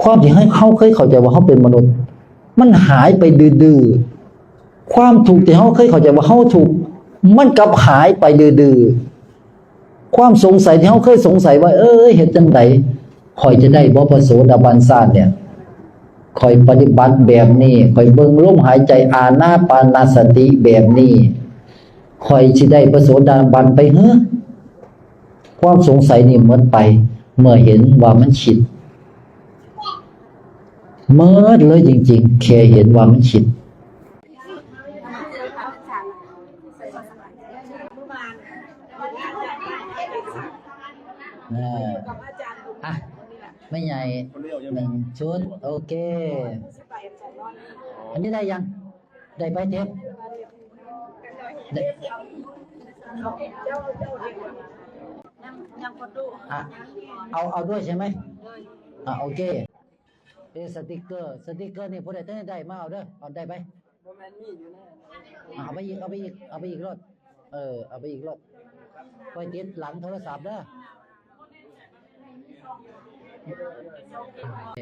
ຄວາມທີ່ເຮົາເຄີຍເຂົ້າໃຈວ່າເຮົາເປັນມະນຸດ ມັນຫາຍໄປດື້ໆ. ຄວາມທຸກທີ່ເຮົາເຄີຍເຂົ້າໃຈວ່າເຮົາທຸກ ມັນກັບຫາຍໄປດື້ໆ. ຄວາມສົງໄສທີ່ເຮົາເຄີຍສົງໄສວ່າ ເອີ ເຮັດຈັ່ງໃດຂ້ອຍຈະໄດ້ບໍ່ພະໂສດາບັນຊາດນີ້? ຂ້ອຍປະຕິບັດແບບນີ້, ຂ້ອຍເບິ່ງລົມຫາຍໃຈອານາປານະສະຕິແບບນີ້, ຂ້ອຍຊິໄດ້ພະໂສດາບັນໄປເຫີ? ຄວາມສົງໄສນີ້ໝົດໄປ ເມື່ອເຫັນວ່າມັນຜິດ. ໝົດເລີຍຈິງໆ ແຄ່ເຫັນວ່າມັນຜິດ. ເອີ ອ່ະ. ແມ່ໃຫຍ່ ໜຶ່ງຊຸດ. ໂອເຄ ອັນນີ້ໄດ້ຍັງ? ໄດ້ໃບເທບ? ໄດ້ ຍັງ ຍັງບໍ່ຮູ້ ອ່ະ ເອົາ ເອົາດ້ວຍໃຊ່ໄໝ? ໂດຍ ອ່ະ ໂອເຄ. ເອ ສະຕິກເກີ ສະຕິກເກີນີ້ຜູ້ໃດທັນໄດ້ມາເອົາເດີ ເອົາໄດ້ໄປ. ບໍ່ແມ່ນມີຢູ່ໃນ ເອົາໄປອີກ ເອົາໄປອີກ ເອົາໄປອີກໂລດ. ເອີ ເອົາໄປອີກໂລດ ໄວ້ຕິດຫຼັງໂທລະສັບເດີ. ໂອເຄ